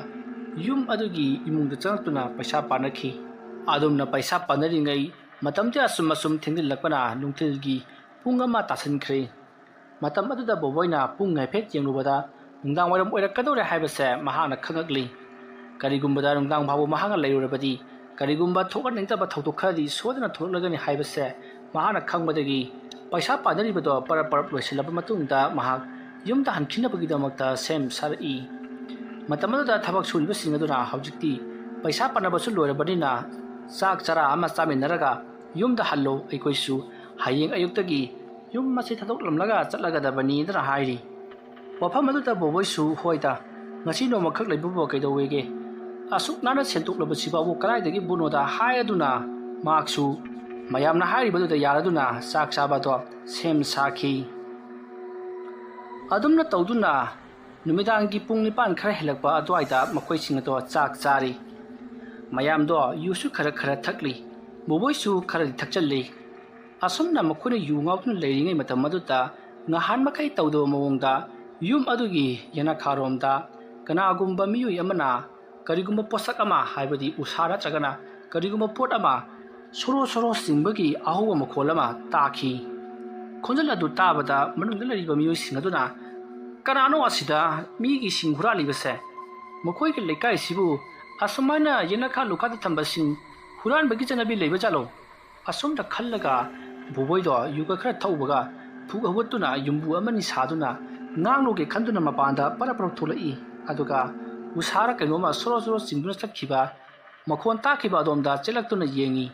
ꯌꯨꯝ ꯑꯗꯨꯒꯤ ꯏꯃꯨꯡꯗ ꯆꯪꯂꯛꯇꯨꯅ ꯄꯩꯁꯥ ꯄꯥꯅꯈꯤ꯫ ꯑꯗꯨꯝꯅ ꯄꯩꯁꯥ ꯄꯥꯅꯔꯤꯉꯩ ꯃꯇꯝꯗꯤ ꯑꯁꯨꯝ ꯑꯁꯨꯝ ꯊꯦꯡꯖꯤꯜꯂꯛꯄꯅ ꯅꯨꯡꯊꯤꯜꯒꯤ ꯄꯨꯡ ꯑꯃ ꯇꯥꯁꯤꯟꯈ꯭ꯔꯦ꯫ ꯃꯇꯝ ꯑꯗꯨꯗ ꯕꯣꯕꯣꯏꯅ ꯄꯨꯡ ꯍꯥꯏꯐꯦꯠ ꯌꯦꯡꯂꯨꯕꯗ ꯅꯨꯡꯗꯥꯡ ꯋꯥꯏꯔꯝ ꯑꯣꯏꯔꯛꯀꯗꯧꯔꯦ ꯍꯥꯏꯕꯁꯦ ꯃꯍꯥꯛꯅ ꯈꯪꯉꯛꯂꯤ꯫ ꯀꯔꯤꯒꯨꯝꯕꯗ ꯅꯨꯡꯗꯥꯡ ꯐꯥꯎꯕ ꯃꯍꯥꯛꯅ ꯂꯩꯔꯨꯔꯕꯗꯤ, ꯀꯔꯤꯒꯨꯝꯕ ꯊꯣꯛꯍꯟꯅꯤꯡꯗꯕ ꯊꯧꯗꯣꯛ ꯈꯔꯗꯤ ꯁꯣꯏꯗꯅ ꯊꯣꯛꯂꯛꯂꯒꯅꯤ ꯍꯥꯏꯕꯁꯦ ꯃꯍꯥꯛꯅ ꯈꯪꯕꯗꯒꯤ, ꯄꯩꯁꯥ ꯄꯥꯅꯔꯤꯕꯗꯣ ꯄꯔꯞ ꯄꯔꯞ ꯂꯣꯏꯁꯤꯜꯂꯕ ꯃꯇꯨꯡꯗ ꯃꯍꯥꯛ ꯌꯨꯝꯗ ꯍꯟꯈꯤꯅꯕꯒꯤꯗꯃꯛꯇ ꯁꯦꯝ ꯁꯥꯔꯛꯏ꯫ ꯃꯇꯝ ꯑꯗꯨꯗ ꯊꯕꯛ ꯁꯨꯔꯤꯕꯁꯤꯡ ꯑꯗꯨꯅ ꯍꯧꯖꯤꯛꯇꯤ ꯄꯩꯁꯥ ꯄꯥꯅꯕꯁꯨ ꯂꯣꯏꯔꯕꯅꯤꯅ ꯆꯥꯛ ꯆꯔꯥ ꯑꯃ ꯆꯥꯃꯤꯟꯅꯔꯒ ꯌꯨꯝꯗ ꯍꯜꯂꯣ, ꯑꯩꯈꯣꯏꯁꯨ ꯍꯌꯦꯡ ꯑꯌꯨꯛꯇꯒꯤ ꯌꯨꯝ ꯑꯁꯤ ꯊꯥꯗꯣꯛꯂꯝꯂꯒ ꯆꯠꯂꯒꯗꯕꯅꯤꯗꯅ ꯍꯥꯏꯔꯤ꯫ ꯋꯥꯐꯝ ꯑꯗꯨꯗ ꯕꯣꯕꯣꯏꯁꯨ, "ꯍꯣꯏꯗ, ꯉꯁꯤ ꯅꯣꯡꯃꯈꯛ ꯂꯩꯕꯕꯨ ꯀꯩꯗꯧꯋꯦꯒꯦ? ꯑꯁꯨꯛ ꯅꯥꯟꯅ ꯁꯦꯡꯇꯣꯛꯂꯕꯁꯤꯐꯥꯎꯕ ꯀꯗꯥꯏꯗꯒꯤꯕꯨꯅꯣꯗ" ꯍꯥꯏꯗꯨꯅ ꯃꯍꯥꯛꯁꯨ ꯃꯌꯥꯝꯅ ꯍꯥꯏꯔꯤꯕꯗꯨꯗ ꯌꯥꯔꯗꯨꯅ ꯆꯥꯛ ꯆꯥꯕꯗꯣ ꯁꯦꯝ ꯁꯥꯈꯤ꯫ ꯑꯗꯨꯝꯅ ꯇꯧꯗꯨꯅ ꯅꯨꯃꯤꯗꯥꯡꯒꯤ ꯄꯨꯡ ꯅꯤꯄꯥꯟ ꯈꯔ ꯍꯦꯜꯂꯛꯄ ꯑꯗꯨꯋꯥꯏꯗ ꯃꯈꯣꯏꯁꯤꯡ ꯑꯗꯣ ꯆꯥꯛ ꯆꯥꯔꯤ꯫ ꯃꯌꯥꯝꯗꯣ ꯌꯨꯁꯨ ꯈꯔ ꯈꯔ ꯊꯛꯂꯤ꯫ ꯕꯣꯕꯣꯏꯁꯨ ꯈꯔꯗꯤ ꯊꯛꯆꯜꯂꯤ꯫ ꯑꯁꯨꯝꯅ ꯃꯈꯣꯏꯅ ꯌꯨ ꯉꯥꯎꯗꯨꯅ ꯂꯩꯔꯤꯉꯩ ꯃꯇꯝ ꯑꯗꯨꯗ ꯉꯍꯥꯟ ꯃꯈꯩ ꯇꯧꯗꯕ ꯃꯑꯣꯡꯗ ꯌꯨꯝ ꯑꯗꯨꯒꯤ ꯌꯦꯅꯈꯥꯔꯣꯝꯗ ꯀꯅꯥꯒꯨꯝꯕ ꯃꯤꯑꯣꯏ ꯑꯃꯅ ꯀꯔꯤꯒꯨꯝꯕ ꯄꯣꯠꯁꯛ ꯑꯃ, ꯍꯥꯏꯕꯗꯤ ꯎꯁꯥ ꯅꯠꯇ꯭ꯔꯒꯅ ꯀꯔꯤꯒꯨꯝꯕ ꯄꯣꯠ ꯑꯃ ꯁꯣꯔꯣ ꯁꯣꯔꯣ ꯆꯤꯡꯕꯒꯤ ꯑꯍꯧꯕ ꯃꯈꯣꯜ ꯑꯃ ꯇꯥꯈꯤ꯫ ꯈꯣꯟꯖꯦꯜ ꯑꯗꯨ ꯇꯥꯕꯗ ꯃꯅꯨꯡꯗ ꯂꯩꯔꯤꯕ ꯃꯤꯑꯣꯏꯁꯤꯡ ꯑꯗꯨꯅ, "ꯀꯅꯥꯅꯣ ꯑꯁꯤꯗ ꯃꯤꯒꯤ ꯁꯤꯡ ꯍꯨꯔꯥꯜꯂꯤꯕꯁꯦ? ꯃꯈꯣꯏꯒꯤ ꯂꯩꯀꯥꯏꯁꯤꯕꯨ ꯑꯁꯨꯃꯥꯏꯅ ꯌꯦꯅꯈꯥ ꯂꯨꯈꯥꯗ ꯊꯝꯕ ꯁꯤꯡ ꯍꯨꯔꯥꯟꯕꯒꯤ ꯆꯠꯅꯕꯤ ꯂꯩꯕ ꯖꯥꯠꯂꯣ?" ꯑꯁꯨꯝꯅ ꯈꯜꯂꯒ ꯕꯣꯕꯣꯏꯗꯣ ꯌꯨꯒ ꯈꯔ ꯊꯛꯎꯕꯒ ꯐꯨꯛ ꯍꯧꯒꯠꯇꯨꯅ ꯌꯨꯝꯕꯨ ꯑꯃꯅꯤ ꯁꯥꯗꯨꯅ ꯉꯥꯡꯂꯨꯒꯦ ꯈꯟꯗꯨꯅ ꯃꯄꯥꯟꯗ ꯄꯔꯞ ꯄꯔꯞ ꯊꯣꯛꯂꯛꯏ꯫ ꯑꯗꯨꯒ ꯎꯁꯥꯔ ꯀꯩꯅꯣꯝꯃ ꯁꯣꯔꯣ ꯁꯣꯔꯣ ꯆꯤꯡꯗꯨꯅ ꯆꯠꯈꯤꯕ ꯃꯈꯣꯟ ꯇꯥꯈꯤꯕ ꯑꯗꯣꯝꯗ ꯆꯦꯜꯂꯛꯇꯨꯅ ꯌꯦꯡꯉꯤ꯫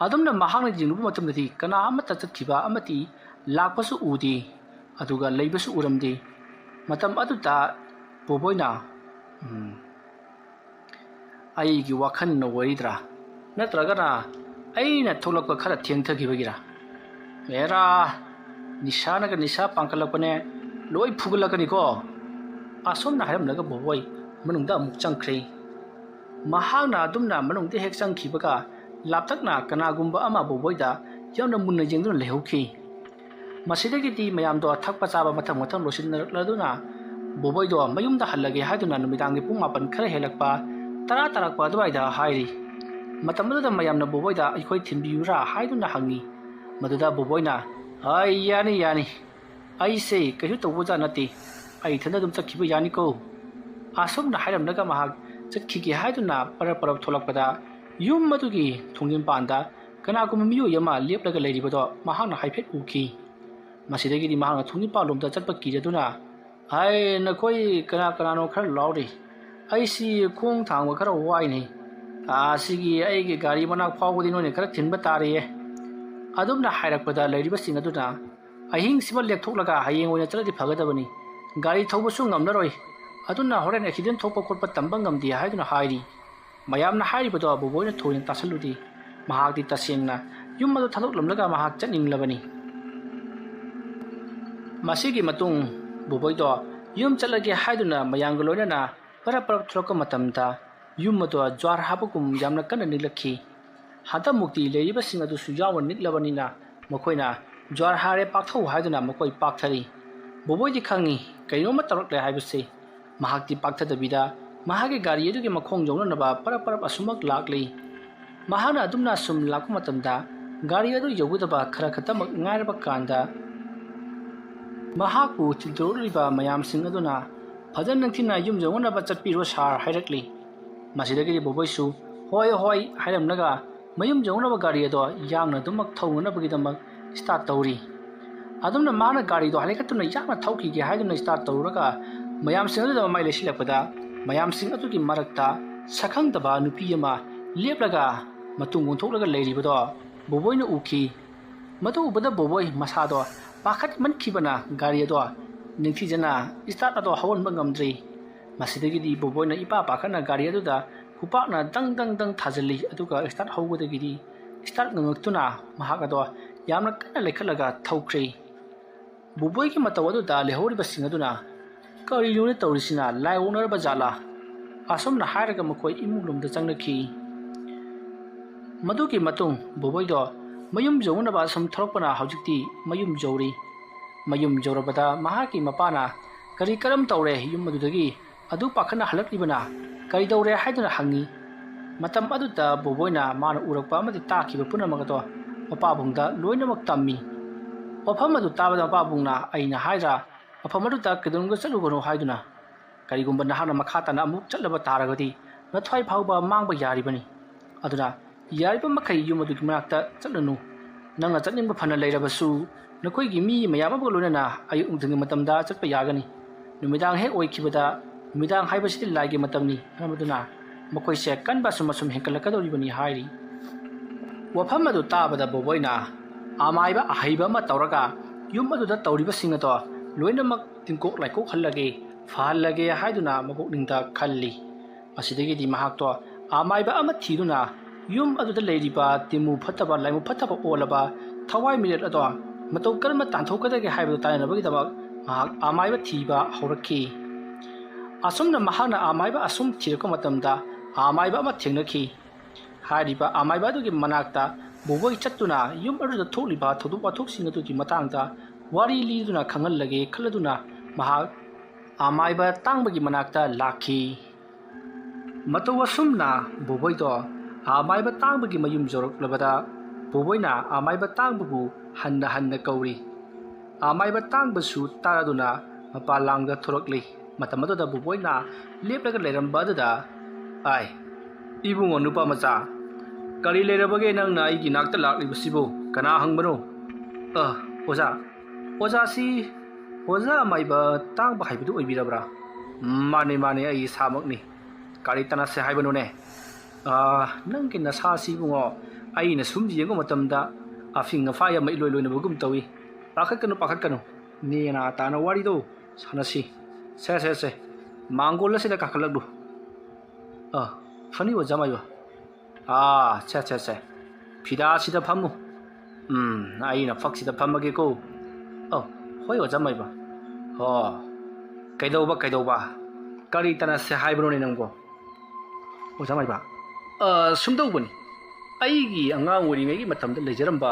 ꯑꯗꯨꯝꯅ ꯃꯍꯥꯛꯅ ꯌꯦꯡꯂꯨꯕ ꯃꯇꯝꯗꯗꯤ ꯀꯅꯥ ꯑꯃꯠꯇ ꯆꯠꯈꯤꯕ ꯑꯃꯗꯤ ꯂꯥꯛꯄꯁꯨ ꯎꯗꯦ, ꯑꯗꯨꯒ ꯂꯩꯕꯁꯨ ꯎꯔꯝꯗꯦ꯫ ꯃꯇꯝ ꯑꯗꯨꯗ ꯕꯣꯕꯣꯏꯅ, "ꯎꯝ, ꯑꯩꯒꯤ ꯋꯥꯈꯜꯅ ꯑꯣꯏꯔꯤꯗ꯭ꯔꯥ? ꯅꯠꯇ꯭ꯔꯒꯅ ꯑꯩꯅ ꯊꯣꯛꯂꯛꯄ ꯈꯔ ꯊꯦꯡꯊꯈꯤꯕꯒꯤꯔꯥ? ꯑꯦꯔꯥ, ꯅꯤꯁꯥꯅꯒ ꯅꯤꯁꯥ ꯄꯥꯡꯈꯠꯂꯛꯄꯅꯦ, ꯂꯣꯏ ꯐꯨꯒꯠꯂꯛꯀꯅꯤꯀꯣ"꯫ ꯑꯁꯣꯝꯅ ꯍꯥꯏꯔꯝꯂꯒ ꯕꯣꯕꯣꯏ ꯃꯅꯨꯡꯗ ꯑꯃꯨꯛ ꯆꯪꯈ꯭ꯔꯦ꯫ ꯃꯍꯥꯛꯅ ꯑꯗꯨꯝꯅ ꯃꯅꯨꯡꯗ ꯍꯦꯛ ꯆꯪꯈꯤꯕꯒ ꯂꯥꯞꯇꯛꯅ ꯀꯅꯥꯒꯨꯝꯕ ꯑꯃ ꯕꯣꯕꯣꯏꯗ ꯌꯥꯝꯅ ꯃꯨꯟꯅ ꯌꯦꯡꯗꯨꯅ ꯂꯩꯍꯧꯈꯤ꯫ ꯃꯁꯤꯗꯒꯤꯗꯤ ꯃꯌꯥꯝꯗꯣ ꯊꯛꯄ ꯆꯥꯕ ꯃꯊꯪ ꯃꯊꯪ ꯂꯣꯏꯁꯤꯟꯅꯔꯛꯂꯗꯨꯅ ꯕꯣꯕꯣꯏꯗꯣ ꯃꯌꯨꯝꯗ ꯍꯜꯂꯒꯦ ꯍꯥꯏꯗꯨꯅ ꯅꯨꯃꯤꯗꯥꯡꯒꯤ ꯄꯨꯡ ꯃꯥꯄꯟ ꯈꯔ ꯍꯦꯜꯂꯛꯄ, ꯇꯔꯥ ꯇꯥꯔꯛꯄ ꯑꯗꯨꯋꯥꯏꯗ ꯍꯥꯏꯔꯤ꯫ ꯃꯇꯝ ꯑꯗꯨꯗ ꯃꯌꯥꯝꯅ ꯕꯣꯕꯣꯏꯗ "ꯑꯩꯈꯣꯏ ꯊꯤꯟꯕꯤꯌꯨꯔꯥ?" ꯍꯥꯏꯗꯨꯅ ꯍꯪꯉꯤ꯫ ꯃꯗꯨꯗ ꯕꯣꯕꯣꯏꯅ, "ꯑꯩ ꯌꯥꯅꯤ, ꯌꯥꯅꯤ꯫ ꯑꯩꯁꯦ ꯀꯩꯁꯨ ꯇꯧꯕꯖꯥꯠ ꯅꯠꯇꯦ꯫ ꯑꯩ ꯏꯊꯟꯗ ꯑꯗꯨꯝ ꯆꯠꯈꯤꯕ ꯌꯥꯅꯤꯀꯣ"꯫ ꯑꯁꯨꯝꯅ ꯍꯥꯏꯔꯝꯂꯒ ꯃꯍꯥꯛ ꯆꯠꯈꯤꯒꯦ ꯍꯥꯏꯗꯨꯅ ꯄꯔꯞ ꯄꯔꯞ ꯊꯣꯛꯂꯛꯄꯗ ꯌꯨꯝ ꯑꯗꯨꯒꯤ ꯊꯣꯡꯖꯤꯟꯄꯥꯟꯗ ꯀꯅꯥꯒꯨꯝꯕ ꯃꯤꯑꯣꯏ ꯑꯃ ꯂꯦꯞꯂꯒ ꯂꯩꯔꯤꯕꯗꯣ ꯃꯍꯥꯛꯅ ꯍꯥꯏꯐꯦꯠ ꯎꯈꯤ꯫ ꯃꯁꯤꯗꯒꯤꯗꯤ ꯃꯍꯥꯛꯅ ꯊꯣꯡꯖꯤꯟꯄꯥꯟꯂꯣꯝꯗ ꯆꯠꯄ ꯀꯤꯖꯗꯨꯅ, "ꯍꯥꯏ, ꯅꯈꯣꯏ ꯀꯅꯥ ꯀꯅꯥꯅꯣ ꯈꯔ ꯂꯥꯎꯔꯤ꯫ ꯑꯩꯁꯤ ꯈꯣꯡ ꯊꯥꯡꯕ ꯈꯔ ꯋꯥꯏꯅꯦ꯫ ꯑꯁꯤꯒꯤ ꯑꯩꯒꯤ ꯒꯥꯔꯤ ꯃꯅꯥꯛ ꯐꯥꯎꯕꯗꯤ ꯅꯣꯏꯅ ꯈꯔ ꯊꯤꯟꯕ ꯇꯥꯔꯤꯌꯦ"꯫ ꯑꯗꯨꯝꯅ ꯍꯥꯏꯔꯛꯄꯗ ꯂꯩꯔꯤꯕꯁꯤꯡ ꯑꯗꯨꯅ, "ꯑꯍꯤꯡꯁꯤꯃ ꯂꯦꯛꯊꯣꯛꯂꯒ ꯍꯌꯦꯡ ꯑꯣꯏꯅ ꯆꯠꯂꯗꯤ ꯐꯒꯗꯕꯅꯤ꯫ ꯒꯥꯔꯤ ꯊꯧꯕꯁꯨ ꯉꯝꯂꯔꯣꯏ꯫ ꯑꯗꯨꯅ ꯍꯣꯔꯦꯟ ꯑꯦꯛꯁꯤꯗꯦꯟ ꯊꯣꯛꯄ ꯈꯣꯠꯄ ꯇꯝꯕ ꯉꯝꯗꯦ" ꯍꯥꯏꯗꯨꯅ ꯍꯥꯏꯔꯤ꯫ ꯃꯌꯥꯝꯅ ꯍꯥꯏꯔꯤꯕꯗꯣ ꯕꯣꯕꯣꯏꯅ ꯊꯣꯏꯅ ꯇꯥꯁꯜꯂꯨꯗꯦ꯫ ꯃꯍꯥꯛꯇꯤ ꯇꯁꯦꯡꯅ ꯌꯨꯝ ꯑꯗꯨ ꯊꯥꯗꯣꯛꯂꯝꯂꯒ ꯃꯍꯥꯛ ꯆꯠꯅꯤꯡꯂꯕꯅꯤ꯫ ꯃꯁꯤꯒꯤ ꯃꯇꯨꯡ ꯕꯣꯕꯣꯏꯗꯣ ꯌꯨꯝ ꯆꯠꯂꯒꯦ ꯍꯥꯏꯗꯨꯅ ꯃꯌꯥꯝꯒ ꯂꯣꯏꯅꯅ ꯄꯔꯞ ꯄꯔꯞ ꯊꯣꯛꯂꯛꯄ ꯃꯇꯝꯗ ꯌꯨꯝ ꯑꯗꯣ ꯖ꯭ꯋꯥꯔ ꯍꯥꯕꯒꯨꯝ ꯌꯥꯝꯅ ꯀꯟꯅ ꯅꯤꯛꯂꯛꯈꯤ꯫ ꯍꯟꯗꯛꯃꯨꯛꯇꯤ ꯂꯩꯔꯤꯕꯁꯤꯡ ꯑꯗꯨꯁꯨ ꯌꯥꯎꯅ ꯅꯤꯛꯂꯕꯅꯤꯅ ꯃꯈꯣꯏꯅ "ꯖ꯭ꯋꯥꯔ ꯍꯥꯔꯦ, ꯄꯥꯛꯊꯧ" ꯍꯥꯏꯗꯨꯅ ꯃꯈꯣꯏ ꯄꯥꯛꯊꯔꯤ꯫ ꯕꯣꯕꯣꯏꯗꯤ ꯈꯪꯏ ꯀꯩꯅꯣꯝꯃ ꯇꯧꯔꯛꯂꯦ ꯍꯥꯏꯕꯁꯤ꯫ ꯃꯍꯥꯛꯇꯤ ꯄꯥꯛꯊꯗꯕꯤꯗ ꯃꯍꯥꯛꯀꯤ ꯒꯥꯔꯤ ꯑꯗꯨꯒꯤ ꯃꯈꯣꯡ ꯌꯧꯅꯅꯕ ꯄꯔꯞ ꯄꯔꯞ ꯑꯁꯨꯃꯛ ꯂꯥꯛꯂꯤ꯫ ꯃꯍꯥꯛꯅ ꯑꯗꯨꯝꯅ ꯁꯨꯝ ꯂꯥꯛꯄ ꯃꯇꯝꯗ ꯒꯥꯔꯤ ꯑꯗꯨ ꯌꯧꯒꯗꯕ ꯈꯔ ꯈꯛꯇꯃꯛ ꯉꯥꯏꯔꯕ ꯀꯥꯟꯗ ꯃꯍꯥꯛꯄꯨ ꯊꯤꯟꯗꯣꯔꯛꯂꯤꯕ ꯃꯌꯥꯝꯁꯤꯡ ꯑꯗꯨꯅ "ꯐꯖꯅ ꯅꯤꯡꯊꯤꯅ ꯌꯨꯝ ꯌꯧꯅꯅꯕ ꯆꯠꯄꯤꯔꯣ ꯁꯥꯔ" ꯍꯥꯏꯔꯛꯂꯤ꯫ ꯃꯁꯤꯗꯒꯤꯗꯤ ꯕꯣꯕꯣꯏꯁꯨ "ꯍꯣꯏ, ꯍꯣꯏ" ꯍꯥꯏꯔꯝꯂꯒ ꯃꯌꯨꯝ ꯌꯧꯅꯕ ꯒꯥꯔꯤ ꯑꯗꯣ ꯌꯥꯡꯅ ꯑꯗꯨꯃꯛ ꯊꯧꯅꯅꯕꯒꯤꯗꯃꯛ ꯁ꯭ꯇꯥꯔꯠ ꯇꯧꯔꯤ꯫ ꯑꯗꯨꯝꯅ ꯃꯥꯅ ꯒꯥꯔꯤꯗꯣ ꯍꯥꯏꯒꯠꯇꯨꯅ ꯌꯥꯡꯅ ꯊꯧꯈꯤꯒꯦ ꯍꯥꯏꯗꯨꯅ ꯁ꯭ꯇꯥꯔꯠ ꯇꯧꯔꯨꯔꯒ ꯃꯌꯥꯝꯁꯤꯡ ꯑꯗꯨꯗ ꯃꯃꯥꯏ ꯂꯩꯁꯤꯜꯂꯛꯄꯗ ꯃꯌꯥꯝꯁꯤꯡ ꯑꯗꯨꯒꯤ ꯃꯔꯛꯇ ꯁꯛꯈꯪꯗꯕ ꯅꯨꯄꯤ ꯑꯃ ꯂꯦꯞꯂꯒ ꯃꯇꯨꯡ ꯑꯣꯟꯊꯣꯛꯂꯒ ꯂꯩꯔꯤꯕꯗꯣ ꯕꯣꯕꯣꯏꯅ ꯎꯈꯤ꯫ ꯃꯗꯨ ꯎꯕꯗ ꯕꯣꯕꯣꯏ ꯃꯁꯥꯗꯣ ꯄꯥꯈꯠꯃꯟꯈꯤꯕꯅ ꯒꯥꯔꯤ ꯑꯗꯣ ꯅꯤꯡꯊꯤꯖꯅ start ꯑꯗꯣ ꯍꯧꯍꯟꯕ ꯉꯝꯗ꯭ꯔꯤ꯫ ꯃꯁꯤꯗꯒꯤꯗꯤ ꯕꯣꯕꯣꯏꯅ ꯏꯄꯥ ꯄꯥꯈꯠꯅ ꯒꯥꯔꯤ ꯑꯗꯨꯗ ꯈꯨꯄꯥꯛꯅ ꯗꯪ ꯗꯪ ꯗꯪ ꯊꯥꯖꯤꯜꯂꯤ꯫ ꯑꯗꯨꯒ start ꯍꯧꯕꯗꯒꯤꯗꯤ start ꯉꯪꯉꯛꯇꯨꯅ ꯃꯍꯥꯛ ꯑꯗꯣ ꯌꯥꯝꯅ ꯀꯟꯅ ꯂꯩꯈꯠꯂꯒ ꯊꯧꯈ꯭ꯔꯦ꯫ ꯕꯣꯕꯣꯏꯒꯤ ꯃꯇꯧ ꯑꯗꯨꯗ ꯂꯩꯍꯧꯔꯤꯕꯁꯤꯡ ꯑꯗꯨꯅ "ꯀꯔꯤꯅꯣꯅꯦ ꯇꯧꯔꯤꯁꯤꯅ? ꯂꯥꯏ ꯑꯣꯛꯅꯔꯕ ꯖꯥꯠꯂꯥ?" ꯑꯁꯨꯝꯅ ꯍꯥꯏꯔꯒ ꯃꯈꯣꯏ ꯏꯃꯨꯡ ꯂꯣꯝꯗ ꯆꯪꯅꯈꯤ꯫ ꯃꯗꯨꯒꯤ ꯃꯇꯨꯡ ꯕꯣꯕꯣꯏꯗꯣ ꯃꯌꯨꯝ ꯌꯧꯅꯅꯕ ꯑꯁꯨꯝ ꯊꯧꯔꯛꯄꯅ ꯍꯧꯖꯤꯛꯇꯤ ꯃꯌꯨꯝ ꯌꯧꯔꯤ꯫ ꯃꯌꯨꯝ ꯌꯧꯔꯕꯗ ꯃꯍꯥꯛꯀꯤ ꯃꯄꯥꯅ "ꯀꯔꯤ ꯀꯔꯝ ꯇꯧꯔꯦ? ꯌꯨꯝ ꯑꯗꯨꯗꯒꯤ ꯑꯗꯨ ꯄꯥꯈꯠꯅ ꯍꯜꯂꯛꯂꯤꯕꯅ ꯀꯔꯤꯗꯧꯔꯦ?" ꯍꯥꯏꯗꯨꯅ ꯍꯪꯉꯤ꯫ ꯃꯇꯝ ꯑꯗꯨꯗ ꯕꯣꯕꯣꯏꯅ ꯃꯥꯅ ꯎꯔꯛꯄ ꯑꯃꯗꯤ ꯇꯥꯈꯤꯕ ꯄꯨꯝꯅꯃꯛ ꯑꯗꯣ ꯃꯄꯥꯕꯨꯡꯗ ꯂꯣꯏꯅꯃꯛ ꯇꯝꯃꯤ꯫ ꯋꯥꯐꯝ ꯑꯗꯨ ꯇꯥꯕꯗ ꯃꯄꯥꯕꯨꯡꯅ "ꯑꯩꯅ ꯍꯥꯏꯗ꯭ꯔꯥ, ꯃꯐꯝ ꯑꯗꯨꯗ ꯀꯩꯗꯧꯅꯨꯡꯗ ꯆꯠꯂꯨꯒꯅꯨ ꯍꯥꯏꯗꯨꯅ? ꯀꯔꯤꯒꯨꯝꯕ ꯅꯍꯥꯛꯅ ꯃꯈꯥ ꯇꯥꯅ ꯑꯃꯨꯛ ꯆꯠꯂꯕ ꯇꯥꯔꯒꯗꯤ ꯅꯊ꯭ꯋꯥꯏ ꯐꯥꯎꯕ ꯃꯥꯡꯕ ꯌꯥꯔꯤꯕꯅꯤ꯫ ꯑꯗꯨꯅ ꯌꯥꯔꯤꯕ ꯃꯈꯩ ꯌꯨꯝ ꯑꯗꯨꯒꯤ ꯃꯅꯥꯛꯇ ꯆꯠꯂꯅꯨ꯫ ꯅꯪꯅ ꯆꯠꯅꯤꯡꯕ ꯐꯅ ꯂꯩꯔꯕꯁꯨ ꯅꯈꯣꯏꯒꯤ ꯃꯤ ꯃꯌꯥꯝ ꯑꯃꯒ ꯂꯣꯏꯅꯅ ꯑꯌꯨꯛ ꯅꯨꯡꯊꯤꯜꯒꯤ ꯃꯇꯝꯗ ꯆꯠꯄ ꯌꯥꯒꯅꯤ꯫ ꯅꯨꯃꯤꯗꯥꯡ ꯍꯦꯛ ꯑꯣꯏꯈꯤꯕꯗ, ꯅꯨꯃꯤꯗꯥꯡ ꯍꯥꯏꯕꯁꯤꯗꯤ ꯂꯥꯏꯒꯤ ꯃꯇꯝꯅꯤ, ꯃꯔꯝ ꯑꯗꯨꯅ ꯃꯈꯣꯏꯁꯦ ꯀꯟꯕ ꯑꯁꯨꯝ ꯑꯁꯨꯝ ꯍꯦꯟꯒꯠꯂꯛꯀꯗꯧꯔꯤꯕꯅꯤ" ꯍꯥꯏꯔꯤ꯫ ꯋꯥꯐꯝ ꯑꯗꯨ ꯇꯥꯕꯗ ꯕꯣꯕꯣꯏꯅ ꯑꯃꯥꯏꯕ ꯑꯍꯩꯕ ꯑꯃ ꯇꯧꯔꯒ ꯌꯨꯝ ꯑꯗꯨꯗ ꯇꯧꯔꯤꯕꯁꯤꯡ ꯑꯗꯣ ꯂꯣꯏꯅꯃꯛ ꯇꯤꯡꯀꯣꯛ ꯂꯥꯏꯀꯣꯛꯍꯜꯂꯒꯦ, ꯐꯍꯜꯂꯒꯦ ꯍꯥꯏꯗꯨꯅ ꯃꯄꯨꯛꯅꯤꯡꯗ ꯈꯜꯂꯤ꯫ ꯃꯁꯤꯗꯒꯤꯗꯤ ꯃꯍꯥꯛꯇꯣ ꯑꯃꯥꯏꯕ ꯑꯃ ꯊꯤꯗꯨꯅ ꯌꯨꯝ ꯑꯗꯨꯗ ꯂꯩꯔꯤꯕ ꯇꯤꯃꯨ ꯐꯠꯇꯕ, ꯂꯥꯏꯃꯨ ꯐꯠꯇꯕ ꯑꯣꯜꯂꯕ ꯊꯋꯥꯏ ꯃꯤꯔꯦꯜ ꯑꯗꯣ ꯃꯇꯧ ꯀꯔꯝꯅ ꯇꯥꯟꯊꯣꯛꯀꯗꯒꯦ ꯍꯥꯏꯕꯗꯨ ꯇꯥꯟꯅꯅꯕꯒꯤꯗꯃꯛ ꯃꯍꯥꯛ ꯑꯃꯥꯏꯕ ꯊꯤꯕ ꯍꯧꯔꯛꯈꯤ꯫ ꯑꯁꯨꯝꯅ ꯃꯍꯥꯛꯅ ꯑꯃꯥꯏꯕ ꯑꯁꯨꯝ ꯊꯤꯔꯛꯄ ꯃꯇꯝꯗ ꯑꯃꯥꯏꯕ ꯑꯃ ꯊꯦꯡꯅꯈꯤ꯫ ꯍꯥꯏꯔꯤꯕ ꯑꯃꯥꯏꯕ ꯑꯗꯨꯒꯤ ꯃꯅꯥꯛꯇ ꯕꯣꯕꯣꯏ ꯆꯠꯇꯨꯅ ꯌꯨꯝ ꯑꯗꯨꯗ ꯊꯣꯛꯂꯤꯕ ꯊꯧꯗꯣꯛ ꯋꯥꯊꯣꯛꯁꯤꯡ ꯑꯗꯨꯒꯤ ꯃꯇꯥꯡꯗ ꯋꯥꯔꯤ ꯂꯤꯗꯨꯅ ꯈꯪꯍꯜꯂꯒꯦ ꯈꯜꯂꯗꯨꯅ ꯃꯍꯥꯛ ꯑꯃꯥꯏꯕ ꯇꯥꯡꯕꯒꯤ ꯃꯅꯥꯛꯇ ꯂꯥꯛꯈꯤ꯫ ꯃꯇꯧ ꯑꯁꯨꯝꯅ ꯕꯣꯕꯣꯏꯗꯣ ꯑꯃꯥꯏꯕ ꯇꯥꯡꯕꯒꯤ ꯃꯌꯨꯝ ꯌꯧꯔꯛꯂꯕꯗ ꯕꯣꯕꯣꯏꯅ ꯑꯃꯥꯏꯕ ꯇꯥꯡꯕꯕꯨ ꯍꯟꯅ ꯍꯟꯅ ꯀꯧꯔꯤ꯫ ꯑꯃꯥꯏꯕ ꯇꯥꯡꯕꯁꯨ ꯇꯥꯔꯗꯨꯅ ꯃꯄꯥꯟ ꯂꯥꯡꯗ ꯊꯣꯔꯛꯂꯤ꯫ ꯃꯇꯝ ꯑꯗꯨꯗ ꯕꯣꯕꯣꯏꯅ ꯂꯦꯞꯂꯒ ꯂꯩꯔꯝꯕ ꯑꯗꯨꯗ, "ꯑꯥꯏ, ꯏꯕꯨꯡꯉꯣ ꯅꯨꯄꯥ ꯃꯆꯥ, ꯀꯔꯤ ꯂꯩꯔꯕꯒꯦ ꯅꯪꯅ ꯑꯩꯒꯤ ꯅꯥꯛꯇ ꯂꯥꯛꯂꯤꯕꯁꯤꯕꯨ? ꯀꯅꯥ ꯍꯪꯕꯅꯣ?" "ꯑ, ꯑꯣꯖꯥ, ꯑꯣꯖꯥꯁꯤ ꯑꯣꯖꯥ ꯑꯃꯥꯏꯕ ꯇꯥꯡꯕ ꯍꯥꯏꯕꯗꯨ ꯑꯣꯏꯕꯤꯔꯕ꯭ꯔꯥ?" "ꯃꯥꯅꯦ, ꯃꯥꯅꯦ, ꯑꯩ ꯏꯁꯥꯃꯛꯅꯤ꯫ ꯀꯔꯤ ꯇꯥꯟꯅꯁꯦ ꯍꯥꯏꯕꯅꯣꯅꯦ? ꯑꯥ, ꯅꯪꯒꯤ ꯅꯁꯥꯁꯤ ꯏꯕꯨꯡꯉꯣ, ꯑꯩꯅ ꯁꯨꯝ ꯌꯦꯡꯕ ꯃꯇꯝꯗ ꯑꯐꯤꯡ ꯑꯐꯥꯏ ꯑꯃ ꯏꯂꯣꯏ ꯂꯣꯏꯅꯕꯒꯨꯝ ꯇꯧꯏ꯫ ꯄꯥꯈꯠꯀꯅꯨ, ꯄꯥꯈꯠꯀꯅꯨ, ꯅꯦꯅꯥ ꯇꯥꯅ ꯋꯥꯔꯤꯗꯣ ꯁꯥꯟꯅꯁꯤ꯫ ꯁꯦ, ꯁꯦ, ꯁꯦ, ꯃꯥꯡꯒꯣꯜ ꯑꯁꯤꯗ ꯀꯥꯈꯠꯂꯛꯂꯨ꯫ ꯑꯥ, ꯐꯅꯤ ꯑꯣꯖꯥ ꯃꯥꯏꯕ꯫ ꯑꯥ, ꯁꯦ, ꯁꯦ, ꯁꯦ, ꯐꯤꯗꯥꯁꯤꯗ ꯐꯝꯃꯨ꯫ ꯎꯝ, ꯑꯩꯅ ꯐꯛꯁꯤꯗ ꯐꯝꯃꯒꯦꯀꯣ꯫ ꯑꯧ, ꯍꯣꯏ ꯑꯣꯖꯥ ꯃꯥꯏꯕ꯫ ꯑꯣ, ꯀꯩꯗꯧꯕ, ꯀꯩꯗꯧꯕ? ꯀꯔꯤ ꯇꯥꯟꯅꯁꯦ ꯍꯥꯏꯕꯅꯣꯅꯦ ꯅꯪꯕꯣ? ꯑꯣꯖꯥ ꯃꯥꯏꯕ, ꯑ, ꯁꯨꯝꯗꯧꯕꯅꯤ꯫ ꯑꯩꯒꯤ ꯑꯉꯥꯡ ꯑꯣꯏꯔꯤꯉꯩꯒꯤ ꯃꯇꯝꯗ ꯂꯩꯖꯔꯝꯕ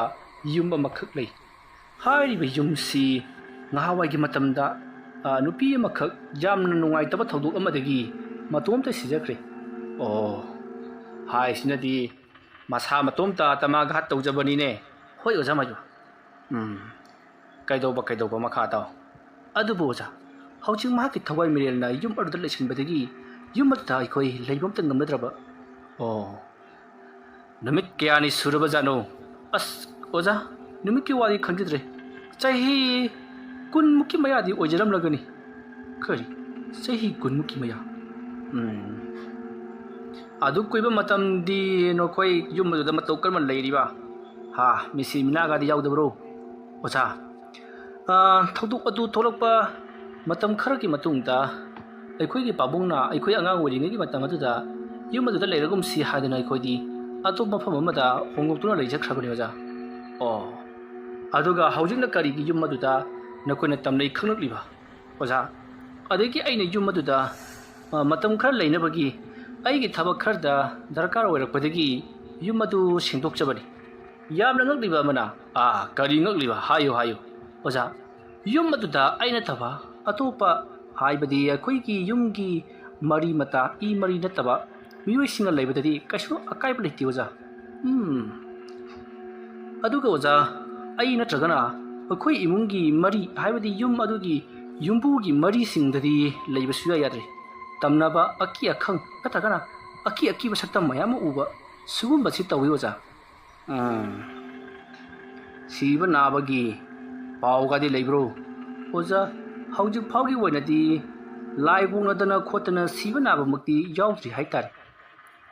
ꯌꯨꯝ ꯑꯃꯈꯛ ꯂꯩ꯫ ꯍꯥꯏꯔꯤꯕ ꯌꯨꯝꯁꯤ ꯉꯍꯥꯟꯋꯥꯏꯒꯤ ꯃꯇꯝꯗ, ꯑ, ꯅꯨꯄꯤ ꯑꯃꯈꯛ ꯌꯥꯝꯅ ꯅꯨꯡꯉꯥꯏꯇꯕ ꯊꯧꯗꯣꯛ ꯑꯃꯗꯒꯤ ꯃꯇꯣꯝꯇ ꯁꯤꯖꯈ꯭ꯔꯦ꯫ ꯑꯣ, ꯍꯥꯏꯁꯤꯅꯗꯤ ꯃꯁꯥ ꯃꯇꯣꯝꯇ ꯇꯃꯥꯒ ꯍꯥꯠ ꯇꯧꯖꯕꯅꯤꯅꯦ꯫ ꯍꯣꯏ, ꯑꯣꯖꯥ ꯃꯥꯏꯕ꯫ ꯎꯝ, ꯀꯩꯗꯧꯕ, ꯀꯩꯗꯧꯕ? ꯃꯈꯥ ꯇꯥꯎ꯫ ꯑꯗꯨꯕꯨ ꯑꯣꯖꯥ, ꯍꯧꯖꯤꯛ ꯃꯍꯥꯛꯀꯤ ꯊꯋꯥꯏ ꯃꯤꯔꯦꯜꯅ ꯌꯨꯝ ꯑꯗꯨꯗ ꯂꯩꯁꯤꯟꯕꯗꯒꯤ ꯌꯨꯝ ꯑꯗꯨꯗ ꯑꯩꯈꯣꯏ ꯂꯩꯕ ꯑꯝꯇ ꯉꯝꯅꯗ꯭ꯔꯕ꯫ ꯑꯣ, ꯅꯨꯃꯤꯠ ꯀꯌꯥꯅꯤ ꯁꯨꯔꯕꯖꯥꯠꯅꯣ? ꯑꯁ, ꯑꯣꯖꯥ, ꯅꯨꯃꯤꯠꯀꯤ ꯋꯥꯗꯤ ꯈꯪꯖꯗ꯭ꯔꯦ꯫ ꯆꯍꯤ ꯀꯨꯟꯃꯨꯛꯀꯤ ꯃꯌꯥꯗꯤ ꯑꯣꯏꯖꯔꯝꯂꯒꯅꯤ꯫ ꯀꯔꯤ? ꯆꯍꯤ ꯀꯨꯟꯃꯨꯛꯀꯤ ꯃꯌꯥ? ꯎꯝ꯫ ꯑꯗꯨ ꯀꯨꯏꯕ ꯃꯇꯝꯗꯤ ꯅꯈꯣꯏ ꯌꯨꯝ ꯑꯗꯨꯗ ꯃꯇꯧ ꯀꯔꯝꯅ ꯂꯩꯔꯤꯕ? ꯍꯥ, ꯃꯤꯁꯤ ꯃꯤꯅꯥꯒꯗꯤ ꯌꯥꯎꯗꯕ꯭ꯔꯣ? ꯑꯣꯖꯥ, ꯑ, ꯊꯧꯗꯣꯛ ꯑꯗꯨ ꯊꯣꯛꯂꯛꯄ ꯃꯇꯝ ꯈꯔꯒꯤ ꯃꯇꯨꯡꯗ ꯑꯩꯈꯣꯏꯒꯤ ꯄꯥꯕꯨꯡꯅ ꯑꯩꯈꯣꯏ ꯑꯉꯥꯡ ꯑꯣꯏꯔꯤꯉꯩꯒꯤ ꯃꯇꯝ ꯑꯗꯨꯗ ꯌꯨꯝ ꯑꯗꯨꯗ ꯂꯩꯔꯒꯨꯝꯁꯤ ꯍꯥꯏꯗꯨꯅ ꯑꯩꯈꯣꯏꯗꯤ ꯑꯇꯣꯞꯄ ꯃꯐꯝ ꯑꯃꯗ ꯍꯣꯡꯗꯣꯛꯇꯨꯅ ꯂꯩꯖꯈ꯭ꯔꯕꯅꯤ, ꯑꯣꯖꯥ꯫ ꯑꯣ, ꯑꯗꯨꯒ ꯍꯧꯖꯤꯛꯅ ꯀꯔꯤꯒꯤ ꯌꯨꯝ ꯑꯗꯨꯗ ꯅꯈꯣꯏꯅ ꯇꯝꯅꯩ ꯈꯪꯂꯛꯂꯤꯕ? ꯑꯣꯖꯥ, ꯑꯗꯒꯤ ꯑꯩꯅ ꯌꯨꯝ ꯑꯗꯨꯗ, ꯑ, ꯃꯇꯝ ꯈꯔ ꯂꯩꯅꯕꯒꯤ ꯑꯩꯒꯤ ꯊꯕꯛ ꯈꯔꯗ ꯗꯔꯀꯥꯔ ꯑꯣꯏꯔꯛꯄꯗꯒꯤ ꯌꯨꯝ ꯑꯗꯨ ꯁꯦꯡꯗꯣꯛꯆꯕꯅꯤ꯫ ꯌꯥꯝꯅ ꯉꯛꯂꯤꯕ ꯑꯃꯅ, ꯑꯥ, ꯀꯔꯤ ꯉꯛꯂꯤꯕ? ꯍꯥꯏꯌꯨ, ꯍꯥꯏꯌꯨ꯫ ꯑꯣꯖꯥ, ꯌꯨꯝ ꯑꯗꯨꯗ ꯑꯩ ꯅꯠꯇꯕ ꯑꯇꯣꯞꯄ, ꯍꯥꯏꯕꯗꯤ ꯑꯩꯈꯣꯏꯒꯤ ꯌꯨꯝꯒꯤ ꯃꯔꯤ ꯃꯇꯥ, ꯏ ꯃꯔꯤ ꯅꯠꯇꯕ ꯃꯤꯑꯣꯏꯁꯤꯡꯒ ꯂꯩꯕꯗꯗꯤ ꯀꯩꯁꯨ ꯑꯀꯥꯏꯕ ꯂꯩꯇꯦ, ꯑꯣꯖꯥ꯫ ꯎꯝ꯫ ꯑꯗꯨꯒ ꯑꯣꯖꯥ, ꯑꯩ ꯅꯠꯇ꯭ꯔꯒꯅ ꯑꯩꯈꯣꯏ ꯏꯃꯨꯡꯒꯤ ꯃꯔꯤ, ꯍꯥꯏꯕꯗꯤ ꯌꯨꯝ ꯑꯗꯨꯒꯤ ꯌꯨꯝꯕꯨꯒꯤ ꯃꯔꯤꯁꯤꯡꯗꯗꯤ ꯂꯩꯕ ꯁꯨꯌꯥ ꯌꯥꯗ꯭ꯔꯦ꯫ ꯇꯝꯅꯕ, ꯑꯀꯤ ꯑꯈꯪ ꯅꯠꯇ꯭ꯔꯒꯅ ꯑꯀꯤ ꯑꯀꯤꯕ ꯁꯛꯇꯝ ꯃꯌꯥꯝ ꯑꯃ ꯎꯕ, ꯁꯤꯒꯨꯝꯕꯁꯤ ꯇꯧꯏ, ꯑꯣꯖꯥ꯫ ꯎꯝ꯫ ꯁꯤꯕ ꯅꯥꯕꯒꯤ ꯄꯥꯎꯒꯗꯤ ꯂꯩꯕ꯭ꯔꯣ? ꯑꯣꯖꯥ, ꯍꯧꯖꯤꯛ ꯐꯥꯎꯒꯤ ꯑꯣꯏꯅꯗꯤ ꯂꯥꯏ ꯄꯣꯛꯅꯗꯅ ꯈꯣꯠꯇꯅ ꯁꯤꯕ ꯅꯥꯕꯃꯛꯇꯤ ꯌꯥꯎꯗ꯭ꯔꯤ ꯍꯥꯏꯇꯥꯔꯦ꯫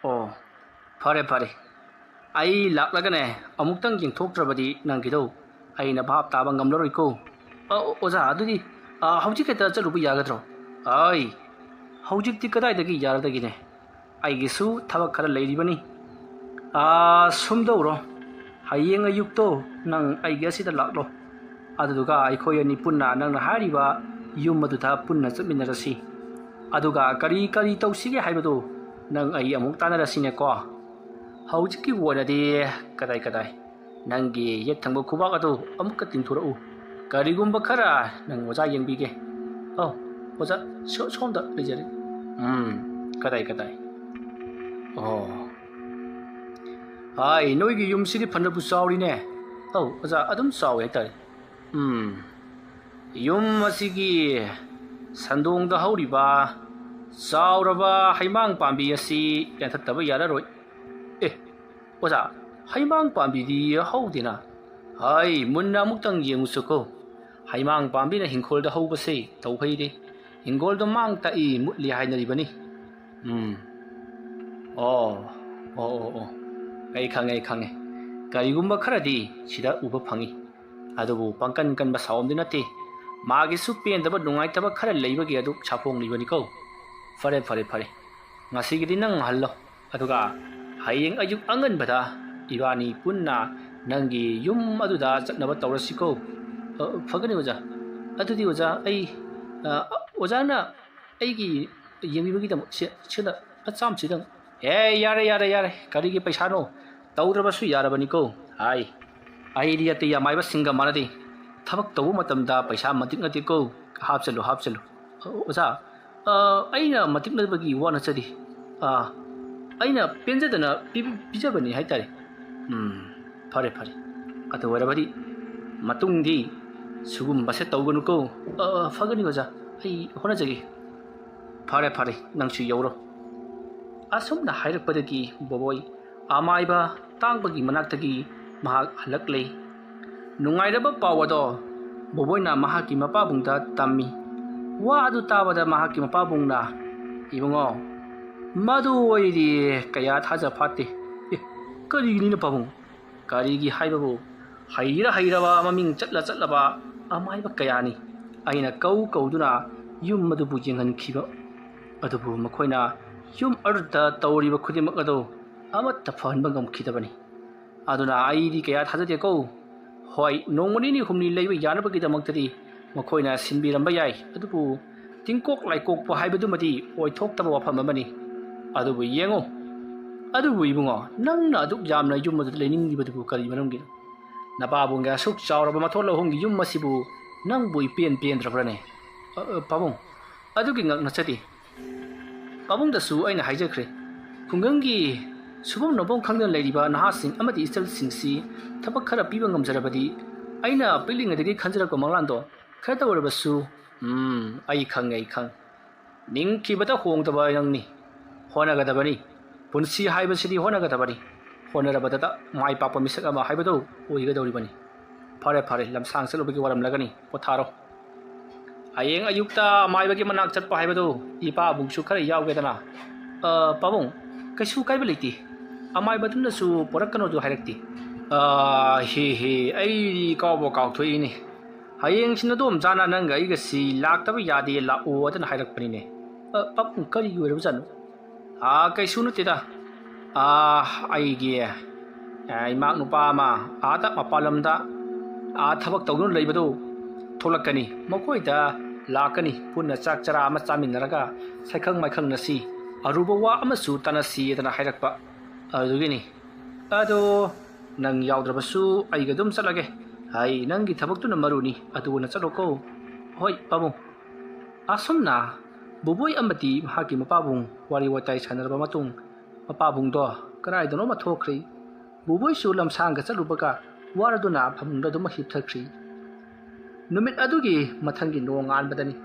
ꯑꯣ, ꯐꯔꯦ ꯐꯔꯦ, ꯑꯩ ꯂꯥꯛꯂꯒꯅꯦ ꯑꯃꯨꯛꯇꯪ ꯌꯦꯡꯊꯣꯛꯇ꯭ꯔꯕꯗꯤ ꯅꯪꯒꯤꯗꯣ ꯑꯩꯅ ꯚꯥꯞ ꯇꯥꯕ ꯉꯝꯂꯔꯣꯏꯀꯣ꯫ ꯑ, ꯑꯣꯖꯥ, ꯑꯗꯨꯗꯤ, ꯑ, ꯍꯧꯖꯤꯛ ꯍꯦꯛꯇ ꯆꯠꯂꯨꯕ ꯌꯥꯒꯗ꯭ꯔꯣ? ꯑꯩ ꯍꯧꯖꯤꯛꯇꯤ ꯀꯗꯥꯏꯗꯒꯤ ꯌꯥꯔꯗꯒꯤꯅꯦ? ꯑꯩꯒꯤꯁꯨ ꯊꯕꯛ ꯈꯔ ꯂꯩꯔꯤꯕꯅꯤ꯫ ꯑꯥ, ꯁꯨꯝꯗꯧꯔꯣ, ꯍꯌꯦꯡ ꯑꯌꯨꯛꯇꯣ ꯅꯪ ꯑꯩꯒꯤ ꯑꯁꯤꯗ ꯂꯥꯛꯂꯣ꯫ ꯑꯗꯨꯗꯨꯒ ꯑꯩꯈꯣꯏ ꯑꯅꯤ ꯄꯨꯟꯅ ꯅꯪꯅ ꯍꯥꯏꯔꯤꯕ ꯌꯨꯝ ꯑꯗꯨꯗ ꯄꯨꯟꯅ ꯆꯠꯃꯤꯟꯅꯔꯁꯤ꯫ ꯑꯗꯨꯒ ꯀꯔꯤ ꯀꯔꯤ ꯇꯧꯁꯤꯒꯦ ꯍꯥꯏꯕꯗꯨ ꯅꯪ ꯑꯩ ꯑꯃꯨꯛ ꯇꯥꯟꯅꯔꯁꯤꯅꯦꯀꯣ꯫ ꯍꯧꯖꯤꯛꯀꯤ ꯑꯣꯏꯅꯗꯤ ꯀꯗꯥꯏ ꯀꯗꯥꯏ, ꯅꯪꯒꯤ ꯌꯦꯠ ꯊꯪꯕ ꯈꯨꯕꯥꯛ ꯑꯗꯨ ꯑꯃꯨꯛꯀ ꯇꯤꯡꯊꯣꯔꯛꯎ꯫ ꯀꯔꯤꯒꯨꯝꯕ ꯈꯔ ꯅꯪ ꯑꯣꯖꯥ ꯌꯦꯡꯕꯤꯒꯦ꯫ ꯑꯧ, ꯑꯣꯖꯥ, ꯁꯣ-, ꯁꯣꯝꯗ ꯂꯩꯖꯔꯦ꯫ ꯎꯝ, ꯀꯗꯥꯏ ꯀꯗꯥꯏ? ꯑꯣ꯫ ꯍꯥꯏ, ꯅꯣꯏꯒꯤ ꯌꯨꯝꯁꯤꯗꯤ ꯐꯅꯕꯨ ꯆꯥꯎꯔꯤꯅꯦ꯫ ꯑꯧ, ꯑꯣꯖꯥ, ꯑꯗꯨꯝ ꯆꯥꯎꯋꯦ ꯍꯥꯏꯇꯥꯔꯦ꯫ ꯎꯝ꯫ ꯌꯨꯝ ꯑꯁꯤꯒꯤ ꯁꯟꯗꯣꯡꯗ ꯍꯧꯔꯤꯕ ꯆꯥꯎꯔꯕ ꯍꯩꯃꯥꯡ ꯄꯥꯝꯕꯤ ꯑꯁꯤ ꯌꯥꯟꯊꯠꯇꯕ ꯌꯥꯔꯔꯣꯏ꯫ ꯑꯦ, ꯑꯣꯖꯥ, ꯍꯩꯃꯥꯡ ꯄꯥꯝꯕꯤꯗꯤ ꯍꯧꯗꯦꯅ꯫ ꯍꯥꯏ, ꯃꯨꯟꯅ ꯑꯃꯨꯛꯇꯪ ꯌꯦꯡꯉꯨꯆꯣꯀꯣ꯫ ꯍꯩꯃꯥꯡ ꯄꯥꯝꯕꯤꯅ ꯍꯤꯡꯈꯣꯜꯗ ꯍꯧꯕꯁꯦ ꯇꯧꯍꯩꯗꯦ꯫ ꯍꯤꯡꯒꯣꯜꯗꯣ ꯃꯥꯡ ꯇꯥꯛꯏ, ꯃꯨꯠꯂꯤ ꯍꯥꯏꯅꯔꯤꯕꯅꯤ꯫ ꯎꯝ꯫ ꯑꯣ, ꯑꯣ, ꯑꯣ, ꯑꯣ꯫ ꯑꯩ ꯈꯪꯉꯦ, ꯑꯩ ꯈꯪꯉꯦ꯫ ꯀꯔꯤꯒꯨꯝꯕ ꯈꯔꯗꯤ ꯁꯤꯗ ꯎꯕ ꯐꯪꯉꯤ꯫ ꯑꯗꯨꯕꯨ ꯄꯥꯡꯀꯟ ꯀꯟꯕ ꯁꯥꯎꯑꯣꯝꯗꯤ ꯅꯠꯇꯦ꯫ ꯃꯥꯒꯤꯁꯨ ꯄꯦꯟꯗꯕ, ꯅꯨꯡꯉꯥꯏꯇꯕ ꯈꯔ ꯂꯩꯕꯒꯤ ꯑꯗꯨ ꯁꯥꯐꯣꯡꯂꯤꯕꯅꯤꯀꯣ꯫ ꯐꯔꯦ, ꯐꯔꯦ, ꯐꯔꯦ꯫ ꯉꯁꯤꯒꯤꯗꯤ ꯅꯪ ꯉꯥꯏꯍꯜꯂꯣ꯫ ꯑꯗꯨꯒ ꯍꯌꯦꯡ ꯑꯌꯨꯛ ꯑꯉꯟꯕꯗ ꯏꯕꯥꯅꯤ ꯄꯨꯟꯅ ꯅꯪꯒꯤ ꯌꯨꯝ ꯑꯗꯨꯗ ꯆꯠꯅꯕ ꯇꯧꯔꯁꯤꯀꯣ꯫ ꯑ, ꯐꯒꯅꯤ ꯑꯣꯖꯥ꯫ ꯑꯗꯨꯗꯤ ꯑꯣꯖꯥ, ꯑꯩ, ꯑ, ꯑꯣꯖꯥꯅ ꯑꯩꯒꯤ ꯌꯦꯡꯕꯤꯕꯒꯤꯗꯃꯛ ꯁꯦ, ꯁꯤꯗ ꯂꯨꯄꯥ ꯆꯥꯝꯃꯁꯤꯗꯪ꯫ ꯑꯦ, ꯌꯥꯔꯦ, ꯌꯥꯔꯦ, ꯌꯥꯔꯦ꯫ ꯀꯔꯤꯒꯤ ꯄꯩꯁꯥꯅꯣ? ꯇꯧꯗ꯭ꯔꯕꯁꯨ ꯌꯥꯔꯕꯅꯤꯀꯣ꯫ ꯍꯥꯏ, ꯑꯩꯗꯤ ꯑꯇꯩ ꯑꯃꯥꯏꯕꯁꯤꯡꯒ ꯃꯥꯟꯅꯗꯦ꯫ ꯊꯕꯛ ꯇꯧꯕ ꯃꯇꯝꯗ ꯄꯩꯁꯥ ꯃꯇꯤꯛ ꯅꯠꯇꯦꯀꯣ꯫ ꯍꯥꯞꯆꯜꯂꯨ, ꯍꯥꯞꯆꯜꯂꯨ꯫ ꯑ, ꯑꯣꯖꯥ, ꯑ, ꯑꯩꯅ ꯃꯇꯤꯛ ꯅꯠꯇꯕꯒꯤ ꯋꯥ ꯅꯠꯆꯗꯦ꯫ ꯑ, ꯑꯩꯅ ꯄꯦꯟꯖꯗꯅ ꯄꯤ-, ꯄꯤꯖꯕꯅꯤ ꯍꯥꯏꯇꯥꯔꯦ꯫ ꯎꯝ, ꯐꯔꯦ, ꯐꯔꯦ꯫ ꯑꯗꯨ ꯑꯣꯏꯔꯕꯗꯤ ꯃꯇꯨꯡꯗꯤ ꯁꯤꯒꯨꯝꯕꯁꯦ ꯇꯧꯒꯅꯨꯀꯣ꯫ ꯑ, ꯐꯒꯅꯤ ꯑꯣꯖꯥ, ꯑꯩ ꯍꯣꯠꯅꯖꯒꯦ꯫ ꯐꯔꯦ, ꯐꯔꯦ, ꯅꯪꯁꯨ ꯌꯧꯔꯣ꯫ ꯑꯁꯨꯝꯅ ꯍꯥꯏꯔꯛꯄꯗꯒꯤ ꯕꯣꯕꯣꯏ ꯑꯃꯥꯏꯕ ꯇꯥꯡꯕꯒꯤ ꯃꯅꯥꯛꯇꯒꯤ ꯃꯍꯥꯛ ꯍꯜꯂꯛꯂꯦ꯫ ꯅꯨꯡꯉꯥꯏꯔꯕ ꯄꯥꯎ ꯑꯗꯣ ꯕꯣꯕꯣꯏꯅ ꯃꯍꯥꯛꯀꯤ ꯃꯄꯥꯕꯨꯡꯗ ꯇꯝꯃꯤ꯫ ꯋꯥ ꯑꯗꯨ ꯇꯥꯕꯗ ꯃꯍꯥꯛꯀꯤ ꯃꯄꯥꯕꯨꯡꯅ, "ꯏꯕꯨꯡꯉꯣ, ꯃꯗꯨ ꯑꯩꯗꯤ ꯀꯌꯥ ꯊꯥꯖ ꯐꯥꯠꯇꯦ꯫" "ꯑꯦ, ꯀꯔꯤꯒꯤꯅꯤꯅ ꯄꯥꯕꯨꯡ?" "ꯀꯔꯤꯒꯤ ꯍꯥꯏꯕꯕꯨ, ꯍꯩꯔ ꯍꯩꯔꯕ, ꯃꯃꯤꯡ ꯆꯠꯂ ꯆꯠꯂꯕ ꯑꯃꯥꯏꯕ ꯀꯌꯥꯅꯤ ꯑꯩꯅ ꯀꯧ ꯀꯧꯗꯨꯅ ꯌꯨꯝ ꯑꯗꯨꯕꯨ ꯌꯦꯡꯍꯟꯈꯤꯕ꯫ ꯑꯗꯨꯕꯨ ꯃꯈꯣꯏꯅ ꯌꯨꯝ ꯑꯗꯨꯗ ꯇꯧꯔꯤꯕ ꯈꯨꯗꯤꯡꯃꯛ ꯑꯗꯨ ꯑꯃꯠꯇ ꯐꯍꯟꯕ ꯉꯝꯈꯤꯗꯕꯅꯤ꯫ ꯑꯗꯨꯅ ꯑꯩꯗꯤ ꯀꯌꯥ ꯊꯥꯖꯗꯦꯀꯣ꯫ ꯍꯣꯏ, ꯅꯣꯡꯃ ꯅꯤꯅꯤ ꯍꯨꯝꯅꯤ ꯂꯩꯕ ꯌꯥꯅꯕꯒꯤꯗꯃꯛꯇꯗꯤ ꯃꯈꯣꯏꯅ ꯁꯤꯟꯕꯤꯔꯝꯕ ꯌꯥꯏ, ꯑꯗꯨꯕꯨ ꯇꯤꯡꯀꯣꯛ ꯂꯥꯏꯀꯣꯛꯄ ꯍꯥꯏꯕꯗꯨꯃꯗꯤ ꯑꯣꯏꯊꯣꯛꯇꯕ ꯋꯥꯐꯝ ꯑꯃꯅꯤ꯫ ꯑꯗꯨꯕꯨ ꯌꯦꯡꯉꯨ, ꯑꯗꯨꯕꯨ ꯏꯕꯨꯡꯉꯣ, ꯅꯪꯅ ꯑꯗꯨꯛ ꯌꯥꯝꯅ ꯌꯨꯝ ꯑꯗꯨꯗ ꯂꯩꯅꯤꯡꯂꯤꯕꯗꯨꯕꯨ ꯀꯔꯤ ꯃꯔꯝꯒꯤꯅꯣ? ꯅꯄꯥꯕꯨꯡꯒꯤ ꯑꯁꯨꯛ ꯆꯥꯎꯔꯕ ꯃꯊꯣꯟ ꯑꯍꯨꯝꯒꯤ ꯌꯨꯝ ꯑꯁꯤꯕꯨ ꯅꯪꯕꯨ ꯏꯄꯦꯟ ꯄꯦꯟꯗ꯭ꯔꯕ꯭ꯔꯅꯦ?" "ꯑ, ꯑ, ꯄꯥꯕꯨꯡ, ꯑꯗꯨꯒꯤ ꯉꯛ ꯅꯠꯆꯗꯦ꯫ ꯄꯥꯕꯨꯡꯗꯁꯨ ꯑꯩꯅ ꯍꯥꯏꯖꯈ꯭ꯔꯦ, ꯈꯨꯡꯒꯪꯒꯤ ꯁꯨꯐꯝ ꯅꯣꯝꯐꯝ ꯈꯪꯗꯅ ꯂꯩꯔꯤꯕ ꯅꯍꯥꯁꯤꯡ ꯑꯃꯗꯤ ꯏꯆꯜꯁꯤꯡꯁꯤ ꯊꯕꯛ ꯈꯔ ꯄꯤꯕ ꯉꯝꯖꯔꯕꯗꯤ, ꯑꯩꯅ ꯄꯤꯛꯂꯤꯉꯩꯗꯒꯤ ꯈꯟꯖꯔꯛꯄ ꯃꯪꯂꯥꯟꯗꯣ ꯈꯔꯇ ꯑꯣꯏꯔꯕꯁꯨ, ꯎꯝ, ꯑꯩ ꯈꯪꯉꯦ, ꯑꯩ ꯈꯪꯉꯦ꯫ ꯅꯤꯡꯈꯤꯕꯗ ꯍꯣꯡꯗꯕ ꯅꯪꯅꯤ꯫ ꯍꯣꯠꯅꯒꯗꯕꯅꯤ꯫ ꯄꯨꯟꯁꯤ ꯍꯥꯏꯕꯁꯤꯗꯤ ꯍꯣꯠꯅꯒꯗꯕꯅꯤ꯫ ꯍꯣꯠꯅꯔꯕꯗꯇ ꯃꯥꯏ ꯄꯥꯛꯄ ꯃꯤꯁꯛ ꯑꯃ ꯍꯥꯏꯕꯗꯨ ꯑꯣꯏꯒꯗꯧꯔꯤꯕꯅꯤ꯫ ꯐꯔꯦ, ꯐꯔꯦ, ꯂꯝꯁꯥꯡ ꯆꯠꯂꯨꯕꯒꯤ ꯋꯥꯔꯝꯂꯒꯅꯤ, ꯄꯣꯊꯥꯔꯣ꯫ ꯍꯌꯦꯡ ꯑꯌꯨꯛꯇ ꯑꯃꯥꯏꯕꯒꯤ ꯃꯅꯥꯛ ꯆꯠꯄ ꯍꯥꯏꯕꯗꯨ ꯏꯄꯥꯕꯨꯡꯁꯨ ꯈꯔ ꯌꯥꯎꯒꯦꯗꯅ꯫ ꯑ, ꯄꯥꯕꯨꯡ, ꯀꯩꯁꯨ ꯀꯥꯏꯕ ꯂꯩꯇꯦ꯫ ꯑꯃꯥꯏꯕꯗꯨꯅꯁꯨ ꯄꯣꯔꯛꯀꯅꯣꯗꯨ ꯍꯥꯏꯔꯛꯇꯦ꯫ ꯑ, ꯍꯤ, ꯍꯤ, ꯑꯩꯗꯤ ꯀꯥꯎꯕ ꯀꯥꯎꯊꯣꯛꯏꯅꯦ꯫ ꯍꯌꯦꯡꯁꯤ ꯅꯗꯣꯝꯆꯥꯅ ꯅꯪꯒ ꯑꯩꯒꯁꯤ ꯂꯥꯛꯇꯕ ꯌꯥꯗꯦ, ꯂꯥꯛꯑꯣ ꯑꯗꯨꯅ ꯍꯥꯏꯔꯛꯄꯅꯤꯅꯦ꯫ ꯑ, ꯄꯥꯕꯨꯡ, ꯀꯔꯤꯒꯤ ꯑꯣꯏꯔꯕꯖꯥꯠꯅꯣ? ꯑ, ꯀꯩꯁꯨ ꯅꯠꯇꯦꯗ꯫ ꯑ, ꯑꯩꯒꯤ, ꯑ, ꯏꯃꯥꯛ ꯅꯨꯄꯥ ꯑꯃ ꯑꯥꯗ ꯃꯄꯥꯟ ꯂꯝꯗ, ꯑꯥ, ꯊꯕꯛ ꯇꯧꯗꯨꯅ ꯂꯩꯕꯗꯨ ꯊꯣꯛꯂꯛꯀꯅꯤ꯫ ꯃꯈꯣꯏꯗ ꯂꯥꯛꯀꯅꯤ꯫ ꯄꯨꯟꯅ ꯆꯥꯛ ꯆꯔꯥ ꯑꯃ ꯆꯥꯃꯤꯟꯅꯔꯒ ꯁꯥꯏꯈꯪ ꯃꯥꯏꯈꯪꯅꯁꯤ꯫ ꯑꯔꯨꯕ ꯋꯥ ꯑꯃꯁꯨ ꯇꯥꯟꯅꯁꯤ ꯑꯗꯨꯅ ꯍꯥꯏꯔꯛꯄ꯫ ꯑꯗꯨꯒꯤꯅꯤ꯫ ꯑꯗꯣ ꯅꯪ ꯌꯥꯎꯗ꯭ꯔꯕꯁꯨ ꯑꯩꯒ ꯑꯗꯨꯝ ꯆꯠꯂꯒꯦ꯫ ꯑꯩ ꯅꯪꯒꯤ ꯊꯕꯛꯇꯨꯅ ꯃꯔꯨꯅꯤ꯫ ꯑꯗꯨ ꯑꯣꯏꯅ ꯆꯠꯂꯣꯀꯣ꯫ ꯍꯣꯏ, ꯄꯥꯕꯨꯡ꯫ ꯑꯁꯨꯝꯅ ꯕꯣꯕꯣꯏ ꯑꯃꯗꯤ ꯃꯍꯥꯛꯀꯤ ꯃꯄꯥꯕꯨꯡ ꯋꯥꯔꯤ ꯋꯥꯇꯥꯏ ꯁꯥꯟꯅꯔꯕ ꯃꯇꯨꯡ, ꯃꯄꯥꯕꯨꯡꯗꯣ ꯀꯗꯥꯏꯗꯅꯣꯃ ꯊꯣꯛꯈ꯭ꯔꯦ꯫ ꯕꯣꯕꯣꯏꯁꯨ ꯂꯝꯁꯥꯡꯒ ꯆꯠꯂꯨꯕꯒ ꯋꯥꯔꯗꯨꯅ ꯐꯃꯨꯡꯗ ꯑꯗꯨꯝ ꯍꯤꯞꯊꯈ꯭ꯔꯦ꯫ ꯅꯨꯃꯤꯠ ꯑꯗꯨꯒꯤ ꯃꯊꯪꯒꯤ ꯅꯣꯡꯉꯥꯟꯕꯗꯅꯤ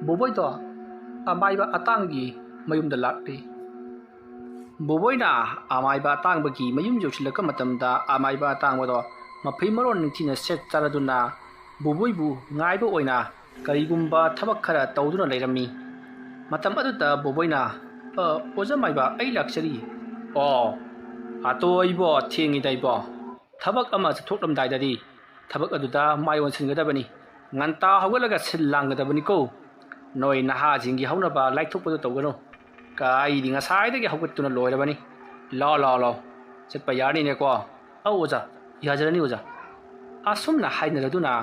ꯕꯣꯕꯣꯏꯗꯣ ꯑꯃꯥꯏꯕ ꯑꯇꯥꯡꯒꯤ ꯃꯌꯨꯝꯗ ꯂꯥꯛꯂꯤ꯫ ꯕꯣꯕꯣꯏꯅ ꯑꯃꯥꯏꯕ ꯑꯇꯥꯡꯕꯒꯤ ꯃꯌꯨꯝ ꯌꯧꯁꯤꯜꯂꯛꯄ ꯃꯇꯝꯗ, ꯑꯃꯥꯏꯕ ꯑꯇꯥꯡꯕꯗꯣ ꯃꯐꯩ ꯃꯔꯣꯟ ꯅꯤꯡꯊꯤꯅ ꯁꯦꯠ ꯆꯥꯔꯗꯨꯅ ꯕꯣꯕꯣꯏꯕꯨ ꯉꯥꯏꯕ ꯑꯣꯏꯅ ꯀꯔꯤꯒꯨꯝꯕ ꯊꯕꯛ ꯈꯔ ꯇꯧꯗꯨꯅ ꯂꯩꯔꯝꯃꯤ꯫ ꯃꯇꯝ ꯑꯗꯨꯗ ꯕꯣꯕꯣꯏꯅ, "ꯑ, ꯑꯣꯖꯥ ꯃꯥꯏꯕ, ꯑꯩ ꯂꯥꯛꯆꯔꯤ꯫" "ꯑꯣ, ꯑꯇꯣ ꯑꯩꯕꯣ, ꯊꯦꯡꯉꯤꯗ ꯏꯕꯣ꯫ ꯊꯕꯛ ꯑꯃ ꯆꯠꯊꯣꯛꯂꯝꯗꯥꯏꯗꯗꯤ ꯊꯕꯛ ꯑꯗꯨꯗ ꯃꯥꯏ ꯑꯣꯟꯁꯤꯟꯒꯗꯕꯅꯤ꯫ ꯉꯟꯇꯥ ꯍꯧꯒꯠꯂꯒ ꯁꯤꯜ ꯂꯥꯡꯒꯗꯕꯅꯤꯀꯣ꯫ ꯅꯣꯏ ꯅꯍꯥꯁꯤꯡꯒꯤ ꯍꯧꯅꯕ ꯂꯥꯏꯊꯣꯛꯄꯗꯨ ꯇꯧꯒꯅꯨ꯫ ꯀꯥꯏꯗꯤ ꯉꯁꯥꯏꯗꯒꯤ ꯍꯧꯒꯠꯇꯨꯅ ꯂꯣꯏꯔꯕꯅꯤ꯫ ꯂꯥꯎ, ꯂꯥꯎ, ꯂꯥꯎ꯫ ꯆꯠꯄ ꯌꯥꯔꯅꯤꯅꯦꯀꯣ?" "ꯑꯧ ꯑꯣꯖꯥ, ꯌꯥꯖꯔꯅꯤ ꯑꯣꯖꯥ꯫" ꯑꯁꯨꯝꯅ ꯍꯥꯏꯅꯔꯗꯨꯅ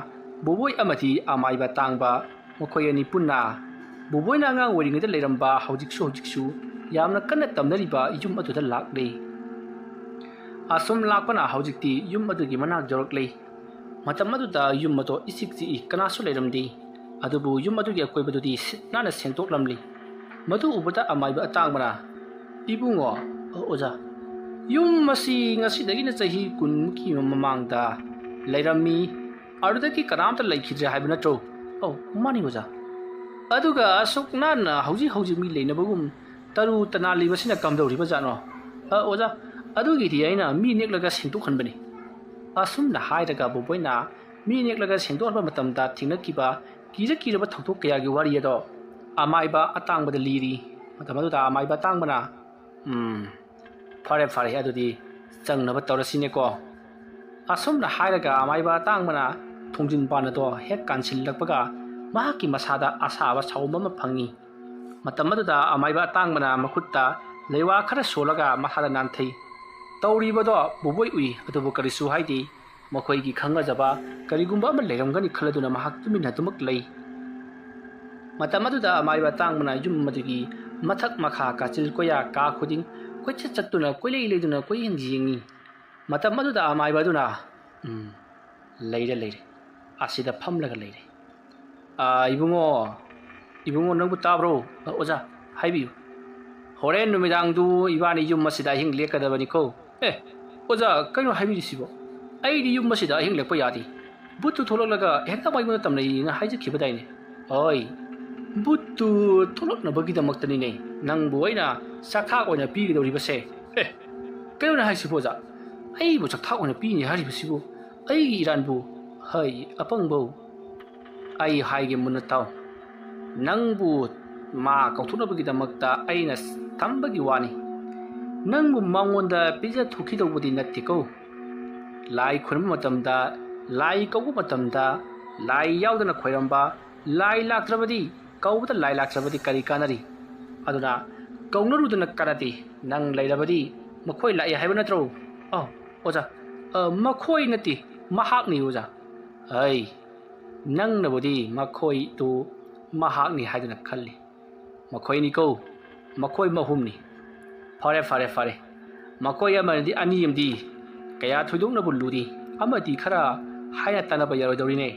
ꯕꯣꯕꯣꯏ ꯑꯃꯗꯤ ꯑꯃꯥꯏꯕ ꯇꯥꯡꯕ, ꯃꯈꯣꯏ ꯑꯅꯤ ꯄꯨꯟꯅ ꯕꯣꯕꯣꯏꯅ ꯑꯉꯥꯡ ꯑꯣꯏꯔꯤꯉꯩꯗ ꯂꯩꯔꯝꯕ, ꯍꯧꯖꯤꯛꯁꯨ ꯍꯧꯖꯤꯛꯁꯨ ꯌꯥꯝꯅ ꯀꯟꯅ ꯇꯝꯅꯔꯤꯕ ꯌꯨꯝ ꯑꯗꯨꯗ ꯂꯥꯛꯂꯤ꯫ ꯑꯁꯨꯝ ꯂꯥꯛꯄꯅ ꯍꯧꯖꯤꯛꯇꯤ ꯌꯨꯝ ꯑꯗꯨꯒꯤ ꯃꯅꯥꯛ ꯌꯧꯔꯛꯂꯤ꯫ ꯃꯇꯝ ꯑꯗꯨꯗ ꯌꯨꯝ ꯑꯗꯨ ꯏꯆꯤꯛ ꯆꯤꯛꯏ, ꯀꯅꯥꯁꯨ ꯂꯩꯔꯝꯗꯦ꯫ ꯑꯗꯨꯕꯨ ꯌꯨꯝ ꯑꯗꯨꯒꯤ ꯑꯀꯣꯏꯕꯗꯨꯗꯤ ꯁꯤꯠ ꯅꯥꯟꯅ ꯁꯦꯡꯗꯣꯛꯂꯝꯂꯤ꯫ ꯃꯗꯨ ꯎꯕꯗ ꯑꯃꯥꯏꯕ ꯑꯇꯥꯡꯕꯅ, "ꯏꯕꯨꯡꯉꯣ, ꯑꯣꯖꯥ, ꯌꯨꯝ ꯑꯁꯤ ꯉꯁꯤꯗꯒꯤꯅ ꯆꯍꯤ ꯀꯨꯟꯃꯨꯛꯀꯤ ꯃꯃꯥꯡꯗ ꯂꯩꯔꯝꯃꯤ꯫ ꯑꯗꯨꯗꯒꯤ ꯀꯅꯥꯝꯇ ꯂꯩꯈꯤꯗ꯭ꯔꯦ ꯍꯥꯏꯕ ꯅꯠꯇ꯭ꯔꯣ?" "ꯑꯧ, ꯃꯥꯅꯤ ꯑꯣꯖꯥ꯫" "ꯑꯗꯨꯒ ꯑꯁꯨꯛ ꯅꯥꯟꯅ ꯍꯧꯖꯤꯛ ꯍꯧꯖꯤꯛ ꯃꯤ ꯂꯩꯅꯕꯒꯨꯝ ꯇꯔꯨ ꯇꯅꯥꯜꯂꯤꯕꯁꯤꯅ ꯀꯝꯗꯧꯔꯤꯕꯖꯥꯠꯅꯣ?" "ꯑ, ꯑꯣꯖꯥ, ꯑꯗꯨꯒꯤꯗꯤ ꯑꯩꯅ ꯃꯤ ꯅꯦꯛꯂꯒ ꯁꯦꯡꯗꯣꯛꯍꯟꯕꯅꯤ꯫" ꯑꯁꯨꯝꯅ ꯍꯥꯏꯔꯒ ꯕꯣꯕꯣꯏꯅ ꯃꯤ ꯅꯦꯛꯂꯒ ꯁꯦꯡꯗꯣꯛꯍꯟꯕ ꯃꯇꯝꯗ ꯊꯦꯡꯅꯈꯤꯕ ꯀꯤꯔ ꯀꯤꯔꯕ ꯊꯧꯗꯣꯛ ꯀꯌꯥꯒꯤ ꯋꯥꯔꯤ ꯑꯗꯣ ꯑꯃꯥꯏꯕ ꯑꯇꯥꯡꯕꯗ ꯂꯤꯔꯤ꯫ ꯃꯇꯝ ꯑꯗꯨꯗ ꯑꯃꯥꯏꯕ ꯑꯇꯥꯡꯕꯅ, "ꯎꯝ, ꯐꯔꯦ, ꯐꯔꯦ, ꯑꯗꯨꯗꯤ ꯆꯪꯅꯕ ꯇꯧꯔꯁꯤꯅꯦꯀꯣ꯫" ꯑꯁꯨꯝꯅ ꯍꯥꯏꯔꯒ ꯑꯃꯥꯏꯕ ꯑꯇꯥꯡꯕꯅ ꯊꯣꯡꯖꯤꯟ ꯄꯥꯟ ꯑꯗꯣ ꯍꯦꯛ ꯀꯥꯟꯁꯤꯜꯂꯛꯄꯒ ꯃꯍꯥꯛꯀꯤ ꯃꯁꯥꯗ ꯑꯁꯥꯕ ꯁꯥꯑꯣꯝ ꯑꯃ ꯐꯪꯉꯤ꯫ ꯃꯇꯝ ꯑꯗꯨꯗ ꯑꯃꯥꯏꯕ ꯑꯇꯥꯡꯕꯅ ꯃꯈꯨꯠꯇ ꯂꯩꯋꯥ ꯈꯔ ꯁꯣꯜꯂꯒ ꯃꯁꯥꯗ ꯅꯥꯟꯊꯩ꯫ ꯇꯧꯔꯤꯕꯗꯣ ꯕꯣꯕꯣꯏ ꯎꯏ, ꯑꯗꯨꯕꯨ ꯀꯔꯤꯁꯨ ꯍꯥꯏꯗꯦ꯫ ꯃꯈꯣꯏꯒꯤ ꯈꯪꯅꯖꯕ ꯀꯔꯤꯒꯨꯝꯕ ꯑꯃ ꯂꯩꯔꯝꯒꯅꯤ ꯈꯜꯂꯗꯨꯅ ꯃꯍꯥꯛ ꯇꯨꯃꯤꯟꯅ ꯑꯗꯨꯃꯛ ꯂꯩ꯫ ꯃꯇꯝ ꯑꯗꯨꯗ ꯑꯃꯥꯏꯕ ꯑꯇꯥꯡꯕꯅ ꯌꯨꯝ ꯑꯗꯨꯒꯤ ꯃꯊꯛ ꯃꯈꯥ, ꯀꯥꯆꯤꯜ ꯀꯣꯌꯥ, ꯀꯥ ꯈꯨꯗꯤꯡ ꯀꯣꯏꯆꯠ ꯆꯠꯇꯨꯅ, ꯀꯣꯏꯂꯩ ꯂꯩꯗꯨꯅ ꯀꯣꯏꯌꯦꯡ ꯌꯦꯡꯉꯤ꯫ ꯃꯇꯝ ꯑꯗꯨꯗ ꯑꯃꯥꯏꯕ ꯑꯗꯨꯅ, "ꯎꯝ, ꯂꯩꯔꯦ, ꯂꯩꯔꯦ꯫ ꯑꯁꯤꯗ ꯐꯝꯂꯒ ꯂꯩꯔꯦ꯫ ꯑꯥ, ꯏꯕꯨꯡꯉꯣ, ꯏꯕꯨꯡꯉꯣ, ꯅꯪꯕꯨ ꯇꯥꯕ꯭ꯔꯣ?" "ꯑ, ꯑꯣꯖꯥ, ꯍꯥꯏꯕꯤꯌꯨ꯫" "ꯍꯣꯔꯦꯟ ꯅꯨꯃꯤꯗꯥꯡꯗꯨ ꯏꯕꯥꯅꯤ ꯌꯨꯝ ꯑꯁꯤꯗ ꯑꯍꯤꯡ ꯂꯦꯛꯀꯗꯕꯅꯤꯀꯣ꯫" "ꯑꯦ, ꯑꯣꯖꯥ, ꯀꯩꯅꯣ ꯍꯥꯏꯕꯤꯔꯤꯁꯤꯕꯣ? ꯑꯩꯗꯤ ꯌꯨꯝ ꯑꯁꯤꯗ ꯑꯍꯤꯡ ꯂꯦꯛꯄ ꯌꯥꯗꯦ꯫ ꯕꯨꯠꯇꯨ ꯊꯣꯛꯂꯛꯂꯒ ꯍꯦꯛꯇ ꯃꯩꯉꯣꯟꯗ ꯇꯝꯅꯩꯅ ꯍꯥꯏꯖꯈꯤꯕꯗꯥꯏꯅꯦ?" "ꯍꯣꯏ, ꯕꯨꯠꯇꯨ ꯊꯣꯛꯂꯛꯅꯕꯒꯤꯗꯃꯛꯇꯅꯤꯅꯦ ꯅꯪꯕꯨ ꯑꯩꯅ ꯆꯥꯛꯊꯥꯛ ꯑꯣꯏꯅ ꯄꯤꯒꯗꯧꯔꯤꯕꯁꯦ꯫" "ꯑꯦ, ꯀꯩꯅꯣꯅꯦ ꯍꯥꯏꯁꯤꯕꯣ ꯑꯣꯖꯥ? ꯑꯩꯕꯨ ꯆꯥꯛꯊꯥꯛ ꯑꯣꯏꯅ ꯄꯤꯅꯤ ꯍꯥꯏꯔꯤꯕꯁꯤꯕꯨ? ꯑꯩꯒꯤ ꯏꯔꯥꯟꯕꯨ? ꯍꯩ, ꯑꯄꯪꯕꯧ!" ꯑꯩ ꯍꯥꯏꯒꯦ ꯃꯨꯟꯅ ꯇꯥꯎ꯫ ꯅꯪꯕꯨ ꯃꯥ ꯀꯧꯊꯣꯛꯅꯕꯒꯤꯗꯃꯛꯇ ꯑꯩꯅ ꯊꯝꯕꯒꯤ ꯋꯥꯅꯤ꯫ ꯅꯪꯕꯨ ꯃꯉꯣꯟꯗ ꯄꯤꯖꯊꯣꯛꯈꯤꯗꯧꯕꯗꯤ ꯅꯠꯇꯦꯀꯣ꯫ ꯂꯥꯏ ꯈꯨꯔꯨꯝꯕ ꯃꯇꯝꯗ, ꯂꯥꯏ ꯀꯧꯕ ꯃꯇꯝꯗ, ꯂꯥꯏ ꯌꯥꯎꯗꯅ ꯈꯣꯏꯔꯝꯕ, ꯂꯥꯏ ꯂꯥꯛꯇ꯭ꯔꯕꯗꯤ, ꯀꯧꯕꯗ ꯂꯥꯏ ꯂꯥꯛꯇ꯭ꯔꯕꯗꯤ ꯀꯔꯤ ꯀꯥꯟꯅꯔꯤ? ꯑꯗꯨꯅ ꯀꯧꯅꯔꯨꯗꯅ ꯀꯥꯟꯅꯗꯦ꯫ ꯅꯪ ꯂꯩꯔꯕꯗꯤ ꯃꯈꯣꯏ ꯂꯥꯛꯑꯦ ꯍꯥꯏꯕ ꯅꯠꯇ꯭ꯔꯣ? ꯑꯣ, ꯑꯣꯖꯥ, ꯑ, ꯃꯈꯣꯏ ꯅꯠꯇꯦ, ꯃꯍꯥꯛꯅꯤ ꯑꯣꯖꯥ꯫ ꯑꯩ, ꯅꯪꯅꯕꯨꯗꯤ ꯃꯈꯣꯏꯗꯨ ꯃꯍꯥꯛꯅꯤ ꯍꯥꯏꯗꯨꯅ ꯈꯜꯂꯤ꯫ ꯃꯈꯣꯏꯅꯤꯀꯣ, ꯃꯈꯣꯏ ꯃꯍꯨꯝꯅꯤ꯫ ꯐꯔꯦ, ꯐꯔꯦ, ꯐꯔꯦ꯫ ꯃꯈꯣꯏ ꯑꯃꯗꯤ ꯑꯅꯤ ꯑꯃꯗꯤ ꯀꯌꯥ ꯊꯣꯏꯗꯣꯛꯅꯕꯨ ꯂꯨꯗꯦ꯫ ꯑꯃꯗꯤ ꯈꯔ ꯍꯥꯏꯅ ꯇꯥꯟꯅꯕ ꯌꯥꯔꯣꯏꯗꯧꯔꯤꯅꯦ꯫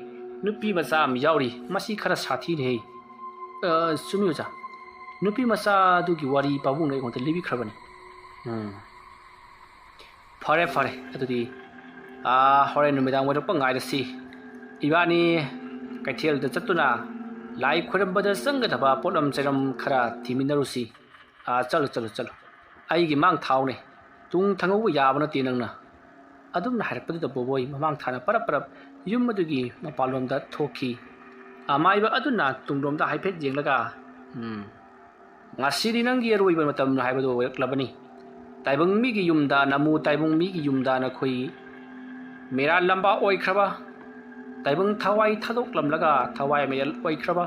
ꯅꯨꯄꯤ ꯃꯆꯥ ꯑꯃ ꯌꯥꯎꯔꯤ, ꯃꯁꯤ ꯈꯔ ꯁꯥꯊꯤꯅꯦꯍꯦ꯫ ꯑ, ꯆꯨꯝꯃꯤ ꯑꯣꯖꯥ꯫ ꯅꯨꯄꯤ ꯃꯆꯥꯗꯨꯒꯤ ꯋꯥꯔꯤ ꯄꯥꯕꯨꯡꯅ ꯑꯩꯉꯣꯟꯗ ꯂꯤꯕꯤꯈ꯭ꯔꯕꯅꯤ꯫ ꯎꯝ꯫ ꯐꯔꯦ, ꯐꯔꯦ꯫ ꯑꯗꯨꯗꯤ, ꯑꯥ, ꯍꯣꯔꯦꯟ ꯅꯨꯃꯤꯗꯥꯡ ꯋꯥꯏꯔꯛꯄ ꯉꯥꯏꯔꯁꯤ꯫ ꯏꯕꯥꯅꯤ ꯀꯩꯊꯦꯜꯗ ꯆꯠꯇꯨꯅ ꯂꯥꯏ ꯈꯣꯏꯔꯝꯕꯗ ꯆꯪꯒꯗꯕ ꯄꯣꯠꯂꯝ ꯆꯩꯔꯝ ꯈꯔ ꯊꯤꯃꯤꯟꯅꯔꯨꯁꯤ꯫ ꯑꯥ, ꯆꯠꯂꯨ, ꯆꯠꯂꯨ, ꯆꯠꯂꯨ꯫ ꯑꯩꯒꯤ ꯃꯥꯡ ꯊꯥꯎꯅꯦ꯫ ꯇꯨꯡ ꯊꯪꯍꯧꯕ ꯌꯥꯕ ꯅꯠꯇꯦ ꯅꯪꯅ꯫ ꯑꯗꯨꯝꯅ ꯍꯥꯏꯔꯛꯄꯗꯨꯗ ꯕꯣꯕꯣꯏ ꯃꯃꯥꯡ ꯊꯥꯅ ꯄꯔꯞ ꯄꯔꯞ ꯌꯨꯝ ꯑꯗꯨꯒꯤ ꯃꯄꯥꯟꯂꯣꯝꯗ ꯊꯣꯛꯈꯤ꯫ ꯑꯃꯥꯏꯕ ꯑꯗꯨꯅ ꯇꯨꯡꯂꯣꯝꯗ ꯍꯥꯏꯐꯦꯠ ꯌꯦꯡꯂꯒ, "ꯎꯝ, ꯉꯁꯤꯗꯤ ꯅꯪꯒꯤ ꯑꯔꯣꯏꯕ ꯃꯇꯝ ꯍꯥꯏꯕꯗꯨ ꯑꯣꯏꯔꯛꯂꯕꯅꯤ꯫ ꯇꯥꯏꯕꯪ ꯃꯤꯒꯤ ꯌꯨꯝꯗ, ꯅꯃꯨ ꯇꯥꯏꯕꯪ ꯃꯤꯒꯤ ꯌꯨꯝꯗ ꯅꯈꯣꯏ ꯃꯤꯔꯥꯜ ꯂꯝꯕꯥ ꯑꯣꯏꯈ꯭ꯔꯕ, ꯇꯥꯏꯕꯪ ꯊꯋꯥꯏ ꯊꯥꯗꯣꯛꯂꯝꯂꯒ ꯊꯋꯥꯏ ꯃꯌꯦꯜ ꯑꯣꯏꯈ꯭ꯔꯕ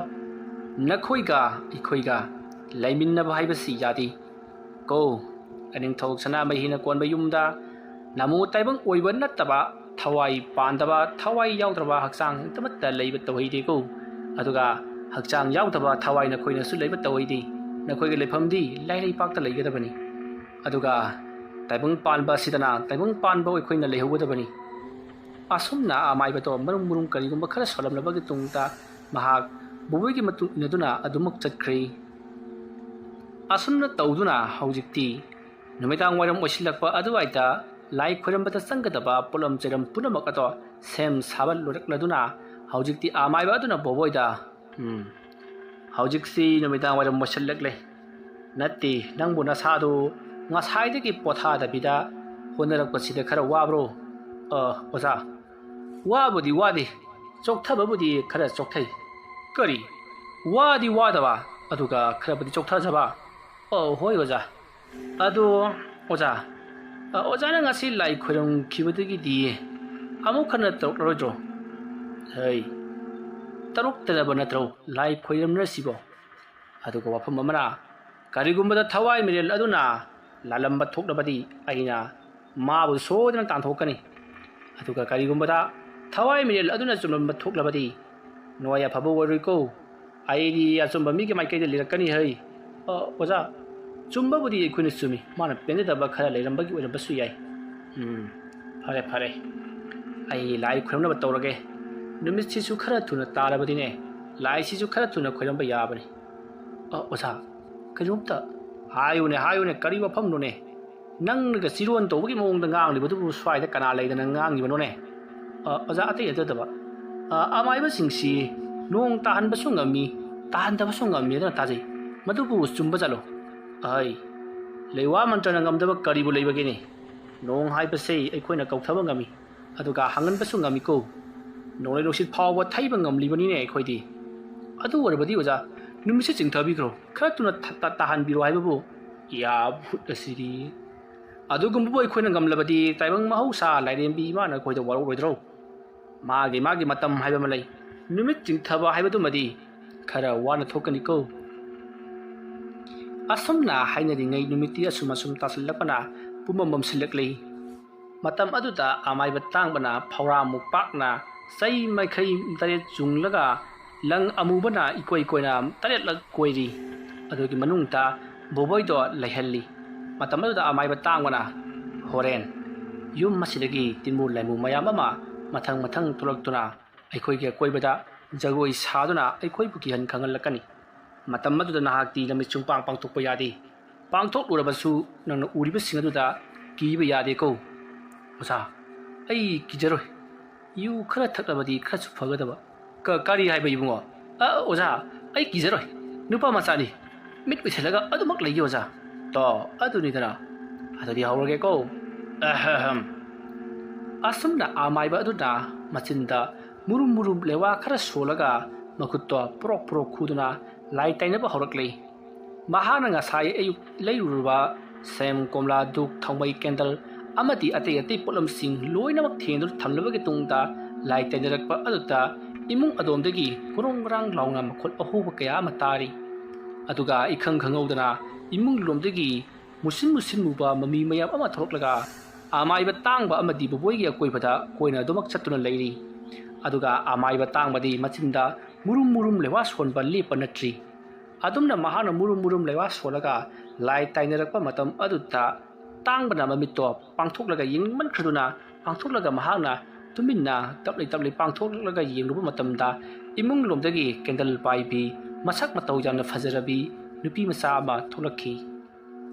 ꯅꯈꯣꯏꯒ ꯑꯩꯈꯣꯏꯒ ꯂꯩꯃꯤꯟꯅꯕ ꯍꯥꯏꯕꯁꯤ ꯌꯥꯗꯦ꯫ ꯀꯣ, ꯑꯅꯤꯡꯊꯧ ꯁꯅꯥꯃꯍꯤꯅ ꯀꯣꯟꯕ ꯌꯨꯝꯗ ꯅꯃꯨ ꯇꯥꯏꯕꯪ ꯑꯣꯏꯕ ꯅꯠꯇꯕ, ꯊꯋꯥꯏ ꯄꯥꯟꯗꯕ, ꯊꯋꯥꯏ ꯌꯥꯎꯗ꯭ꯔꯕ ꯍꯛꯆꯥꯡ ꯑꯃꯠꯇ ꯂꯩꯕ ꯇꯧꯍꯩꯗꯦꯀꯣ꯫ ꯑꯗꯨꯒ ꯍꯛꯆꯥꯡ ꯌꯥꯎꯗꯕ ꯊꯋꯥꯏ ꯅꯈꯣꯏꯅꯁꯨ ꯂꯩꯕ ꯇꯧꯍꯩꯗꯦ꯫ ꯅꯈꯣꯏꯒꯤ ꯂꯩꯐꯝꯗꯤ ꯂꯥꯏ ꯂꯩꯄꯥꯛꯇ ꯂꯩꯒꯗꯕꯅꯤ꯫ ꯑꯗꯨꯒ ꯇꯥꯏꯕꯪ ꯄꯥꯟꯕ ꯑꯁꯤꯗꯅ ꯇꯥꯏꯕꯪ ꯄꯥꯟꯕ ꯑꯩꯈꯣꯏꯅ ꯂꯩꯍꯧꯒꯗꯕꯅꯤ꯫" ꯑꯁꯨꯝꯅ ꯑꯃꯥꯏꯕꯗꯣ ꯃꯔꯨꯝ ꯃꯔꯨꯝ ꯀꯔꯤꯒꯨꯝꯕ ꯈꯔ ꯁꯣꯜꯂꯝꯂꯕꯒꯤ ꯇꯨꯡꯗ ꯃꯍꯥꯛ ꯕꯣꯕꯣꯏꯒꯤ ꯃꯇꯨꯡ ꯏꯟꯅꯗꯨꯅ ꯑꯗꯨꯃꯛ ꯆꯠꯈ꯭ꯔꯦ꯫ ꯑꯁꯨꯝꯅ ꯇꯧꯗꯨꯅ ꯍꯧꯖꯤꯛꯇꯤ ꯅꯨꯃꯤꯗꯥꯡ ꯋꯥꯏꯔꯝ ꯑꯣꯏꯁꯤꯜꯂꯛꯄ ꯑꯗꯨꯋꯥꯏꯗ ꯂꯥꯏ ꯈꯣꯏꯔꯝꯕꯗ ꯆꯪꯒꯗꯕ ꯄꯣꯠꯂꯝ ꯆꯩꯔꯝ ꯄꯨꯝꯅꯃꯛ ꯑꯗꯣ ꯁꯦꯝ ꯁꯥꯕ ꯂꯣꯏꯔꯛꯂꯗꯨꯅ ꯍꯧꯖꯤꯛꯇꯤ ꯑꯃꯥꯏꯕ ꯑꯗꯨꯅ ꯕꯣꯕꯣꯏꯗ, "ꯎꯝ, ꯍꯧꯖꯤꯛꯁꯤ ꯅꯨꯃꯤꯗꯥꯡ ꯋꯥꯏꯔꯝ ꯑꯣꯏꯁꯤꯜꯂꯛꯂꯦ꯫ ꯅꯠꯇꯦ, ꯅꯪꯕꯨ ꯅꯁꯥꯗꯨ ꯉꯁꯥꯏꯗꯒꯤ ꯄꯣꯊꯥꯗꯕꯤꯗ ꯍꯣꯠꯅꯔꯛꯄꯁꯤꯗ ꯈꯔ ꯋꯥꯕ꯭ꯔꯣ?" "ꯑ, ꯑꯣꯖꯥ, ꯋꯥꯕꯨꯗꯤ ꯋꯥꯗꯦ꯫ ꯆꯣꯛꯊꯕꯕꯨꯗꯤ ꯈꯔ ꯆꯣꯛꯊꯩ꯫ ꯀꯔꯤ? ꯋꯥꯗꯤ ꯋꯥꯗꯕ, ꯑꯗꯨꯒ ꯈꯔꯕꯨꯗꯤ ꯆꯣꯛꯊꯖꯕ꯫ ꯑꯣ, ꯍꯣꯏ ꯑꯣꯖꯥ꯫ ꯑꯗꯣ ꯑꯣꯖꯥ, ꯑ, ꯑꯣꯖꯥꯅ ꯉꯁꯤ ꯂꯥꯏ ꯈꯣꯏꯔꯝꯈꯤꯕꯗꯒꯤꯗꯤ ꯑꯃꯨꯛ ꯍꯟꯅ ꯇꯧꯔꯛꯂꯔꯣꯏꯗ꯭ꯔꯣ? ꯍꯩ, ꯇꯔꯨꯛꯇꯅꯕ ꯅꯠꯇ꯭ꯔꯣ ꯂꯥꯏ ꯈꯣꯏꯔꯝꯅꯔꯤꯁꯤꯕꯣ? ꯑꯗꯨꯒ ꯋꯥꯐꯝ ꯑꯃꯅ, ꯀꯔꯤꯒꯨꯝꯕꯗ ꯊꯋꯥꯏ ꯃꯤꯔꯦꯜ ꯑꯗꯨꯅ ꯂꯥꯜꯂꯝꯕ ꯊꯣꯛꯂꯕꯗꯤ ꯑꯩꯅ ꯃꯥꯕꯨ ꯁꯣꯏꯗꯅ ꯇꯥꯟꯊꯣꯛꯀꯅꯤ꯫ ꯑꯗꯨꯒ ꯀꯔꯤꯒꯨꯝꯕꯗ ꯊꯋꯥꯏ ꯃꯤꯔꯦꯜ ꯑꯗꯨꯅ ꯆꯨꯝꯂꯝꯕ ꯊꯣꯛꯂꯕꯗꯤ ꯅꯣꯏ ꯑꯐꯕ ꯑꯣꯏꯔꯣꯏꯀꯣ꯫ ꯑꯩꯗꯤ ꯑꯆꯨꯝꯕ ꯃꯤꯒꯤ ꯃꯥꯏꯀꯩꯗ ꯂꯩꯔꯛꯀꯅꯤ ꯍꯩ꯫ ꯑ, ꯑꯣꯖꯥ, ꯆꯨꯝꯕꯕꯨꯗꯤ ꯑꯩꯈꯣꯏꯅ ꯆꯨꯝꯃꯤ, ꯃꯥꯅ ꯄꯦꯟꯖꯗꯕ ꯈꯔ ꯂꯩꯔꯝꯕꯒꯤ ꯑꯣꯏꯔꯝꯕꯁꯨ ꯌꯥꯏ꯫ ꯎꯝ, ꯐꯔꯦ ꯐꯔꯦ, ꯑꯩ ꯂꯥꯏ ꯈꯣꯏꯔꯝꯅꯕ ꯇꯧꯔꯒꯦ꯫ ꯅꯨꯃꯤꯠꯁꯤꯁꯨ ꯈꯔ ꯊꯨꯅ ꯇꯥꯔꯕꯗꯤꯅꯦ, ꯂꯥꯏꯁꯤꯁꯨ ꯈꯔ ꯊꯨꯅ ꯈꯣꯏꯔꯝꯕ ꯌꯥꯕꯅꯤ꯫ ꯑ, ꯑꯣꯖꯥ, ꯀꯩꯅꯣꯝꯇ ꯍꯥꯏꯌꯨꯅꯦ, ꯍꯥꯏꯌꯨꯅꯦ, ꯀꯔꯤ ꯋꯥꯐꯝꯅꯣꯅꯦ? ꯅꯪꯅꯒ ꯆꯤꯔꯣꯟ ꯇꯧꯕꯒꯤ ꯃꯑꯣꯡꯗ ꯉꯥꯡꯂꯤꯕꯗꯨꯕꯨ ꯁ꯭ꯋꯥꯏꯗ ꯀꯅꯥ ꯂꯩꯗꯅ ꯉꯥꯡꯉꯤꯕꯅꯣꯅꯦ? ꯑ, ꯑꯣꯖꯥ, ꯑꯇꯩ ꯅꯠꯇꯕ, ꯑ, ꯑꯃꯥꯏꯕꯁꯤꯡꯁꯤ ꯅꯣꯡ ꯇꯥꯍꯟꯕꯁꯨ ꯉꯝꯃꯤ, ꯇꯥꯍꯟꯗꯕꯁꯨ ꯉꯝꯃꯤ ꯍꯥꯏꯗꯅ ꯇꯥꯖꯩ꯫ ꯃꯗꯨꯕꯨ ꯆꯨꯝꯕ ꯖꯥꯠꯂꯣ? ꯑꯍꯩ, ꯂꯩꯋꯥ ꯃꯟꯇ꯭ꯔꯅ ꯉꯝꯗꯕ ꯀꯔꯤꯕꯨ ꯂꯩꯕꯒꯦꯅꯦ? ꯅꯣꯡ ꯍꯥꯏꯕꯁꯦ ꯑꯩꯈꯣꯏꯅ ꯀꯧꯊꯕ ꯉꯝꯃꯤ, ꯑꯗꯨꯒ ꯍꯥꯡꯍꯟꯕꯁꯨ ꯉꯝꯃꯤꯀꯣ꯫ ꯅꯣꯡꯂꯩ ꯅꯨꯡꯁꯤꯠ ꯐꯥꯎꯕ ꯊꯩꯕ ꯉꯝꯂꯤꯕꯅꯤꯅꯦ ꯑꯩꯈꯣꯏꯗꯤ꯫ ꯑꯗꯨ ꯑꯣꯏꯔꯕꯗꯤ ꯑꯣꯖꯥ, ꯅꯨꯃꯤꯠꯁꯦ ꯆꯤꯡꯊꯕꯤꯈ꯭ꯔꯣ, ꯈꯔ ꯊꯨꯅ ꯊ-, ꯇ-, ꯇꯥꯍꯟꯕꯤꯔꯣ ꯍꯥꯏꯕꯕꯨ꯫ ꯌꯥ, ꯚꯨꯠ ꯑꯁꯤꯗꯤ꯫ ꯑꯗꯨꯒꯨꯝꯕꯕꯨ ꯑꯩꯈꯣꯏꯅ ꯉꯝꯂꯕꯗꯤ ꯇꯥꯏꯕꯪ ꯃꯍꯧꯁꯥ ꯂꯥꯏꯔꯦꯝꯕꯤ ꯏꯃꯥꯅ ꯑꯩꯈꯣꯏꯗ ꯋꯥꯔꯧꯔꯣꯏꯗ꯭ꯔꯣ? ꯃꯥꯒꯤ, ꯃꯥꯒꯤ ꯃꯇꯝ ꯍꯥꯏꯕ ꯑꯃ ꯂꯩ꯫ ꯅꯨꯃꯤꯠ ꯆꯤꯡꯊꯕ ꯍꯥꯏꯕꯗꯨꯃꯗꯤ ꯈꯔ ꯋꯥꯅ ꯊꯣꯛꯀꯅꯤꯀꯣ꯫ ꯑꯁꯨꯝꯅ ꯍꯥꯏꯅꯔꯤꯉꯩ ꯅꯨꯃꯤꯠꯇꯤ ꯑꯁꯨꯝ ꯑꯁꯨꯝ ꯇꯥꯁꯤꯜꯂꯛꯄꯅ ꯄꯨꯝꯃꯝ ꯃꯝꯁꯤꯜꯂꯛꯂꯤ꯫ ꯃꯇꯝ ꯑꯗꯨꯗ ꯑꯃꯥꯏꯕ ꯇꯥꯡꯕꯅ ꯐꯧꯔꯥꯃꯨꯛ ꯄꯥꯛꯅ ꯆꯩ ꯃꯥꯏꯀꯩ ꯇꯔꯦꯠ ꯆꯨꯡꯂꯒ ꯂꯪ ꯑꯃꯨꯕꯅ ꯏꯀꯣꯏ ꯀꯣꯏꯅ ꯇꯔꯦꯠꯂꯛ ꯀꯣꯏꯔꯤ꯫ ꯑꯗꯨꯒꯤ ꯃꯅꯨꯡꯗ ꯕꯣꯕꯣꯏꯗꯣ ꯂꯩꯍꯜꯂꯤ꯫ ꯃꯇꯝ ꯑꯗꯨꯗ ꯑꯃꯥꯏꯕ ꯇꯥꯡꯕꯅ, "ꯍꯣꯔꯦꯟ ꯌꯨꯝ ꯑꯁꯤꯗꯒꯤ ꯇꯤꯟꯃꯨ ꯂꯥꯏꯃꯨ ꯃꯌꯥꯝ ꯑꯃ ꯃꯊꯪ ꯃꯊꯪ ꯊꯣꯛꯂꯛꯇꯨꯅ ꯑꯩꯈꯣꯏꯒꯤ ꯑꯀꯣꯏꯕꯗ ꯖꯒꯣꯏ ꯁꯥꯗꯨꯅ ꯑꯩꯈꯣꯏꯕꯨ ꯀꯤꯍꯟ ꯈꯪꯍꯜꯂꯛꯀꯅꯤ꯫ ꯃꯇꯝ ꯑꯗꯨꯗ ꯅꯍꯥꯛꯇꯤ ꯂꯝꯕꯤ ꯁꯨꯡꯄꯥꯡ ꯄꯥꯡꯊꯣꯛꯄ ꯌꯥꯗꯦ꯫ ꯄꯥꯡꯊꯣꯛꯂꯨꯔꯕꯁꯨ ꯅꯪꯅ ꯎꯔꯤꯕꯁꯤꯡ ꯑꯗꯨꯗ ꯀꯤꯕ ꯌꯥꯗꯦꯀꯣ꯫" "ꯑꯣꯖꯥ, ꯑꯩ ꯀꯤꯖꯔꯣꯏ꯫ ꯌꯨ ꯈꯔ ꯊꯛꯂꯕꯗꯤ ꯈꯔꯁꯨ ꯐꯒꯗꯕ꯫" "ꯀ-, ꯀꯔꯤ ꯍꯥꯏꯕ ꯏꯕꯨꯡꯉꯣ?" "ꯑ, ꯑꯣꯖꯥ, ꯑꯩ ꯀꯤꯖꯔꯣꯏ꯫ ꯅꯨꯄꯥ ꯃꯆꯥꯅꯤ꯫ ꯃꯤꯠ ꯎꯏꯁꯤꯜꯂꯒ ꯑꯗꯨꯃꯛ ꯂꯩꯒꯦ ꯑꯣꯖꯥ꯫" "ꯇꯣ, ꯑꯗꯨꯅꯤꯗꯅ꯫ ꯑꯗꯨꯗꯤ ꯍꯧꯔꯒꯦꯀꯣ꯫" ꯑꯍꯝ꯫ ꯑꯁꯨꯝꯅ ꯑꯃꯥꯏꯕ ꯑꯗꯨꯅ ꯃꯆꯤꯟꯗ ꯃꯨꯔꯨꯝ ꯃꯨꯔꯨꯝ ꯂꯩꯋꯥ ꯈꯔ ꯁꯣꯜꯂꯒ ꯃꯈꯨꯠꯇꯣ ꯄꯣꯔꯣꯛ ꯄꯣꯔꯣꯛ ꯈꯨꯗꯨꯅ ꯂꯥꯏ ꯇꯥꯏꯅꯕ ꯍꯧꯔꯛꯂꯤ꯫ ꯃꯍꯥꯛꯅ ꯉꯁꯥꯏ ꯑꯌꯨꯛ ꯂꯩꯔꯨꯔꯕ ꯁꯦꯝ, ꯀꯣꯝꯂꯥ, ꯙꯨꯞ, ꯊꯥꯎꯃꯩ, ꯀꯦꯟꯗꯜ ꯑꯃꯗꯤ ꯑꯇꯩ ꯑꯇꯩ ꯄꯣꯠꯂꯝꯁꯤꯡ ꯂꯣꯏꯅꯃꯛ ꯊꯦꯡꯗꯨꯅ ꯊꯝꯂꯕꯒꯤ ꯇꯨꯡꯗ ꯂꯥꯏ ꯇꯥꯏꯅꯔꯛꯄ ꯑꯗꯨꯗ ꯏꯃꯨꯡ ꯑꯗꯣꯝꯗꯒꯤ ꯒ꯭ꯔꯣꯡ ꯒ꯭ꯔꯥꯡ ꯂꯥꯎꯅ ꯃꯈꯣꯜ ꯑꯍꯧꯕ ꯀꯌꯥ ꯑꯃ ꯇꯥꯔꯤ꯫ ꯑꯗꯨꯒ ꯏꯈꯪ ꯈꯪꯍꯧꯗꯅ ꯏꯃꯨꯡ ꯂꯣꯝꯗꯒꯤ ꯃꯨꯁꯤꯟ ꯃꯨꯁꯤꯟ ꯃꯨꯕ ꯃꯃꯤ ꯃꯌꯥꯝ ꯑꯃ ꯊꯣꯛꯂꯛꯂꯒ ꯑꯃꯥꯏꯕ ꯇꯥꯡꯕ ꯑꯃꯗꯤ ꯕꯣꯕꯣꯏꯒꯤ ꯑꯀꯣꯏꯕꯗ ꯀꯣꯏꯅ ꯑꯗꯨꯃꯛ ꯆꯠꯇꯨꯅ ꯂꯩꯔꯤ꯫ ꯑꯗꯨꯒ ꯑꯃꯥꯏꯕ ꯇꯥꯡꯕꯗꯤ ꯃꯆꯤꯟꯗ ꯃꯨꯔꯨꯝ ꯃꯨꯔꯨꯝ ꯂꯩꯋꯥ ꯁꯣꯟꯕ ꯂꯦꯞꯄ ꯅꯠꯇ꯭ꯔꯤ꯫ ꯑꯗꯨꯝꯅ ꯃꯍꯥꯛꯅ ꯃꯨꯔꯨꯝ ꯃꯨꯔꯨꯝ ꯂꯩꯋꯥ ꯁꯣꯜꯂꯒ ꯂꯥꯏ ꯇꯥꯏꯅꯔꯛꯄ ꯃꯇꯝ ꯑꯗꯨꯗ ꯇꯥꯡꯕꯅ ꯃꯃꯤꯠꯇꯣ ꯄꯥꯡꯊꯣꯛꯂꯒ ꯌꯦꯡꯃꯟꯈ꯭ꯔꯗꯨꯅ ꯄꯥꯡꯊꯣꯛꯂꯒ ꯃꯍꯥꯛꯅ ꯇꯨꯃꯤꯟꯅ ꯇꯞꯂꯤ ꯇꯞꯂꯤ ꯄꯥꯡꯊꯣꯛꯂꯒ ꯌꯦꯡꯂꯨꯕ ꯃꯇꯝꯗ ꯏꯃꯨꯡ ꯂꯣꯝꯗꯒꯤ ꯀꯦꯟꯗꯜ ꯄꯥꯏꯕꯤ, ꯃꯁꯛ ꯃꯇꯧ ꯌꯥꯝꯅ ꯐꯖꯔꯕꯤ ꯅꯨꯄꯤ ꯃꯆꯥ ꯑꯃ ꯊꯣꯛꯂꯛꯈꯤ꯫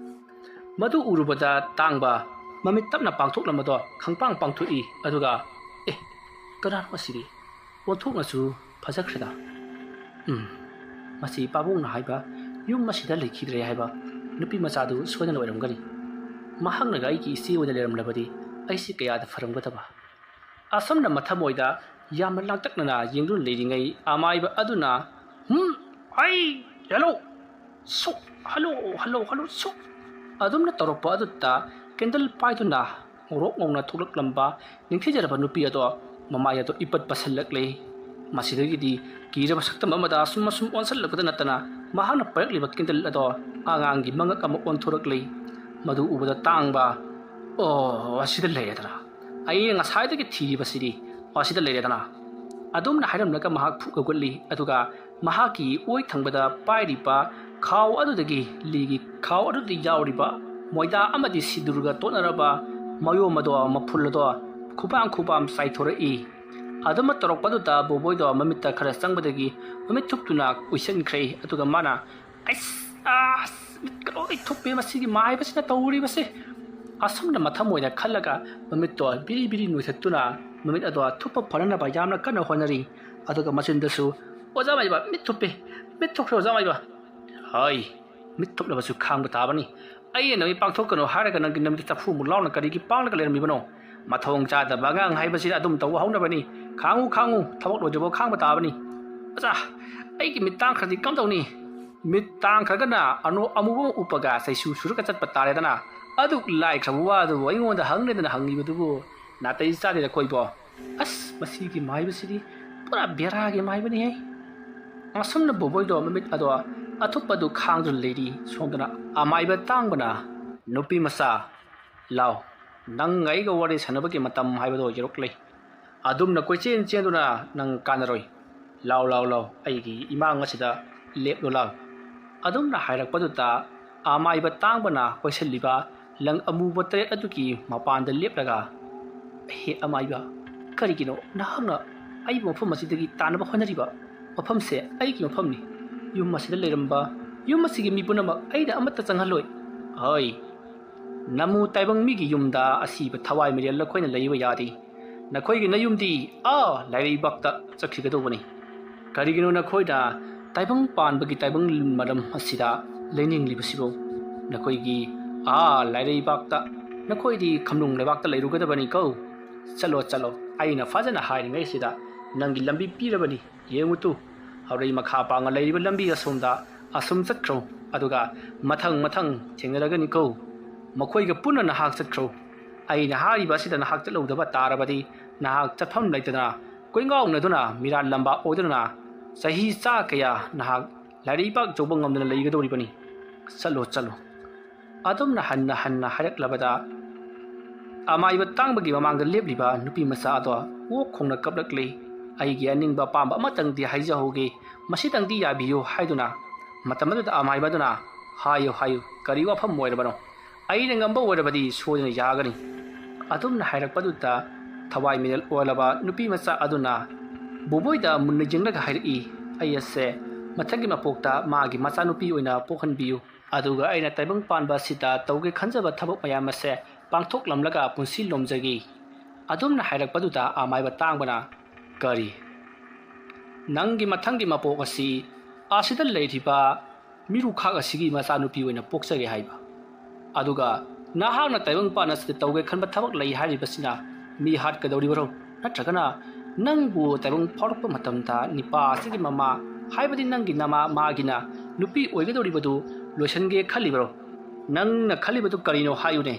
ꯃꯗꯨ ꯎꯔꯨꯕꯗ ꯇꯥꯡꯕ ꯃꯃꯤꯠ ꯇꯞꯅ ꯄꯥꯡꯊꯣꯛꯂꯝꯕꯗꯣ ꯈꯪꯄꯥꯡ ꯄꯥꯡꯊꯣꯛꯏ꯫ ꯑꯗꯨꯒ, "ꯑꯦ, ꯀꯅꯥꯅꯣ ꯑꯁꯤꯗꯤ? ꯑꯣꯟꯊꯣꯛꯅꯁꯨ ꯐꯖꯈ꯭ꯔꯦꯗ꯫ ꯎꯝ, ꯃꯁꯤ ꯄꯥꯕꯨꯡꯅ ꯍꯥꯏꯕ ꯌꯨꯝ ꯑꯁꯤꯗ ꯂꯩꯈꯤꯗ꯭ꯔꯦ ꯍꯥꯏꯕ ꯅꯨꯄꯤ ꯃꯆꯥꯗꯨ ꯁꯣꯏꯗꯅ ꯑꯣꯏꯔꯝꯒꯅꯤ꯫ ꯃꯍꯥꯛꯅꯒ ꯑꯩꯒꯤ ꯏꯆꯦ ꯑꯣꯏꯅ ꯂꯩꯔꯝꯂꯕꯗꯤ ꯑꯩꯁꯤ ꯀꯌꯥꯗ ꯐꯔꯝꯒꯗꯕ!" ꯑꯁꯨꯝꯅ ꯃꯊꯃꯣꯏꯗ ꯌꯥꯝꯅ ꯂꯥꯡꯇꯛꯅꯅ ꯌꯦꯡꯗꯨꯅ ꯂꯩꯔꯤꯉꯩ ꯑꯃꯥꯏꯕ ꯑꯗꯨꯅ, "ꯍꯨꯝ, ꯑꯩ, ꯍꯦꯜꯂꯣ, ꯁꯨ, ꯍꯜꯂꯣ, ꯍꯜꯂꯣ, ꯍꯜꯂꯣ, ꯁꯨ" ꯑꯗꯨꯝꯅ ꯇꯧꯔꯛꯄ ꯑꯗꯨꯗ ꯀꯦꯟꯗꯜ ꯄꯥꯏꯗꯨꯅ ꯉꯧꯔꯣꯛ ꯉꯧꯅ ꯊꯣꯛꯂꯛꯂꯝꯕ ꯅꯤꯡꯊꯤꯖꯔꯕ ꯅꯨꯄꯤ ꯑꯗꯣ ꯃꯃꯥꯏ ꯑꯗꯣ ꯏꯄꯠ ꯄꯠꯁꯤꯜꯂꯛꯂꯦ꯫ ꯃꯁꯤꯗꯒꯤꯗꯤ ꯀꯤꯔꯕ ꯁꯛꯇꯝ ꯑꯃꯗ ꯑꯁꯨꯝ ꯑꯁꯨꯝ ꯑꯣꯟꯁꯤꯜꯂꯛꯄꯗ ꯅꯠꯇꯅ ꯃꯍꯥꯛꯅ ꯄꯥꯏꯔꯛꯂꯤꯕ ꯀꯦꯟꯗꯜ ꯑꯗꯣ ꯑꯉꯥꯡꯒꯤ ꯃꯉꯛ ꯑꯃ ꯑꯣꯟꯊꯣꯔꯛꯂꯤ꯫ ꯃꯗꯨ ꯎꯕꯗ ꯇꯥꯡꯕ, "ꯑꯣ, ꯑꯁꯤꯗ ꯂꯩꯔꯦꯗꯅ꯫ ꯑꯩꯅ ꯉꯁꯥꯏꯗꯒꯤ ꯊꯤꯔꯤꯕꯁꯤꯗꯤ ꯑꯁꯤꯗ ꯂꯩꯔꯦꯗꯅ" ꯑꯗꯨꯝꯅ ꯍꯥꯏꯔꯝꯂꯒ ꯃꯍꯥꯛ ꯐꯨꯛ ꯍꯧꯒꯠꯂꯤ꯫ ꯑꯗꯨꯒ ꯃꯍꯥꯛꯀꯤ ꯑꯣꯏ ꯊꯪꯕꯗ ꯄꯥꯏꯔꯤꯕ ꯈꯥꯎ ꯑꯗꯨꯗꯒꯤ ꯂꯤꯒꯤ ꯈꯥꯎ ꯑꯗꯨꯗ ꯌꯥꯎꯔꯤꯕ ꯃꯣꯏꯗꯥ ꯑꯃꯗꯤ ꯁꯤꯗꯨꯔꯒ ꯇꯣꯠꯅꯔꯕ ꯃꯌꯣꯝ ꯑꯗꯣ, ꯃꯐꯨꯜ ꯑꯗꯣ ꯈꯨꯕꯥꯝ ꯈꯨꯕꯥꯝ ꯆꯥꯏꯊꯣꯔꯛꯏ꯫ ꯑꯗꯨꯃ ꯇꯧꯔꯛꯄꯗꯨꯗ ꯕꯣꯕꯣꯏꯗꯣ ꯃꯃꯤꯠꯇ ꯈꯔ ꯆꯪꯕꯗꯒꯤ ꯃꯃꯤꯠ ꯊꯨꯞꯇꯨꯅ ꯎꯏꯁꯟꯈ꯭ꯔꯦ꯫ ꯑꯗꯨꯒ ꯃꯥꯅ, "ꯑꯩꯁ, ꯑꯁ, ꯃꯤꯠꯀ ꯂꯣꯏ ꯊꯨꯞꯄꯦ ꯃꯁꯤꯒꯤ ꯃꯥꯏꯕꯁꯤꯅ ꯇꯧꯔꯤꯕꯁꯦ!" ꯑꯁꯨꯝꯅ ꯃꯊꯃꯣꯏꯗ ꯈꯜꯂꯒ ꯃꯃꯤꯠꯇꯣ ꯕꯤꯔꯤ ꯕꯤꯔꯤ ꯅꯣꯏꯊꯠꯇꯨꯅ ꯃꯃꯤꯠ ꯑꯗꯣ ꯊꯨꯞꯄ ꯐꯅꯅꯕ ꯌꯥꯝꯅ ꯀꯟꯅ ꯍꯣꯠꯅꯔꯤ꯫ ꯑꯗꯨꯒ ꯃꯆꯤꯟꯗꯁꯨ, "ꯑꯣꯖꯥ ꯃꯥꯏꯕ, ꯃꯤꯠ ꯊꯨꯞꯄꯦ, ꯃꯤꯠ ꯊꯨꯞꯈ꯭ꯔꯦ ꯑꯣꯖꯥ ꯃꯥꯏꯕ!" "ꯍꯣꯏ, ꯃꯤꯠ ꯊꯨꯞꯂꯕꯁꯨ ꯈꯥꯡꯕ ꯇꯥꯕꯅꯤ꯫ ꯑꯩꯅ ꯅꯃꯤꯠ ꯄꯥꯡꯊꯣꯛꯀꯅꯨ ꯍꯥꯏꯔꯒ ꯅꯪꯒꯤ ꯅꯃꯤꯠꯇ ꯆꯐꯨꯃꯨꯛ ꯂꯥꯎꯅ ꯀꯔꯤꯒꯤ ꯄꯥꯡꯂꯒ ꯂꯩꯔꯝꯃꯤꯕꯅꯣ? "ꯃꯊꯣꯡ ꯆꯥꯗꯕ ꯑꯉꯥꯡ ꯍꯥꯏꯕꯁꯤꯗ ꯑꯗꯨꯝ ꯇꯧꯕ ꯍꯧꯅꯕꯅꯤ꯫ ꯈꯥꯡꯉꯨ, ꯈꯥꯡꯉꯨ, ꯊꯕꯛ ꯂꯣꯏꯗ꯭ꯔꯤꯐꯥꯎ ꯈꯥꯡꯕ ꯇꯥꯕꯅꯤ꯫ ꯑꯆꯥ, ꯑꯩꯒꯤ ꯃꯤꯠ ꯇꯥꯡꯈ꯭ꯔꯗꯤ ꯀꯝꯗꯧꯅꯤ? ꯃꯤꯠ ꯇꯥꯡꯈ꯭ꯔꯒꯅ ꯑꯅꯨ-, ꯑꯃꯨꯕ ꯑꯃ ꯎꯞꯄꯒ ꯆꯩꯁꯨ ꯁꯨꯔꯒ ꯆꯠꯄ ꯇꯥꯔꯦꯗꯅ꯫ ꯑꯗꯨꯛ ꯂꯥꯏꯈ꯭ꯔꯕ ꯋꯥꯗꯨꯕꯨ ꯑꯩꯉꯣꯟꯗ ꯍꯪꯂꯦꯗꯅ ꯍꯪꯂꯤꯕꯗꯨꯕꯨ ꯅꯥꯇꯩ ꯆꯥꯗꯦꯗ ꯀꯣꯏꯕꯣ꯫ ꯑꯁ, ꯃꯁꯤꯒꯤ ꯃꯥꯏꯕꯁꯤꯗꯤ ꯄꯨꯔꯥ ꯕꯦꯔꯥꯒꯤ ꯃꯥꯏꯕꯅꯤꯍꯦ"꯫ ꯑꯁꯨꯝꯅ ꯕꯣꯕꯣꯏꯗꯣ ꯃꯃꯤꯠ ꯑꯗꯣ ꯑꯊꯨꯞꯄꯗꯨ ꯈꯥꯡꯗꯨꯅ ꯂꯩꯔꯤ꯫ ꯁꯣꯝꯗꯅ ꯑꯃꯥꯏꯕ ꯇꯥꯡꯕꯅ, "ꯅꯨꯄꯤ ꯃꯆꯥ, ꯂꯥꯎ, ꯅꯪ ꯑꯩꯒ ꯋꯥꯔꯤ ꯁꯥꯟꯅꯕꯒꯤ ꯃꯇꯝ ꯍꯥꯏꯕꯗꯣ ꯌꯧꯔꯛꯂꯦ꯫ ꯑꯗꯨꯝꯅ ꯀꯣꯏꯆꯦꯟ ꯆꯦꯟꯗꯨꯅ ꯅꯪ ꯀꯥꯟꯅꯔꯣꯏ꯫ ꯂꯥꯎ, ꯂꯥꯎ, ꯂꯥꯎ, ꯑꯩꯒꯤ ꯏꯃꯥꯡ ꯑꯁꯤꯗ ꯂꯦꯞꯂꯨ ꯂꯥꯎ"꯫ ꯑꯗꯨꯝꯅ ꯍꯥꯏꯔꯛꯄꯗꯨꯗ ꯑꯃꯥꯏꯕ ꯇꯥꯡꯕꯅ ꯀꯣꯏꯁꯤꯜꯂꯤꯕ ꯂꯪ ꯑꯃꯨꯕ ꯇꯔꯦꯠ ꯑꯗꯨꯒꯤ ꯃꯄꯥꯟꯗ ꯂꯦꯞꯂꯒ, "ꯍꯦ ꯑꯃꯥꯏꯕ, ꯀꯔꯤꯒꯤꯅꯣ ꯅꯍꯥꯛꯅ ꯑꯩꯕꯨ ꯃꯐꯝ ꯑꯁꯤꯗꯒꯤ ꯇꯥꯟꯅꯕ ꯍꯣꯠꯅꯔꯤꯕ? ꯃꯐꯝꯁꯦ ꯑꯩꯒꯤ ꯃꯐꯝꯅꯤ꯫ ꯌꯨꯝ ꯑꯁꯤꯗ ꯂꯩꯔꯝꯕ ꯌꯨꯝ ꯑꯁꯤꯒꯤ ꯃꯤ ꯄꯨꯝꯅꯃꯛ ꯑꯩꯅ ꯑꯃꯠꯇ ꯆꯪꯍꯜꯂꯣꯏ"꯫ "ꯍꯣꯏ, ꯅꯃꯨ ꯇꯥꯏꯕꯪ ꯃꯤꯒꯤ ꯌꯨꯝꯗ ꯑꯁꯤꯕ ꯊꯋꯥꯏ ꯃꯤꯔꯦꯜ ꯑꯩꯈꯣꯏꯅ ꯂꯩꯕ ꯌꯥꯗꯦ꯫ ꯅꯈꯣꯏꯒꯤ ꯅꯌꯨꯝꯗꯤ ꯑꯥ ꯂꯥꯏꯔꯩꯕꯥꯛꯇ ꯆꯠꯈꯤꯒꯗꯧꯕꯅꯤ꯫ ꯀꯔꯤꯒꯤꯅꯣ ꯅꯈꯣꯏꯅ ꯇꯥꯏꯕꯪ ꯄꯥꯟꯕꯒꯤ ꯇꯥꯏꯕꯪ ꯃꯔꯝ ꯑꯁꯤꯗ ꯂꯩꯅꯤꯡꯂꯤꯕꯁꯤꯕꯨ? ꯅꯈꯣꯏꯒꯤ ꯑꯥ ꯂꯥꯏꯔꯩꯕꯥꯛꯇ, ꯅꯈꯣꯏꯗꯤ ꯈꯝꯅꯨꯡ ꯂꯩꯕꯥꯛꯇ ꯂꯩꯔꯨꯒꯗꯕꯅꯤꯀꯣ꯫ ꯆꯠꯂꯣ, ꯆꯠꯂꯣ, ꯑꯩꯅ ꯐꯖꯅ ꯍꯥꯏꯔꯤꯉꯩꯁꯤꯗ ꯅꯪꯒꯤ ꯂꯝꯕꯤ ꯄꯤꯔꯕꯅꯤ꯫ ꯌꯦꯡꯉꯨ ꯇꯨ, ꯍꯧꯔꯩ ꯃꯈꯥ ꯄꯥꯡꯅ ꯂꯩꯔꯤꯕ ꯂꯝꯕꯤ ꯑꯁꯣꯝꯗ ꯑꯁꯨꯝ ꯆꯠꯈ꯭ꯔꯣ, ꯑꯗꯨꯒ ꯃꯊꯪ ꯃꯊꯪ ꯊꯦꯡꯅꯔꯒꯅꯤꯀꯣ꯫ ꯃꯈꯣꯏꯒ ꯄꯨꯟꯅ ꯅꯍꯥꯛ ꯆꯠꯈ꯭ꯔꯣ꯫ ꯑꯩꯅ ꯍꯥꯏꯔꯤꯕ ꯑꯁꯤꯗ ꯅꯍꯥꯛ ꯆꯠꯍꯧꯗꯕ ꯇꯥꯔꯕꯗꯤ ꯅꯍꯥꯛ ꯆꯠꯐꯝ ꯂꯩꯇꯗꯅ ꯀꯣꯏꯉꯥꯎꯅꯗꯨꯅ ꯃꯤꯔꯥꯠ ꯂꯝꯕꯥ ꯑꯣꯏꯗꯨꯅ ꯆꯍꯤ ꯆꯥ ꯀꯌꯥ ꯅꯍꯥꯛ ꯂꯥꯏꯔꯩꯕꯥꯛ ꯌꯧꯕ ꯉꯝꯗꯅ ꯂꯩꯒꯗꯧꯔꯤꯕꯅꯤ꯫ ꯆꯠꯂꯣ, ꯆꯠꯂꯣ"꯫ ꯑꯗꯨꯝꯅ ꯍꯟꯅ ꯍꯟꯅ ꯍꯥꯏꯔꯛꯂꯕꯗ ꯑꯃꯥꯏꯕ ꯇꯥꯡꯕꯒꯤ ꯃꯃꯥꯡꯗ ꯂꯦꯞꯂꯤꯕ ꯅꯨꯄꯤ ꯃꯆꯥ ꯑꯗꯣ ꯑꯣꯛ ꯈꯣꯡꯅ ꯀꯞꯂꯛꯂꯤ꯫ "ꯑꯩꯒꯤ ꯑꯅꯤꯡꯕ ꯑꯄꯥꯝꯕ ꯑꯃꯇꯪꯗꯤ ꯍꯥꯏꯖꯍꯧꯒꯦ, ꯃꯁꯤꯇꯪꯗꯤ ꯌꯥꯕꯤꯌꯨ" ꯍꯥꯏꯗꯨꯅ ꯃꯇꯝ ꯑꯗꯨꯗ ꯑꯃꯥꯏꯕ ꯑꯗꯨꯅ, "ꯍꯥꯏꯌꯨ, ꯍꯥꯏꯌꯨ, ꯀꯔꯤ ꯋꯥꯐꯝ ꯑꯣꯏꯔꯕꯅꯣ? ꯑꯩꯅ ꯉꯝꯕ ꯑꯣꯏꯔꯕꯗꯤ ꯁꯣꯏꯗꯅ ꯌꯥꯒꯅꯤ"꯫ ꯑꯗꯨꯝꯅ ꯍꯥꯏꯔꯛꯄꯗꯨꯗ ꯊꯋꯥꯏ ꯃꯤꯔꯦꯜ ꯑꯣꯏꯔꯕ ꯅꯨꯄꯤ ꯃꯆꯥ ꯑꯗꯨꯅ ꯕꯣꯕꯣꯏꯗ ꯃꯨꯟꯅ ꯌꯦꯡꯂꯒ ꯍꯥꯏꯔꯛꯏ, "ꯑꯩ ꯑꯁꯦ ꯃꯊꯪꯒꯤ ꯃꯄꯣꯛꯇ ꯃꯥꯒꯤ ꯃꯆꯥꯅꯨꯄꯤ ꯑꯣꯏꯅ ꯄꯣꯛꯍꯟꯕꯤꯌꯨ꯫ ꯑꯗꯨꯒ ꯑꯩꯅ ꯇꯥꯏꯕꯪ ꯄꯥꯟꯕ ꯑꯁꯤꯗ ꯇꯧꯒꯦ ꯈꯟꯖꯕ ꯊꯕꯛ ꯃꯌꯥꯝ ꯑꯁꯦ ꯄꯥꯡꯊꯣꯛꯂꯝꯂꯒ ꯄꯨꯟꯁꯤ ꯂꯣꯝꯖꯒꯦ"꯫ ꯑꯗꯨꯝꯅ ꯍꯥꯏꯔꯛꯄꯗꯨꯗ ꯑꯃꯥꯏꯕ ꯇꯥꯡꯕꯅ, "ꯀꯔꯤ? ꯅꯪꯒꯤ ꯃꯊꯪꯒꯤ ꯃꯄꯣꯛ ꯑꯁꯤ ꯑꯁꯤꯗ ꯂꯩꯔꯤꯕ ꯃꯤꯔꯨꯈꯥꯛ ꯑꯁꯤꯒꯤ ꯃꯆꯥꯅꯨꯄꯤ ꯑꯣꯏꯅ ꯄꯣꯛꯆꯒꯦ ꯍꯥꯏꯕ? ꯑꯗꯨꯒ ꯅꯍꯥꯛꯅ ꯇꯥꯏꯕꯪꯄꯥꯟ ꯑꯁꯤꯗ ꯇꯧꯒꯦ ꯈꯟꯕ ꯊꯕꯛ ꯂꯩ ꯍꯥꯏꯔꯤꯕꯁꯤꯅ ꯃꯤ ꯍꯥꯠꯀꯗꯧꯔꯤꯕꯔꯣ? ꯅꯠꯇ꯭ꯔꯒꯅ ꯅꯪꯕꯨ ꯇꯥꯏꯕꯪ ꯐꯥꯎꯔꯛꯄ ꯃꯇꯝꯗ ꯅꯤꯄꯥ ꯑꯁꯤꯒꯤ ꯃꯃꯥ, ꯍꯥꯏꯕꯗꯤ ꯅꯪꯒꯤ ꯅꯃꯥ ꯃꯥꯒꯤꯅ ꯅꯨꯄꯤ ꯑꯣꯏꯒꯗꯧꯔꯤꯕꯗꯨ ꯂꯣꯏꯁꯤꯟꯒꯦ ꯈꯜꯂꯤꯕꯔꯣ? ꯅꯪꯅ ꯈꯜꯂꯤꯕꯗꯨ ꯀꯔꯤꯅꯣ ꯍꯥꯏꯌꯨꯅꯦ?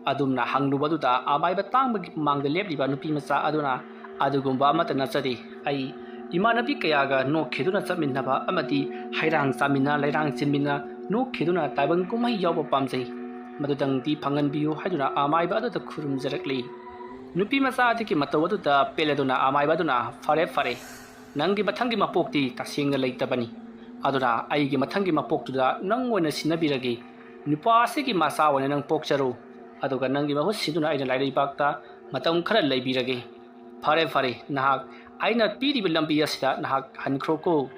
ꯑꯗꯨꯝꯅ ꯍꯪꯂꯨꯕꯗꯨꯗ ꯑꯃꯥꯏꯕ ꯇꯥꯡꯕꯒꯤ ꯃꯥꯡꯗ ꯂꯦꯞꯂꯤꯕ ꯅꯨꯄꯤ ꯃꯆꯥ ꯑꯗꯨꯅ ꯑꯗꯨꯒꯨꯝꯕ ꯑꯃꯠꯇ ꯅꯠꯆꯗꯦ꯫ ꯑꯩ ꯏꯃꯥꯟꯅꯕꯤ ꯀꯌꯥꯒ ꯅꯣꯛꯈꯤꯗꯨꯅ ꯆꯠꯃꯤꯟꯅꯕ ꯑꯃꯗꯤ ꯍꯩꯔꯥꯡ ꯆꯥꯃꯤꯟꯅ, ꯂꯩꯔꯥꯡ ꯆꯤꯟꯃꯤꯟꯅ ꯅꯣꯛꯈꯤꯗꯨꯅ ꯇꯥꯏꯕꯪ ꯀꯨꯝꯍꯩ ꯌꯥꯎꯕ ꯄꯥꯝꯖꯩ꯫ ꯃꯗꯨꯗꯪꯗꯤ ꯐꯪꯍꯟꯕꯤꯌꯨ ꯍꯥꯏꯗꯨꯅ ꯑꯃꯥꯏꯕ ꯑꯗꯨꯗ ꯈꯨꯔꯨꯝꯖꯔꯛꯂꯤ꯫ ꯅꯨꯄꯤ ꯃꯆꯥ ꯑꯗꯨꯒꯤ ꯃꯇꯧ ꯑꯗꯨꯗ ꯄꯦꯜꯂꯗꯨꯅ ꯑꯃꯥꯏꯕ ꯑꯗꯨꯅ, "ꯐꯔꯦ, ꯐꯔꯦ, ꯅꯪꯒꯤ ꯃꯊꯪꯒꯤ ꯃꯄꯣꯛꯇꯤ ꯇꯁꯦꯡꯅ ꯂꯩꯇꯕꯅꯤ꯫ ꯑꯗꯨꯅ ꯑꯩꯒꯤ ꯃꯊꯪꯒꯤ ꯃꯄꯣꯛꯇꯨꯗ ꯅꯪ ꯑꯣꯏꯅ ꯁꯤꯟꯅꯕꯤꯔꯒꯦ꯫ ꯅꯨꯄꯥ ꯑꯁꯤꯒꯤ ꯃꯆꯥ ꯑꯣꯏꯅ ꯅꯪ ꯄꯣꯛꯆꯔꯨ꯫ ꯑꯗꯨꯒ ꯅꯪꯒꯤ ꯃꯍꯨꯠ ꯁꯤꯟꯗꯨꯅ ꯑꯩꯅ ꯂꯥꯏꯔꯩꯕꯥꯛꯇ ꯃꯇꯝ ꯈꯔ ꯂꯩꯕꯤꯔꯒꯦ꯫ ꯐꯔꯦ, ꯐꯔꯦ, ꯅꯍꯥꯛ ꯑꯩꯅ ꯄꯤꯔꯤꯕ ꯂꯝꯕꯤ ꯑꯁꯤꯗ ꯅꯍꯥꯛ ꯍꯟꯈ꯭ꯔꯣꯀꯣ꯫"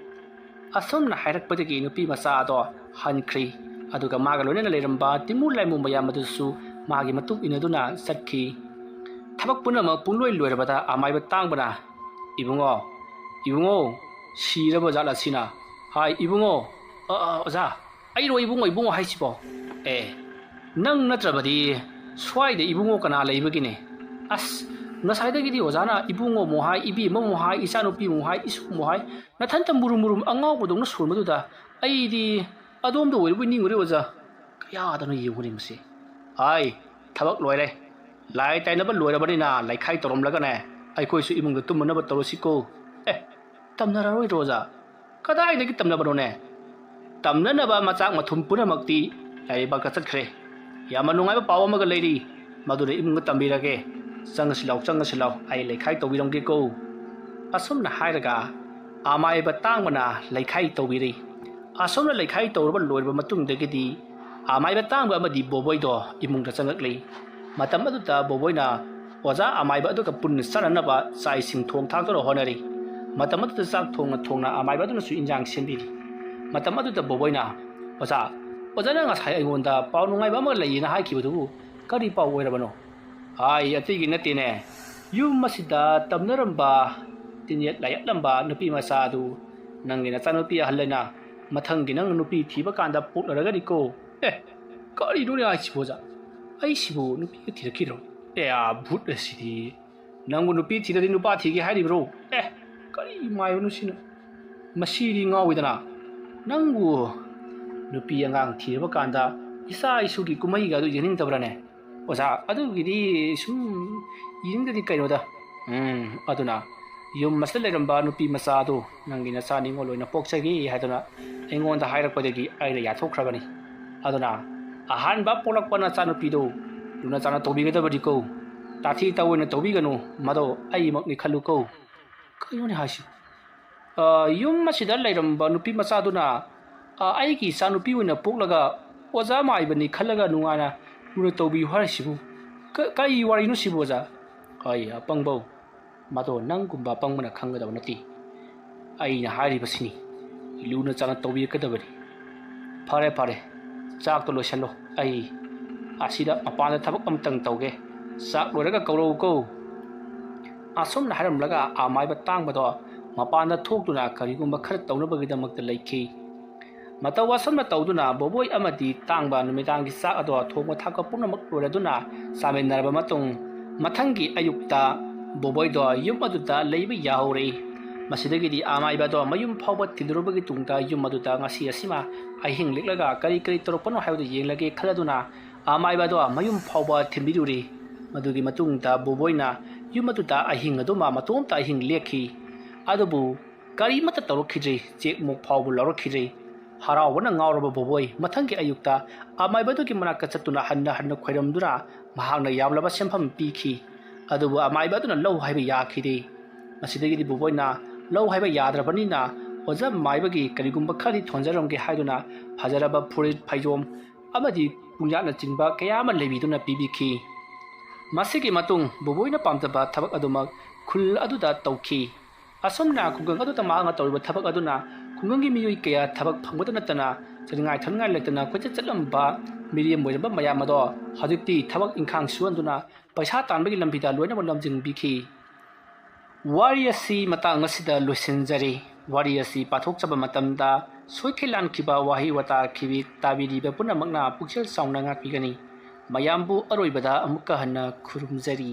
ꯑꯁꯨꯝꯅ ꯍꯥꯏꯔꯛꯄꯗꯒꯤ ꯅꯨꯄꯤ ꯃꯆꯥ ꯑꯗꯣ ꯍꯟꯈ꯭ꯔꯤ꯫ ꯑꯗꯨꯒ ꯃꯥꯒ ꯂꯣꯏꯅꯅ ꯂꯩꯔꯝꯕ ꯇꯤꯃꯨ ꯂꯥꯏꯃꯨ ꯃꯌꯥꯝ ꯑꯗꯨꯁꯨ ꯃꯥꯒꯤ ꯃꯇꯨꯡ ꯏꯟꯅꯗꯨꯅ ꯆꯠꯈꯤ꯫ ꯊꯕꯛ ꯄꯨꯝꯅꯃꯛ ꯄꯨꯡꯂꯣꯏ ꯂꯣꯏꯔꯕꯗ ꯑꯃꯥꯏꯕ ꯇꯥꯡꯕꯅ, "ꯏꯕꯨꯡꯉꯣ, ꯏꯕꯨꯡꯉꯣ, ꯁꯤꯔꯕ ꯖꯥꯠꯂ ꯁꯤꯅ? ꯍꯥꯏ, ꯏꯕꯨꯡꯉꯣ, ꯑ, ꯑ, ꯑꯣꯖꯥ, ꯑꯩꯔꯣ ꯏꯕꯨꯡꯉꯣ, ꯏꯕꯨꯡꯉꯣ ꯍꯥꯏꯁꯤꯕꯣ? ꯑꯦ, ꯅꯪ ꯅꯠꯇ꯭ꯔꯕꯗꯤ ꯁ꯭ꯋꯥꯏꯗ ꯏꯕꯨꯡꯉꯣ ꯀꯅꯥ ꯂꯩꯕꯒꯤꯅꯦ? ꯑꯁ, ꯉꯁꯥꯏꯗꯒꯤꯗꯤ ꯑꯣꯖꯥꯅ ꯏꯕꯨꯡꯉꯣ ꯑꯃꯨꯛ ꯍꯥꯏ, ꯏꯕꯦꯝꯃ ꯑꯃꯨꯛ ꯍꯥꯏ, ꯏꯆꯥꯅꯨꯄꯤ ꯑꯃꯨꯛ ꯍꯥꯏ, ꯏꯁꯨ ꯑꯃꯨꯛ ꯍꯥꯏ, ꯅꯊꯟꯇ ꯃꯨꯔꯨꯝ ꯃꯨꯔꯨꯝ ꯑꯉꯥꯎꯕꯗꯧꯅ ꯁꯣꯟꯕꯗꯨꯗ ꯑꯩꯗꯤ ꯑꯗꯣꯝꯗ ꯑꯣꯏꯔꯕꯣꯏ ꯅꯤꯡꯉꯨꯔꯦ ꯑꯣꯖꯥ꯫ ꯀꯌꯥꯗꯅꯣ ꯌꯦꯡꯉꯨꯅꯦ ꯃꯁꯤ꯫ ꯍꯥꯏ, ꯊꯕꯛ ꯂꯣꯏꯔꯦ꯫ ꯂꯥꯏ ꯇꯥꯏꯅꯕ ꯂꯣꯏꯔꯕꯅꯤꯅ ꯂꯩꯈꯥꯏ ꯇꯧꯔꯝꯂꯒꯅꯦ, ꯑꯩꯈꯣꯏꯁꯨ ꯏꯃꯨꯡꯗ ꯇꯨꯝꯃꯨꯅꯕ ꯇꯧꯔꯁꯤꯀꯣ꯫" "ꯑꯦ, ꯇꯝꯅꯔꯔꯣꯏꯗ꯭ꯔꯣ ꯑꯣꯖꯥ? ꯀꯗꯥꯏꯗꯒꯤ ꯇꯝꯅꯕꯅꯣꯅꯦ? ꯇꯝꯅꯅꯕ ꯃꯆꯥꯛ ꯃꯊꯨꯝ ꯄꯨꯝꯅꯃꯛꯇꯤ ꯂꯥꯏꯔꯩꯕꯥꯛꯇ ꯆꯠꯈ꯭ꯔꯦ꯫ ꯌꯥꯝꯅ ꯅꯨꯡꯉꯥꯏꯕ ꯄꯥꯎ ꯑꯃꯒ ꯂꯩꯔꯤ, ꯃꯗꯨꯅ ꯏꯃꯨꯡꯗ ꯇꯝꯕꯤꯔꯒꯦ꯫ ꯆꯪꯉꯁꯤ ꯂꯥꯎ, ꯆꯪꯉꯁꯤ ꯂꯥꯎ, ꯑꯩ ꯂꯩꯈꯥꯏ ꯇꯧꯕꯤꯔꯝꯒꯦꯀꯣ꯫" ꯑꯁꯨꯝꯅ ꯍꯥꯏꯔꯒ ꯑꯃꯥꯏꯕ ꯇꯥꯡꯕꯅ ꯂꯩꯈꯥꯏ ꯇꯧꯕꯤꯔꯤ꯫ ꯑꯁꯨꯝꯅ ꯂꯩꯈꯥꯏ ꯇꯧꯔꯕ ꯂꯣꯏꯔꯕ ꯃꯇꯨꯡꯗꯒꯤꯗꯤ ꯑꯃꯥꯏꯕ ꯇꯥꯡꯕ ꯑꯃꯗꯤ ꯕꯣꯕꯣꯏꯗꯣ ꯏꯃꯨꯡꯗ ꯆꯪꯂꯛꯂꯤ꯫ ꯃꯇꯝ ꯑꯗꯨꯗ ꯕꯣꯕꯣꯏꯅ ꯑꯣꯖꯥ ꯑꯃꯥꯏꯕ ꯑꯗꯨꯒ ꯄꯨꯟꯅ ꯆꯥꯅꯅꯕ ꯆꯥꯛ ꯏꯁꯤꯡ ꯊꯣꯡ ꯊꯥꯛꯇꯨꯅ ꯍꯣꯠꯅꯔꯤ꯫ ꯃꯇꯝ ꯑꯗꯨꯗ ꯆꯥꯛ ꯊꯣꯡꯅ ꯊꯣꯡꯅ ꯑꯃꯥꯏꯕ ꯑꯗꯨꯅꯁꯨ ꯏꯟꯖꯥꯡ ꯁꯦꯝꯕꯤꯔꯤ꯫ ꯃꯇꯝ ꯑꯗꯨꯗ ꯕꯣꯕꯣꯏꯅ, "ꯑꯣꯖꯥ, ꯑꯣꯖꯥꯅ ꯉꯁꯥꯏ ꯑꯩꯉꯣꯟꯗ ꯄꯥꯎ ꯅꯨꯡꯉꯥꯏꯕ ꯑꯃ ꯂꯩꯌꯦꯅ ꯍꯥꯏꯈꯤꯕꯗꯨꯕꯨ ꯀꯔꯤ ꯄꯥꯎ ꯑꯣꯏꯔꯕꯅꯣ?" "ꯍꯥꯏ, ꯑꯇꯩꯒꯤ ꯅꯠꯇꯦꯅꯦ꯫ ꯌꯨꯝ ꯑꯁꯤꯗ ꯇꯝꯅꯔꯝꯕ, ꯇꯤꯟꯌꯦꯠ ꯂꯥꯏꯌꯦꯠꯂꯝꯕ ꯅꯨꯄꯤ ꯃꯆꯥ ꯑꯗꯨ ꯅꯪꯒꯤ ꯅꯆꯥꯅꯨꯄꯤ ꯑꯍꯜ ꯂꯩꯅ ꯃꯊꯪꯒꯤ ꯅꯪ ꯅꯨꯄꯤ ꯊꯤꯕ ꯀꯥꯟꯗ ꯄꯣꯛꯂꯔꯒꯅꯤꯀꯣ꯫" "ꯑꯦ, ꯀꯔꯤꯅꯣꯅꯦ ꯍꯥꯏꯁꯤꯕꯣ ꯑꯣꯖꯥ? ꯑꯩꯁꯤꯕꯨ ꯅꯨꯄꯤꯒ ꯊꯤꯔꯛꯈꯤꯗ꯭ꯔꯣ? ꯑꯦ, ꯚꯨꯠ ꯑꯁꯤꯗꯤ! ꯅꯪꯕꯨ ꯅꯨꯄꯤ ꯊꯤꯔꯗꯤ ꯅꯨꯄꯥ ꯊꯤꯒꯦ ꯍꯥꯏꯔꯤꯕ꯭ꯔꯣ? ꯑꯦ, ꯀꯔꯤ ꯃꯥꯏꯕꯅꯣ ꯁꯤꯅ? ꯃꯁꯤꯗꯤ ꯉꯥꯎꯏꯗꯅ꯫ ꯅꯪꯕꯨ ꯅꯨꯄꯤ ꯑꯉꯥꯡ ꯊꯤꯔꯕ ꯀꯥꯟꯗ ꯏꯆꯥ ꯏꯁꯨꯒꯤ ꯀꯨꯝꯍꯩꯒ ꯑꯗꯨ ꯌꯦꯡꯅꯤꯡꯗꯕ꯭ꯔꯥꯅꯦ? ꯑꯣꯖꯥ, ꯑꯗꯨꯒꯤꯗꯤ ꯁꯨꯝ ꯌꯦꯡꯅꯤꯡꯗꯗꯤ ꯀꯩꯅꯣꯗ꯫ ꯎꯝ, ꯑꯗꯨꯅ ꯌꯨꯝ ꯑꯁꯤꯗ ꯂꯩꯔꯝꯕ ꯅꯨꯄꯤ ꯃꯆꯥ ꯑꯗꯨ ꯅꯪꯒꯤ ꯅꯆꯥ ꯅꯤꯉꯣꯜ ꯑꯣꯏꯅ ꯄꯣꯛꯆꯒꯦ ꯍꯥꯏꯗꯨꯅ ꯑꯩꯉꯣꯟꯗ ꯍꯥꯏꯔꯛꯄꯗꯒꯤ ꯑꯩꯅ ꯌꯥꯊꯣꯛꯈ꯭ꯔꯕꯅꯤ꯫ ꯑꯗꯨꯅ ꯑꯍꯥꯟꯕ ꯄꯣꯛꯂꯛꯄ ꯅꯆꯥꯅꯨꯄꯤꯗꯨ ꯂꯨꯅ ꯆꯥꯟꯅ ꯇꯧꯕꯤꯒꯗꯕꯅꯤꯀꯣ꯫ ꯇꯥꯊꯤ ꯇꯥꯑꯣꯏꯅ ꯇꯧꯕꯤꯒꯅꯨ, ꯃꯗꯣ ꯑꯩꯃꯛꯅꯤ ꯈꯜꯂꯨꯀꯣ꯫ ꯀꯩꯅꯣꯅꯦ ꯍꯥꯏꯁꯤꯕꯨ? ꯑ, ꯌꯨꯝ ꯑꯁꯤꯗ ꯂꯩꯔꯝꯕ ꯅꯨꯄꯤ ꯃꯆꯥꯗꯨꯅ, ꯑ, ꯑꯩꯒꯤ ꯏꯆꯥꯅꯨꯄꯤ ꯑꯣꯏꯅ ꯄꯣꯛꯂꯒ ꯑꯣꯖꯥ ꯃꯥꯏꯕꯅꯤ ꯈꯜꯂꯒ ꯅꯨꯡꯉꯥꯏꯅ ꯂꯨꯅ ꯇꯧꯕꯤꯌꯨ ꯍꯥꯏꯔꯤꯁꯤꯕꯨ ꯀ-, ꯀꯔꯤ ꯋꯥꯔꯤꯅꯣ ꯁꯤꯕꯨ, ꯑꯣꯖꯥ? ꯑꯩ ꯑꯄꯪꯕꯧ, ꯃꯗꯣ ꯅꯪꯒꯨꯝꯕ ꯑꯄꯪꯕꯅ ꯈꯪꯒꯗꯕ ꯅꯠꯇꯦ꯫ ꯑꯩꯅ ꯍꯥꯏꯔꯤꯕꯁꯤꯅꯤ, ꯂꯨꯅ ꯆꯥꯟꯅ ꯇꯧꯕꯤꯒꯗꯕꯅꯤ꯫ ꯐꯔꯦ, ꯐꯔꯦ, ꯆꯥꯛꯇꯣ ꯂꯣꯏꯁꯜꯂꯣ, ꯑꯩ ꯑꯁꯤꯗ ꯃꯄꯥꯟꯗ ꯊꯕꯛ ꯑꯃꯇꯪ ꯇꯧꯒꯦ꯫ ꯆꯥꯛ ꯂꯣꯏꯔꯒ ꯀꯧꯔꯛꯎꯀꯣ꯫ ꯑꯁꯨꯝꯅ ꯍꯥꯏꯔꯝꯂꯒ ꯑꯃꯥꯏꯕ ꯇꯥꯡꯕꯗꯣ ꯃꯄꯥꯟꯗ ꯊꯣꯛꯇꯨꯅ ꯀꯔꯤꯒꯨꯝꯕ ꯈꯔ ꯇꯧꯅꯕꯒꯤꯗꯃꯛꯇ ꯂꯩꯈꯤ꯫ ꯃꯇꯧ ꯑꯁꯨꯝꯅ ꯇꯧꯗꯨꯅ ꯕꯣꯕꯣꯏ ꯑꯃꯗꯤ ꯇꯥꯡꯕ ꯅꯨꯃꯤꯗꯥꯡꯒꯤ ꯆꯥꯛ ꯑꯗꯣ ꯊꯣꯡꯕ ꯊꯥꯛꯄ ꯄꯨꯝꯅꯃꯛ ꯂꯣꯏꯔꯗꯨꯅ ꯆꯥꯃꯤꯟꯅꯔꯕ ꯃꯇꯨꯡ, ꯃꯊꯪꯒꯤ ꯑꯌꯨꯛꯇ ꯕꯣꯕꯣꯏꯗꯣ ꯌꯨꯝ ꯑꯗꯨꯗ ꯂꯩꯕ ꯌꯥꯍꯧꯔꯦ꯫ ꯃꯁꯤꯗꯒꯤꯗꯤ ꯑꯃꯥꯏꯕꯗꯣ ꯃꯌꯨꯝ ꯐꯥꯎꯕ ꯊꯤꯟꯗꯣꯔꯛꯄꯒꯤ ꯇꯨꯡꯗ ꯌꯨꯝ ꯑꯗꯨꯗ ꯉꯁꯤ ꯑꯁꯤꯃ ꯑꯍꯤꯡ ꯂꯦꯛꯂꯒ ꯀꯔꯤ ꯀꯔꯤ ꯇꯧꯔꯛꯄꯅꯣ ꯍꯥꯏꯕꯗꯨ ꯌꯦꯡꯂꯒꯦ ꯈꯜꯂꯗꯨꯅ ꯑꯃꯥꯏꯕꯗꯣ ꯃꯌꯨꯝ ꯐꯥꯎꯕ ꯊꯤꯟꯕꯤꯔꯨꯔꯦ꯫ ꯃꯗꯨꯒꯤ ꯃꯇꯨꯡꯗ ꯕꯣꯕꯣꯏꯅ ꯌꯨꯝ ꯑꯗꯨꯗ ꯑꯍꯤꯡ ꯑꯗꯨꯃ ꯃꯇꯣꯝꯇ ꯑꯍꯤꯡ ꯂꯦꯛꯈꯤ꯫ ꯑꯗꯨꯕꯨ ꯀꯔꯤꯃꯠꯇ ꯇꯧꯔꯛꯈꯤꯗ꯭ꯔꯦ꯫ ꯆꯦꯛ ꯃꯣꯛ ꯐꯥꯎꯕ ꯂꯧꯔꯛꯈꯤꯗ꯭ꯔꯦ꯫ ꯍꯔꯥꯎꯕꯅ ꯉꯥꯎꯔꯕ ꯕꯣꯕꯣꯏ ꯃꯊꯪꯒꯤ ꯑꯌꯨꯛꯇ ꯑꯃꯥꯏꯕꯗꯨꯒꯤ ꯃꯅꯥꯛꯇ ꯆꯠꯇꯨꯅ ꯍꯟꯅ ꯍꯟꯅ ꯈꯣꯏꯔꯝꯗꯨꯅ ꯃꯍꯥꯛꯅ ꯌꯥꯝꯂꯕ ꯁꯦꯟꯐꯝ ꯄꯤꯈꯤ꯫ ꯑꯗꯨꯕꯨ ꯑꯃꯥꯏꯕ ꯑꯗꯨꯅ ꯂꯧ ꯍꯥꯏꯕ ꯌꯥꯈꯤꯗꯦ꯫ ꯃꯁꯤꯗꯒꯤꯗꯤ ꯕꯣꯕꯣꯏꯅ ꯂꯧ ꯍꯥꯏꯕ ꯌꯥꯗ꯭ꯔꯕꯅꯤꯅ ꯑꯣꯖꯥ ꯃꯥꯏꯕꯒꯤ ꯀꯔꯤꯒꯨꯝꯕ ꯈꯔꯗꯤ ꯊꯣꯟꯖꯔꯝꯒꯦ ꯍꯥꯏꯗꯨꯅ ꯐꯖꯔꯕ ꯐꯨꯔꯤꯠ, ꯐꯩꯖꯣꯝ ꯑꯃꯗꯤ ꯄꯨꯡꯌꯥꯠꯅꯆꯤꯡꯕ ꯀꯌꯥ ꯑꯃ ꯂꯩꯕꯤꯗꯨꯅ ꯄꯤꯕꯤꯈꯤ꯫ ꯃꯁꯤꯒꯤ ꯃꯇꯨꯡ ꯕꯣꯕꯣꯏꯅ ꯄꯥꯝꯖꯕ ꯊꯕꯛ ꯑꯗꯨꯃꯛ ꯈꯨꯜ ꯑꯗꯨꯗ ꯇꯧꯈꯤ꯫ ꯑꯁꯨꯝꯅ ꯈꯨꯡꯒꯪ ꯑꯗꯨꯗ ꯃꯍꯥꯛꯅ ꯇꯧꯔꯤꯕ ꯊꯕꯛ ꯑꯗꯨꯅ ꯈꯨꯡꯒꯪꯒꯤ ꯃꯤꯑꯣꯏ ꯀꯌꯥ ꯊꯕꯛ ꯐꯪꯕꯇ ꯅꯠꯇꯅ ꯆꯠꯅꯤꯡꯉꯥꯏ ꯊꯛꯅꯤꯡꯉꯥꯏ ꯂꯩꯇꯅ ꯀꯣꯏꯆꯠ ꯆꯠꯂꯝꯕ ꯃꯤꯔꯦꯝ ꯑꯣꯏꯔꯝꯕ ꯃꯌꯥꯝ ꯑꯗꯣ ꯍꯧꯖꯤꯛꯇꯤ ꯊꯕꯛ ꯏꯪꯈꯥꯡ ꯁꯨꯍꯟꯗꯨꯅ ꯄꯩꯁꯥ ꯇꯥꯟꯕꯒꯤ ꯂꯝꯕꯤꯗ ꯂꯣꯏꯅꯃꯛ ꯂꯝꯖꯤꯡꯕꯤꯈꯤ꯫ ꯋꯥꯔꯤ ꯑꯁꯤ ꯃꯇꯥꯡ ꯑꯁꯤꯗ ꯂꯣꯏꯁꯤꯟꯖꯔꯤ꯫ ꯋꯥꯔꯤ ꯑꯁꯤ ꯄꯥꯊꯣꯛꯆꯕ ꯃꯇꯝꯗ ꯁꯣꯏꯈꯤ ꯂꯥꯟꯈꯤꯕ ꯋꯥꯍꯩ ꯋꯥꯇꯥ ꯈꯤꯕꯤ ꯇꯥꯕꯤꯔꯤꯕ ꯄꯨꯝꯅꯃꯛꯅ ꯄꯨꯛꯆꯦꯜ ꯆꯥꯎꯅ ꯉꯥꯛꯄꯤꯒꯅꯤ꯫ ꯃꯌꯥꯝꯕꯨ ꯑꯔꯣꯏꯕꯗ ꯑꯃꯨꯛꯀ ꯍꯟꯅ ꯈꯨꯔꯨꯝꯖꯔꯤ꯫